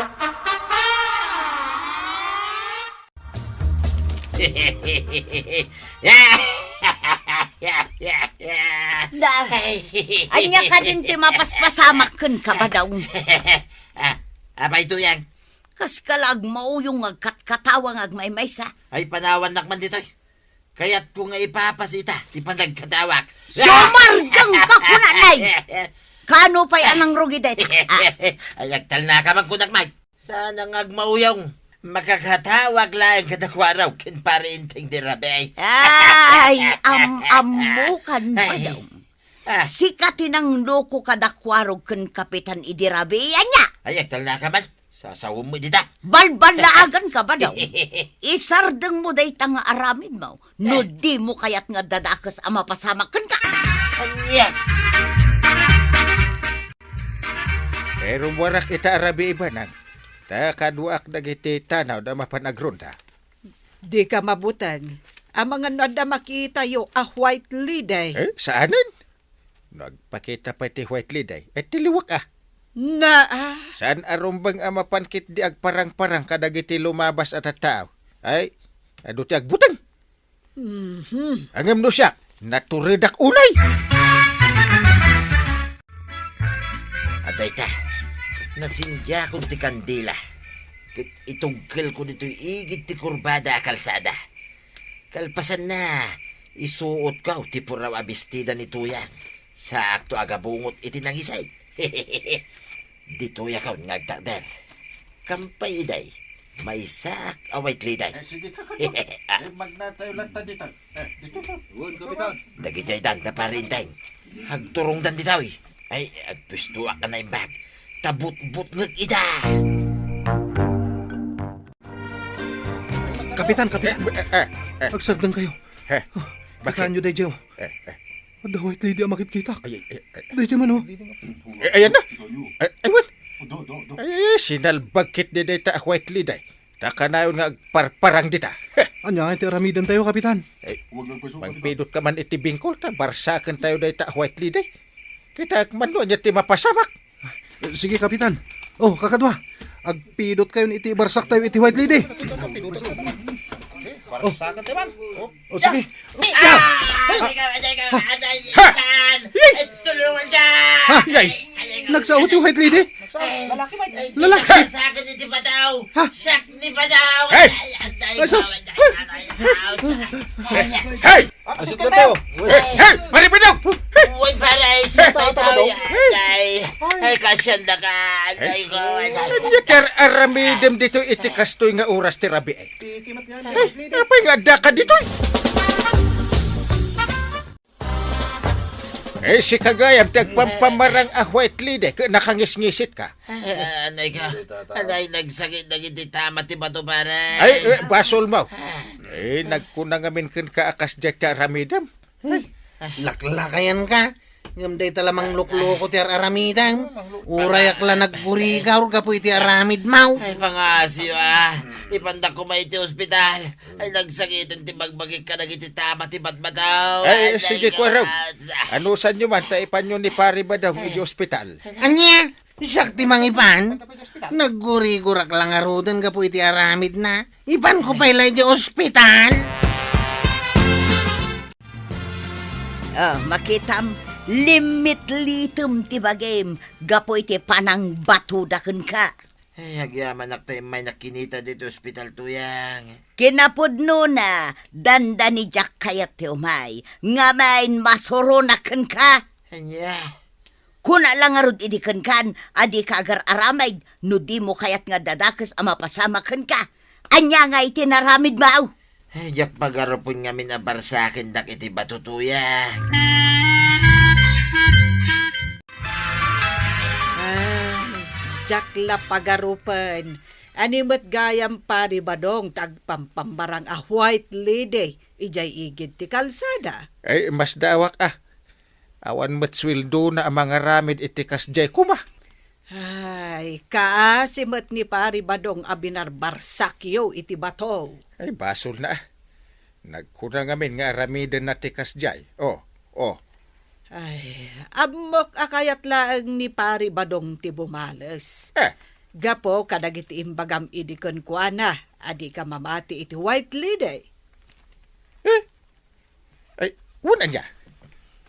Da, ania kadin ti mapaspasamak kenka, Badong? Ah, apay, Tuyang? Kaska la agmauyong nga agkatkatawa nga agmaymaysa. Ay, panawannak man ditoy. Kayatko nga ipapas ita ti panagkatawak. Sumardengka, kunanay! Kano pay a nangrugi dayta? Ah. Ay, agtalnaka man kunak, Mike. Saan nga agmauyong. Makakatawag laeng kadakuaraw ken Pare Enteng di Rabi. Ay, am-ammokan, Ay. Badong. Ah. Sika ti nangloko kadakuaraw ken Kapitan idi Rabi. Ania? Ay, agtalnaka man. Sasawem met dita. Balbalaagan ka, Badong. Isardengmo dayta nga aramidmo no Eh. dimo kayat nga dadakes a mapasamak kenka. Ania? Pero muarak ita a rabii, Banang. Ta kaduaak dagiti tanaw da mapan agronda. Dika mabuteng. Amangan no adda makitayo a White Lady. Eh, saanen? No agpakita pay ti White Lady, et ti liwak a. Naa. Saan a rumbeng a mapan ketdi agparangparang kadagiti lumabas a tattao? Ay, adu ti agbuteng. Mhm. Ngem no siak, naturedak unay. Adda ita, nasindiakon ti kandila, ket itugkelko ditoy igid ti kurbada a kalsada. Kalpasanna, isuotko ti puraw a bestida ni Tuyang. Saakto a gabungot iti nangisit. Ditoy akon nga agtakder. Kampay iday, maysaak a White Lady. Eh, sige, kakadwa. Ah. Eh, magnatayo latta dita. Eh, dito to. Wen, Kapitan. Dagiti ay danda, Pare Enteng. Agturongdan ditoy. Ay, agpuestoak a naimbag. Ta butbutngek ida. Kapitan, Kapitan. Eh, eh, eh, eh. Agsardengkayo. Eh, Oh, bakit? Kitaenyo daydiay, oh. Eh, eh. Adda White Lady a makitkitak. Ay, ay, ay, ay. Daydiay man, oh. Eh, ayan na. Eh, ay, wen. Ay, ay, ay, sinalbag ketdi dayta a White Lady. Ta kanayon nga agparparang dita. Ania nga ti aramidentayo, Kapitan? Eh, magpidot ka man iti bingkol, ta barsakentayo dayta a White Lady. Kitaek man no ania ti mapasamak. Sige, Kapitan. Oh, kakadua. Agpidotkayon iti ibarsaktayo iti White Lady. Oh. Barsakan ti man. Oh. Oh, sige. Ah! Ay, ikaw, ay, ikaw, ay, ay, Ha! saan? Ay, tulungan ka! Ha! Ay, ay, ay, ay, Nagsao ti White Lady? Ay, Lalaki, Mike. Ay, Lalaki. Sa akin iti bataw. Ha? Siak ni bataw. Hey! Ay, ay, ay, Ay, sus! ay, ay, ay, ay. Hey! Asut na tayo. Hey! Hey! Pare Badong! Uy, pare, ay, Hey! Ay, ay, ay, ay, kasyan na ka. Ay, ko, ay, ay. Ania ti ar-aramidem ditoy iti kastoy nga oras ti rabii? Apay nga adda ka ditoy? Eh, sika gayam ti agpampamarang a white lady, ket nakangisngisit ka. Ah, anay ka. Anay, nagsakit dagiti tama ti bato, pare. Ay, eh, basol mo. Eh, nagkuna ngamin kenka a kasdiay ti aramidem. Laklakayan ka. Ngem dayta la manglukloko ti ar-aramidem. Urayak la naggurigaw gapu iti aramid mo. Ay, pangasiw, ah. Ipanda koma iti ospital. Ay, nagsakiten ti bagbagik kadagiti tama ti batbataw. Ay, ay, sige, ay, kuwarog. Anusanyo man, ta ipanyo ni Pare Badong iti ospital. Ania? Siak ti mangipan? Naggurigurak la ngaruden gapu iti aramidna. Ipanko pay la iti ospital. Oh, makitam, limitlitem ti bagim gapu iti panangbatoda kenka. Ay, agyamanak ta immay nakinita ditoy ospital, Tuyang. Kinapudnona, dandani diak kayat ti umay, ngem masuronak kenka. Ania? Kuna la ngarud idi kenkan a dika agar-aramid no dimo kayat nga dadakes a mapasamak kenka. Ania ngay ti naramidmo? Ay, diak pagarupen ngamin a barsakendak iti bato, Tuyang. Ay, diak la pagarupen. Ania met gayam, Pare Badong, ti agpampamarang a white lady idiay igid ti kalsada? Ay, masdaawak a. Awan met sueldona a mangaramid iti kasdiay koma. Ay, kaasi met ni Pare Badong a binarbarsakyo iti bato. Ay, basolna a. Nagkuna ngamin nga aramidenna ti kasdiay. Oh, oh. Ay, ammok a kayat laeng ni Pare Badong ti bumales. Eh. Gapu kadagiti imbagam idi kenkuana a dika mamati iti white lady. Eh? Ay, wen ania?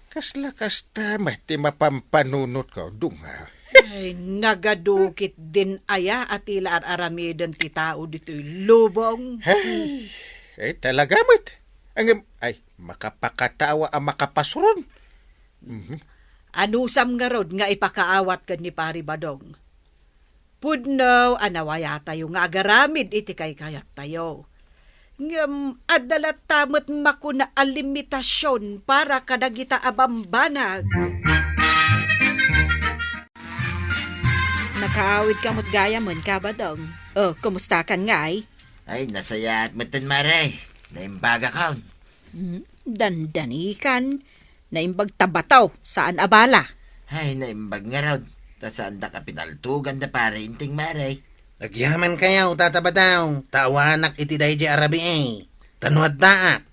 Kasla kasta met ti mapampanunotko, dunga. Ay, nagadukit din aya a ti la ar-aramiden ti tao ditoy lubong. Ay, ay, talaga met. Ngem, ay, makapakatawa a makapasuron. Mhm. Anusam ngarud nga ipakaawat ken ni Pare Badong? Pudno a nawayatayo nga agaramid iti kaykayattayo. Ngem adda latta met makuna a limitasion para kadagita a bambanag. Nakaawid ka met gayamen, Ka Badong. Oh, kumusta kan ngay? Ay, nasayaat metten, Mare. Naimbagakon. Hmm, dandanikan. Naimbag ta bato, saan a bala. Ay, naimbag ngarud. Ta saandak a pinaltugan da Pare Inting, Mare. Agyamankayo, Tata Badong, ta awanak iti daydiay a rabii. Ta no addaak,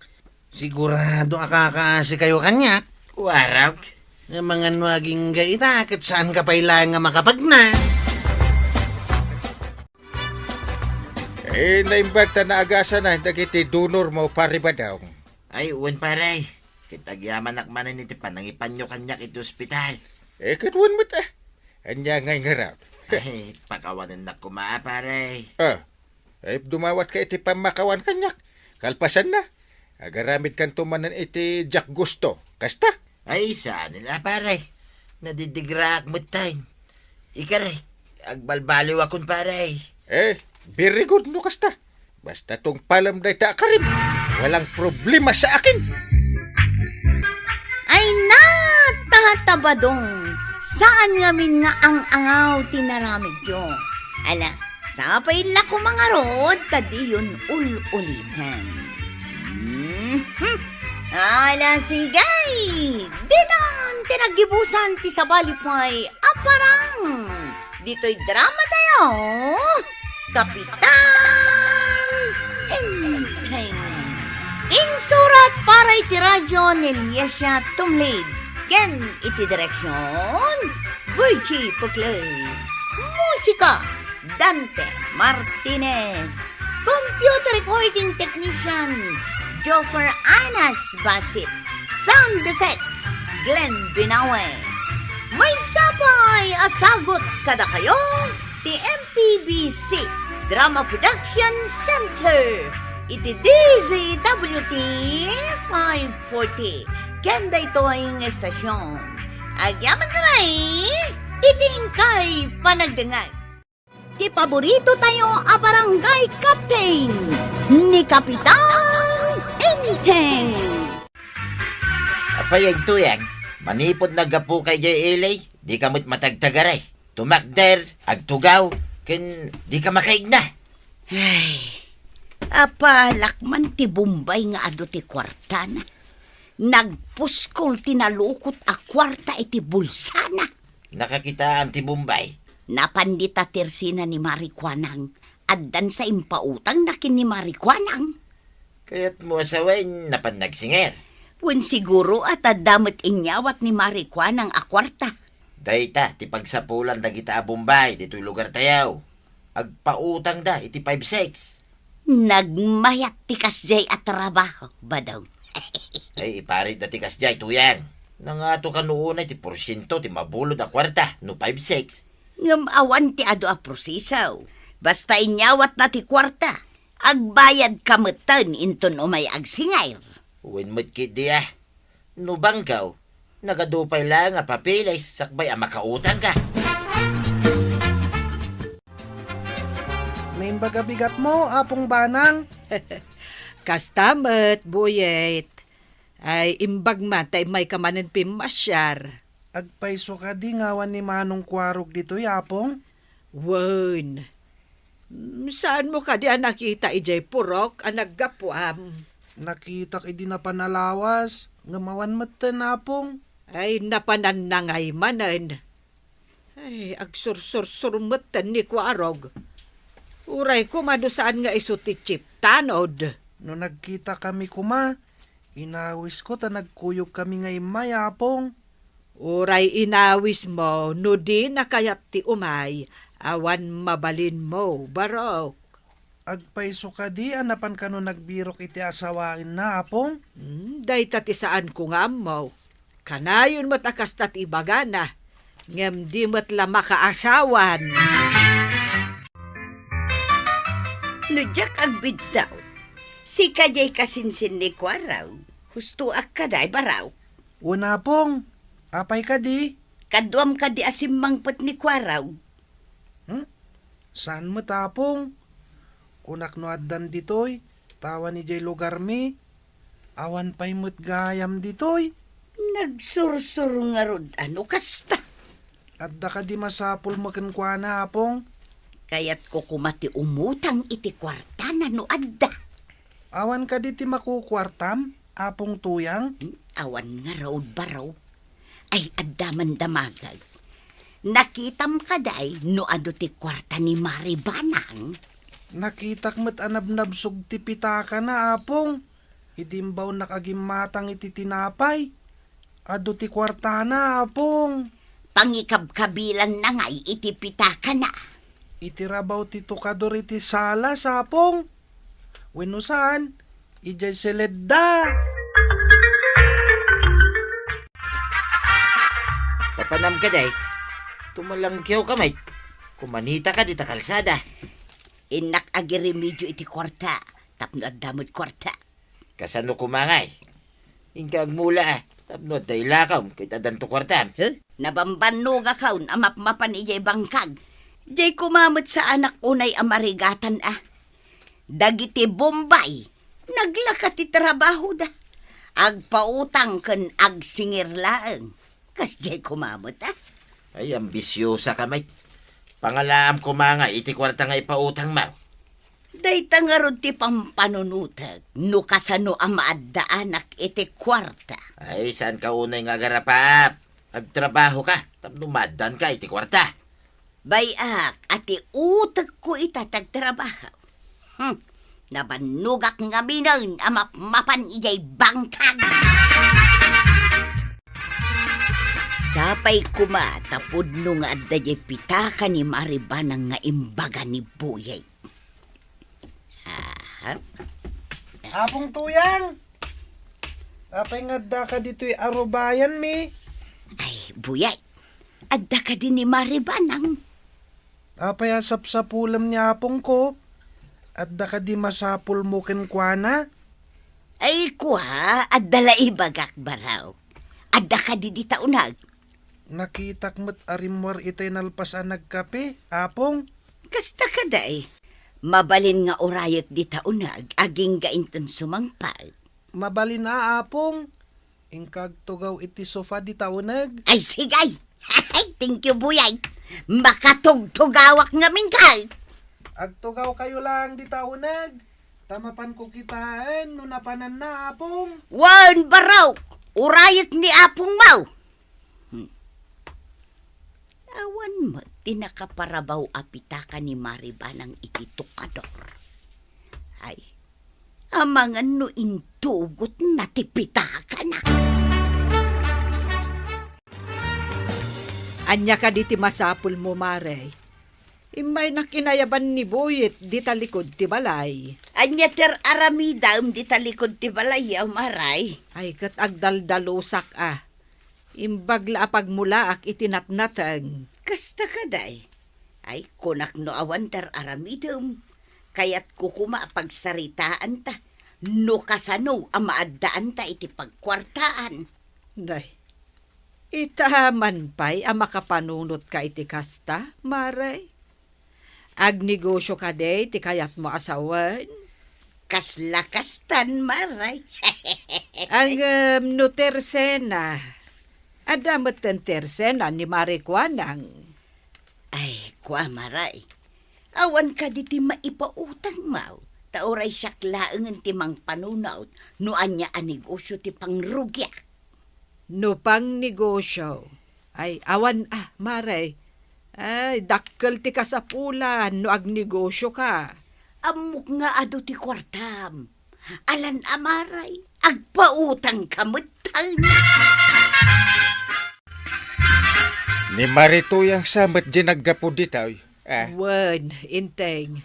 sigurado a kakaasikayo kaniak. Warag. Amangan no agingga ita, ket saanka pay laeng a makapagna. Eh, naimbag ta naagasan na dagiti donor mo, Pare Badong. Ay, wen, pare. Ket agyamanak manen iti panangipanyo kaniak iti ospital. Eh, ket wen met, eh. Ania ngay ngarud? Ay, pakawanennak koma, pare. Ah, ay, dumawatka iti pammakawan kaniak. Kalpasanna, agaramidkanto manen iti diak gusto. Kasta? Ay, saan la, pare. Nadidigraak metten. Ikari, agbalbaliwakon, pare. Eh, very good no kasta. Basta tungpalem dayta a karim, walang problema sa akin. Ay na, Tata Badong, saan ngamin nga ang-angaw ti naramidyo. Ala, sapay la koma ngarud ta diyon ul-uliten. Mhm. Ala, sige! Ditan ti naggibusan ti sabali pay a parang ditoy drama tayo, Kapitan Enteng. Insurat para iti radyo ni Liesia Tumlid, ken iti direksyon, Virgie Puclay. Musika, Dante Martinez. Computer recording technician, Joffer Anas Basit. Sound effects, Glenn Binawe. Maysa pay a sagut kadakayo ti M P B C Drama Production Center. Iti D Z W T five forty, ken daytoy nga estasion, agyamankami iti inkay panagdengngeg. Ti paborito tayo a barangay captain, ni Kapitan Enteng. Apay, Tuyang, manipud naggapuka idiay ili, dika met matagtagaray. Tumakder, agtugaw, ken dika makaigna. Ay, apalak man ti Bombay nga adu ti kuartana. Nagpuskol ti nalukot a kuarta iti bulsana. Nakakitaam ti Bombay? Napan dita tersina ni Mari Kuanang. Addan sa impautangna ken ni Mari Kuanang. Kayatmo a sawen, napan nagsinger? Wen, siguro a adda met inyawat ni Mari Kuanang a kuarta. Dayta ti pagsapulan dagita a Bombay ditoy lugartayo. Agpautangda iti five six. Nagmayat ti kasdiay a trabaho, Badong. Ay, iparitda ti kasdiay, Tuyang. Nangato kano unay ti porsiento ti mabulod a kuarta no five six? Ngem awan ti adu a proseso. Basta inyawatna ti kuarta, agbayadka metten inton umay agsinger. Wen met ketdi a. No bangko, nagadu pay laeng a papeles sakbay a makautangka. Naimbag a bigatmo, Apong Banang. Kasta met, Buyet. Ay, imbag man ta immayka manen pimmasiar. Agpayso kadi nga awan ni Manong Kuarog ditoy, Apong? Wen. Mm, saanmo kadi a nakita idiay purok a naggapuam? Nakitak idi napan a lawas, ngem awan metten, Apong. Ay, napananna ngay manen. Ay, agsursursur metten ni Kuarog. Uray koma no saan nga isu ti chiptanod. No nagkitakami koma, inawisko ta nagkuyogkami nga immay, Apong. Uray inawismo no dina kayat ti umay, awan mabalinmo, Barok. Agpayso kadi a napan kano nagbirok iti asawaenna, Apong? Hmm, dayta ti saanko nga ammo. Kanayon met a kasta ti ibagana, ngem di met la makaasawan. No diak agbiddaw, sika diay kasinsin ni Kuarog, hustoak kadi, Barok. Wen, Apong, apay kadi? Kaduam kadi a simmangpet ni Kuarog? Hmm? Saan met, Apong? Kunak no addan ditoy, ta awan idiay lugarmi. Awan pay met gayam ditoy. Nagsursuro ngarud a no kasta. Adda kadi masapulmo kenkuana, Apong? Kayatko koma ti umutang iti kuartana no adda. Awan kadi ti makukuartam, Apong Tuyang? Hmm, awan ngarud, Barok. Ay, adda man damagek. Nakitam kadi no adu ti kuarta ni Mari Banang? Nakitak met a nabnabsog ti pitakana, Apong. Idi imbawnak a gimmatang iti tinapay. Adu ti kuartana, Apong. Pangikabkabilanna ngay iti pitakana. Iti rabaw ti tukador iti sala, Apong. Wenno saan, idiay seledda. Papanam kadi, tumalangkiwka met. Kumanita ka dita kalsada. Innak agiremedio iti kuarta, tapno adda met kuarta. Kasano koma ngay? Inka agmula, a, tapno adda ilakawm ket addanto kuartam. Huh? Nabambannogakon a mapmapan idiay bangkag. Diay koma met saanak unay a marigatan, a. Dagiti Bombay, naglaka ti trabahoda. Agpautang ken agsingir laeng. Kasdiay koma met, a. Ay, ambisiosa ka met. Pangalaam koma nga iti kuarta nga ipautangmo. Dayta ngarud ti pampanunotek no kasano a maaddaanak iti kuarta. Ay, saanka unay nga agarapap. Agtrabahoka, tapno maaddaanka iti kuarta. Bay-ak a ti utekko ita ti agtrabaho. Hmm, nabannogak ngaminen a mapmapan idiay bangkag. Sapay koma ta pudno nga adda diay pitaka ni Mari Banang nga imbaga ni Buyay. Aha. Apong Tuyang! Apay nga addaka ditoy a rubayanmi? Ay, Buyay, adda kadi ni Mari Banang? Apay a sapsapulem ni apongko? Adda kadi masapulmo kenkuana? Ay, kua, adda la ibagak, Barok. Adda kadi dita uneg? Nakitak met a rimmuar itay nalpas a nagkape, Apong. Kasta kadi. Mabalin nga urayek dita uneg, agingga inton sumangpet. Mabalin a, Apong. Inka agtugaw iti sofa dita uneg. Ay, sige! Thank you, Buyay. Makatugtugawak ngamin kay. Agtugawkayo laeng dita uneg. Ta mapanko kitaen no napananna, Apong. Wen, Barok! Urayek ni Apongmo! Hmm. Awan met ti nakaparabaw a pitaka ni Mari Banang iti tukador. Ay, amangan no intugotna ti pitakana. Ania kadi ti masapulmo, Mare? Immaynak inayaban ni Boyet dita likod ti balay. Ania ti ar-aramidem dita likod ti balay, Mare? Ay, ket agdaldalusak a. Imbag la a pagmulaak iti natnateng. Kasta kadi? Ay, kunak no awan ti ar-aramidem. Kayatko koma a pagsaritaanta no kasano a maaddaanta iti pagkuartaan. Day, ita man pay a makapanunotka iti kasta, Mare? Agnegosio kadi ti kayatmo a sawen? Kasla kastan, Mare. Ngem no tersena, adda metten tersena ni Mare Kuanang. Ay, kua, Mare. Awan kadi ti maipautangmo, ta uray siak laengen ti mangpanunot no ania a negosio ti pangrugiak. No pangnegosio, ay, awan a, Mare. Ay, dakkel ti kasapulan no agnegosioka. Ammok nga adu ti kuartam. Alan a, Mare, agpautangka metten. Ni Mare Tuyang sa met diay naggapu ditoy, a? Wen, Enteng.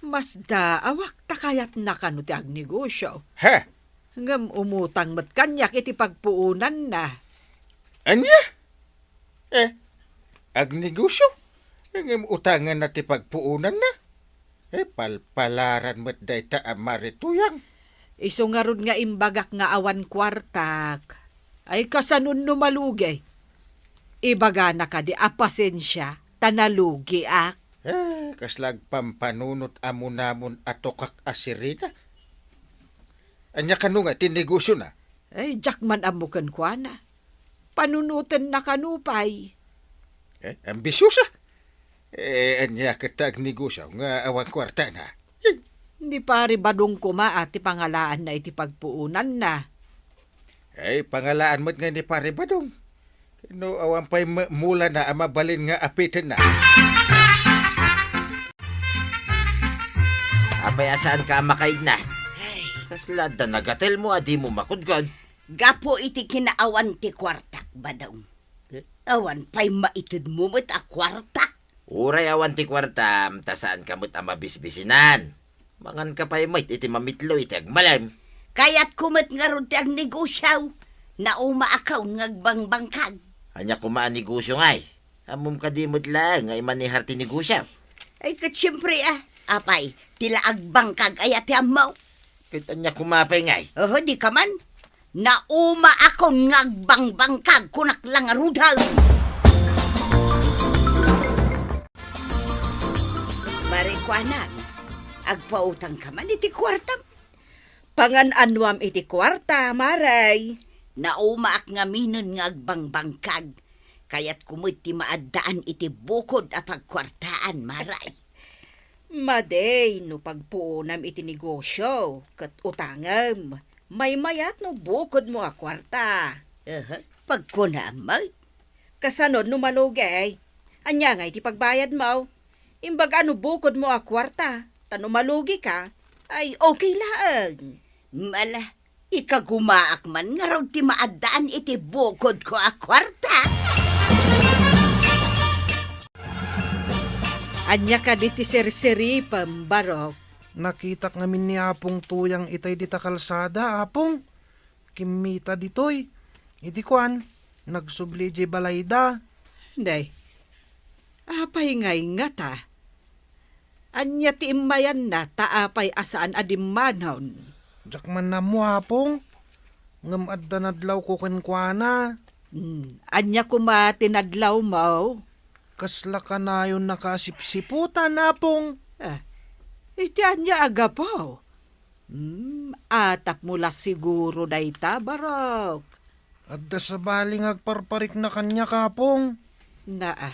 Masdaawak ta kayatna kano ti agnegosio. Ha? Ngem umutang met kaniak iti pagpuonanna. Ania? Eh, agnegosio? Ngem utanganna ti pagpuonanna? Eh, palpalaran met dayta a Mare Tuyang. Isu ngarud nga imbagak nga awan kuartak. Ay, kasano no malugi? Ibagana kadi a pasensia, ta nalugiak. Eh, kasla agpampanunot a munamon a tukak a sirena. Ania kano nga ti negosiona? Ay, diak man ammo kenkuana. Panunotenna kano pay. Eh, ambisiosa? Eh, ania ket ta agnegosio nga awan kuartana? Ni Pare Badong koma a ti pangalaanna iti pagpuonanna. Ay, pangalaan met nga ni Pare Badong. No awan pay me-, mulana a mabalin nga apitenna. Apay a saanka a makaidna? Ay. Kasla adda nagatelmo a dimo makudkod? Gapu iti kinaawan ti kuartak, Badong. Eh? Awan pay maitedmo met a kuarta. Uray awan ti kuartam, ta saanka met a mabisbisinan. Manganka pay met iti mamitlo iti agmalem. Kayatko met ngarud ti agnegosio. Naumaakon nga agbangbangkag. Ania koma a negosio ngay? Ammom kadi met laeng nga imanehar ti negosio? Ay, ket siempre, a. Apay, ti la agbangkag aya ti ammo? Ket ania koma pay ngay? Oho, di ka man. Naumaakon nga agbangbangkag, kunak la ngaruden. Mare Kuanang, agpautangka man iti kuartam. Pangan-anuam iti kuarta, Mare. Naumaak ngaminen nga agbangbangkag. Kayatko met ti maaddaan iti bukod a pagkuartaan, Mare. Madi no pagpuonam iti negosio ket utangem. Maymayat no bukodmo a kuarta. Aha, pagkunam met. Kasano no malugi? Ania ngay ti pagbayadmo? Imbag a no bukodmo a kuarta, ta no malugika, ay okay laeng. Ala, ikagumaak man ngarud ti maaddaan iti bukodko a kuarta. Ania kadi ti sirsiripem, Barok? Nakitak ngamin ni Apong Tuyang itay dita kalsada, Apong. Kimmita ditoy. Idi kuan, nagsubli idiay balayda. Nay, apay ngay ngata? Ania ti immayanna, ta apay a saan a dimmanon? Diak man ammo, Apong. Ngem adda nadlawko kenkuana. Hmm, ania koma ti nadlawmo? Kasla kanayonnaka a sipsiputan, Apong. Ah, iti ania a gapu? Hmm, atapmo la siguro dayta, Barok. Adda sabali nga agparparikna kaniak, Apong. Naa.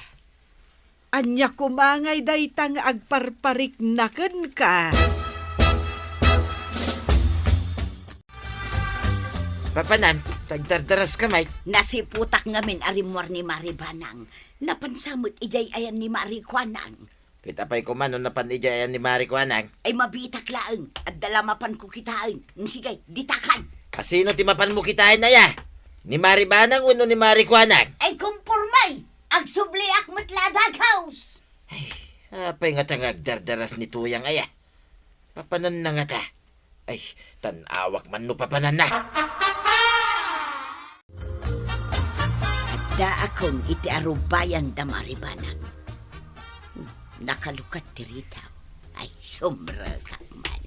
Ania koma ngay dayta nga agparparikna kenka? Papanam, tagdardaraska met. Nasiputak ngamin a rimmuar ni Mari Banang. Napansa met idiay ayan ni Mari Kuanang. Kita pay koma no napan idiay ayan ni Mari Kuanang. Ay, mabiitak laeng. Adda la mapanko kitaen. Mm, sige, ditakan. Asino ti mapanmo kitaen aya? Ni Mari Banang wenno ni Mari Kuanang? Ay, kumpormay. Agsubliak met la a daghaws. Ay, apay ngata nga agdardaras ni Tuyang aya? Papananna ngata? Ay, tan-awak man no papananna. Addaakon iti arubayan da Mari Banang. Hmm, nakalukat ti ridaw. Ay, sumrekak man.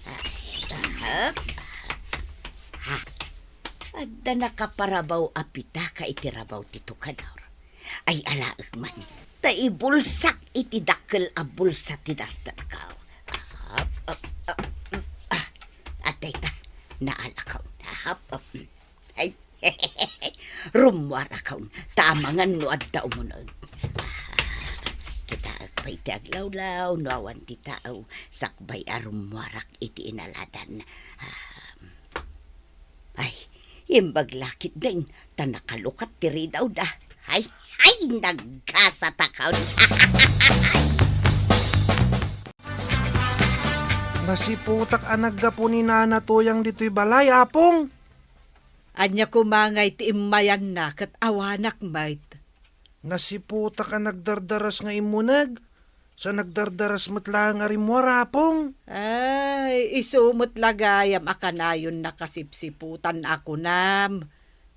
Ay, ha? Ha? Adda nakaparabaw a pitaka iti rabaw ti tukador. Ay, alaek man. Ta ibulsak iti dakkel a bulsa ti dasterko. Ap, ap, ap, mm, ah, adda ita. Naalakaw. Ap, ap, mm. Ay, rummuarakon. Ta amangan no adda umuneg. Ah, kitaek pay ti aglawlaw no awan ti tao sakbay a rummuarak iti inaladan. Ah, Ay, imbag la ketdin, ta nakalukat ti ridawda. Ay, ay, nagkasatakon. Nasiputak a naggapu ni Nana Tuyang ditoy balay, Apong. Ania koma ngay ti immayanna ket awanak met? Nasiputak a nagdardaras nga immuneg. Sa nagdardaras met laeng a rimmuar, Apong. Ay, isu met la gayam a kanayon nakasipsiputan a kunam.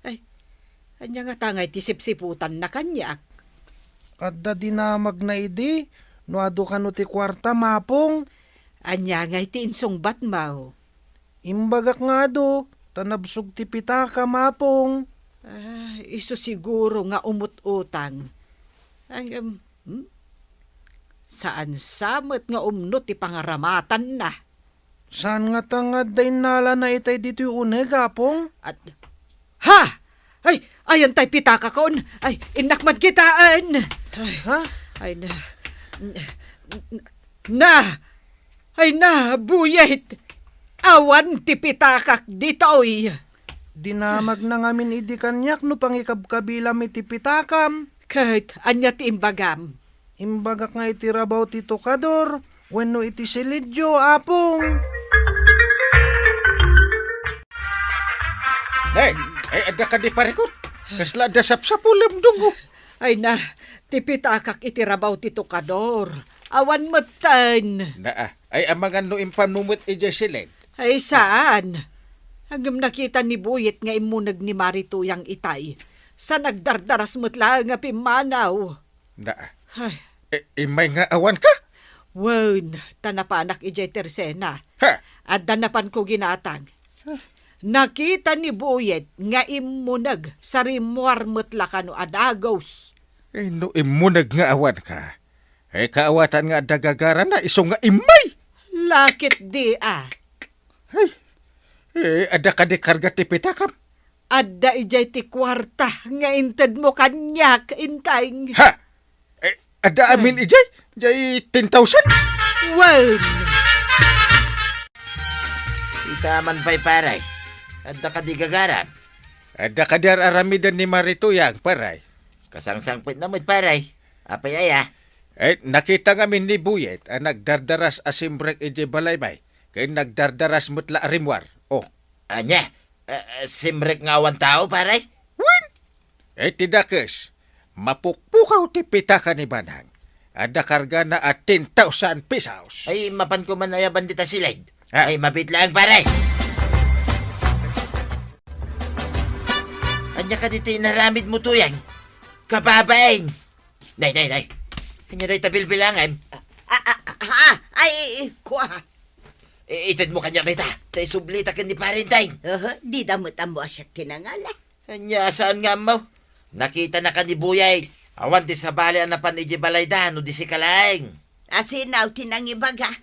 Ay, ania ngata ngay ti sipsiputanna kaniak? Adda dinamagna idi, no adu kano ti kuartam, Apong. Ania ngay ti insungbatmo? Imbagak nga adu, ta nabsog ti pitakam, Apong. Ah, isu siguro nga umut-utang. Ay, em, Hmm? Saan sa met nga umno ti pangaramatanna? Saan ngata nga adda innalana itay ditoy uneg, Apong? At, ha! Ay, ayan tay pitakakon. Ay, innak man kitaen. Ay, Ha? ay na. Na! Ay na, Buyet! Awan ti pitakak ditoy. Dinamagna ngamin idi kaniak no pangikabkabilam iti pitakam. Ket ania ti imbagam? Imbagak nga iti rabaw ti tukador wenno iti silidyo, Apong. Hey, ay, adda kadi parikut? Kasla adda sapsapulem, dungo? Ay na, ti pitakak iti rabaw ti tukador. Awan metten. Naa, ay amangan no impanmo met idiay silid. Ay, saan? Ngem nakita ni Buyet nga immuneg ni Mari Tuyang itay. Sa nagdardaras met laeng a pimmanaw. Naa. Ay. I-, immay nga awan ka? Wen, ta napanak idiay tersena. Ha? Adda napanko ginatang. Nakita ni Buyet nga immuneg sa rimmuar met la kano a dagus. Eh, no immuneg nga awan ka, eh, kaawatan nga adda gagarana, isu nga immay. Lakit di, a. Ay, eh, adda kadi karga ti pitakam? Adda idiay ti kuarta nga intedmo kaniak, Inteng. Ha? Eh, adda amin idiay? Diay ten thousand? Wen. Ita man pay, pare. Adda kadi gagaram? Adda kadi ar-aramiden ni Mari Tuyang, pare? Kasangsangpetna met, pare. Apay aya? Eh, nakita ngamin ni Buyet a nagdardaras a simrek idiay balay, bay. Ken nagdardaras met la a rimmuar. Oh. Ania? Eh, eh, simrek nga awan tao, pare? Wen. Eh, ti dakes, mapukpukaw ti pitaka ni Banang. Adda kargana a ten thousand pesos. Ay, mapanko man aya bandita silid. Ah. Ay, mabit laeng, pare. Ania kadi ti inaramidmo, Tuyang? Kababain! Nay, nay, nay. Ania dayta bilbilangem? Ah, ah, ah, ah, ay, kua. I-, itedmo kaniak dayta. Ta isublita ken ni Pare Enteng. Aha, dida met ammo a siak ti nangala. Ania, saan nga ammo? Nakitanaka ni Buyay. Awan ti sabali a napan idiay balayda no di sika laeng. Asino ti nangibaga?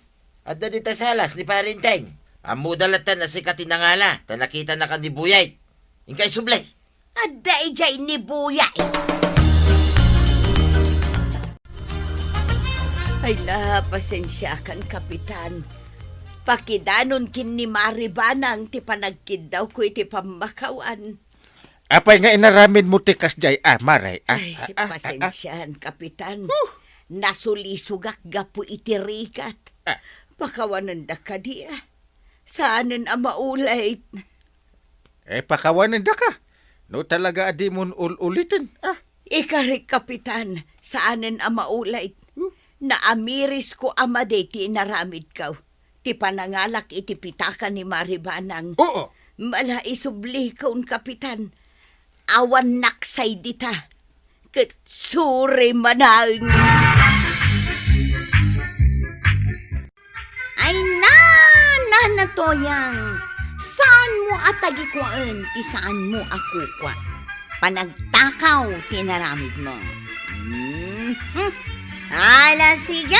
Adda dita salas ni Pare Enteng. Ammoda latta a sika ti nangala, ta nakitanaka ni Buyay. Inka isubli. Adda idiay ni Buyay. Ay na, pasensiakan, Kapitan. Pakidanon ken ni Mari Banang ti panagkiddawko iti pammakawan. Apay nga inaramidmo ti kasdiay, ah, Mari? Ah, Ay, ah, ah, ah, ah. Pasensian, Kapitan. Huh! Nasulisogak gapu iti rigat. Ah. Pakawanendak kadi, ah. Saanen a maulit. Eh, pakawanendaka. No talaga a dimon ul-uliten, ah. Ikarik, Kapitan, saanen a maulit. Hmm. Naamirisko a madi ti inaramidko. Ti panangalak iti pitaka ni Mari Banang. Oo. Mala isublikon, Kapitan. Awan naksay dita. Ket suri manang. Ay na, Nana Toyang, saanmo a tagikuaen ti saanmo a kukua. Panagtakaw ti inaramidmo. Mhm. Ala, sige!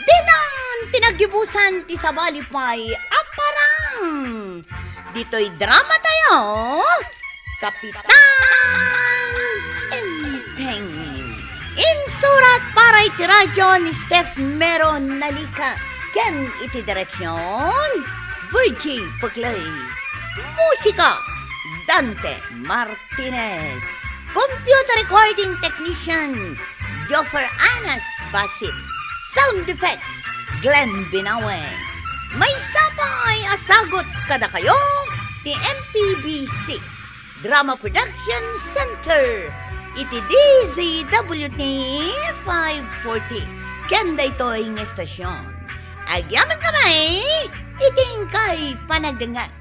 Ditan ti naggibusan ti sabali pay a parang. Ditoy drama tayo, Kapitan Enteng. Insurat para iti radyo ni Steph Mero Nalica ken iti direksyon, Virgie Peclay. Musika, Dante Martinez. Computer recording technician, Joffer Anas Basit. Sound effects, Glenn Binawe. Maysa pay a sagut kadakayo ti M P B C Drama Production Center iti D Z W T five forty. Ken daytoy nga estasyon, agyamankami iti inkay panagdengngeg.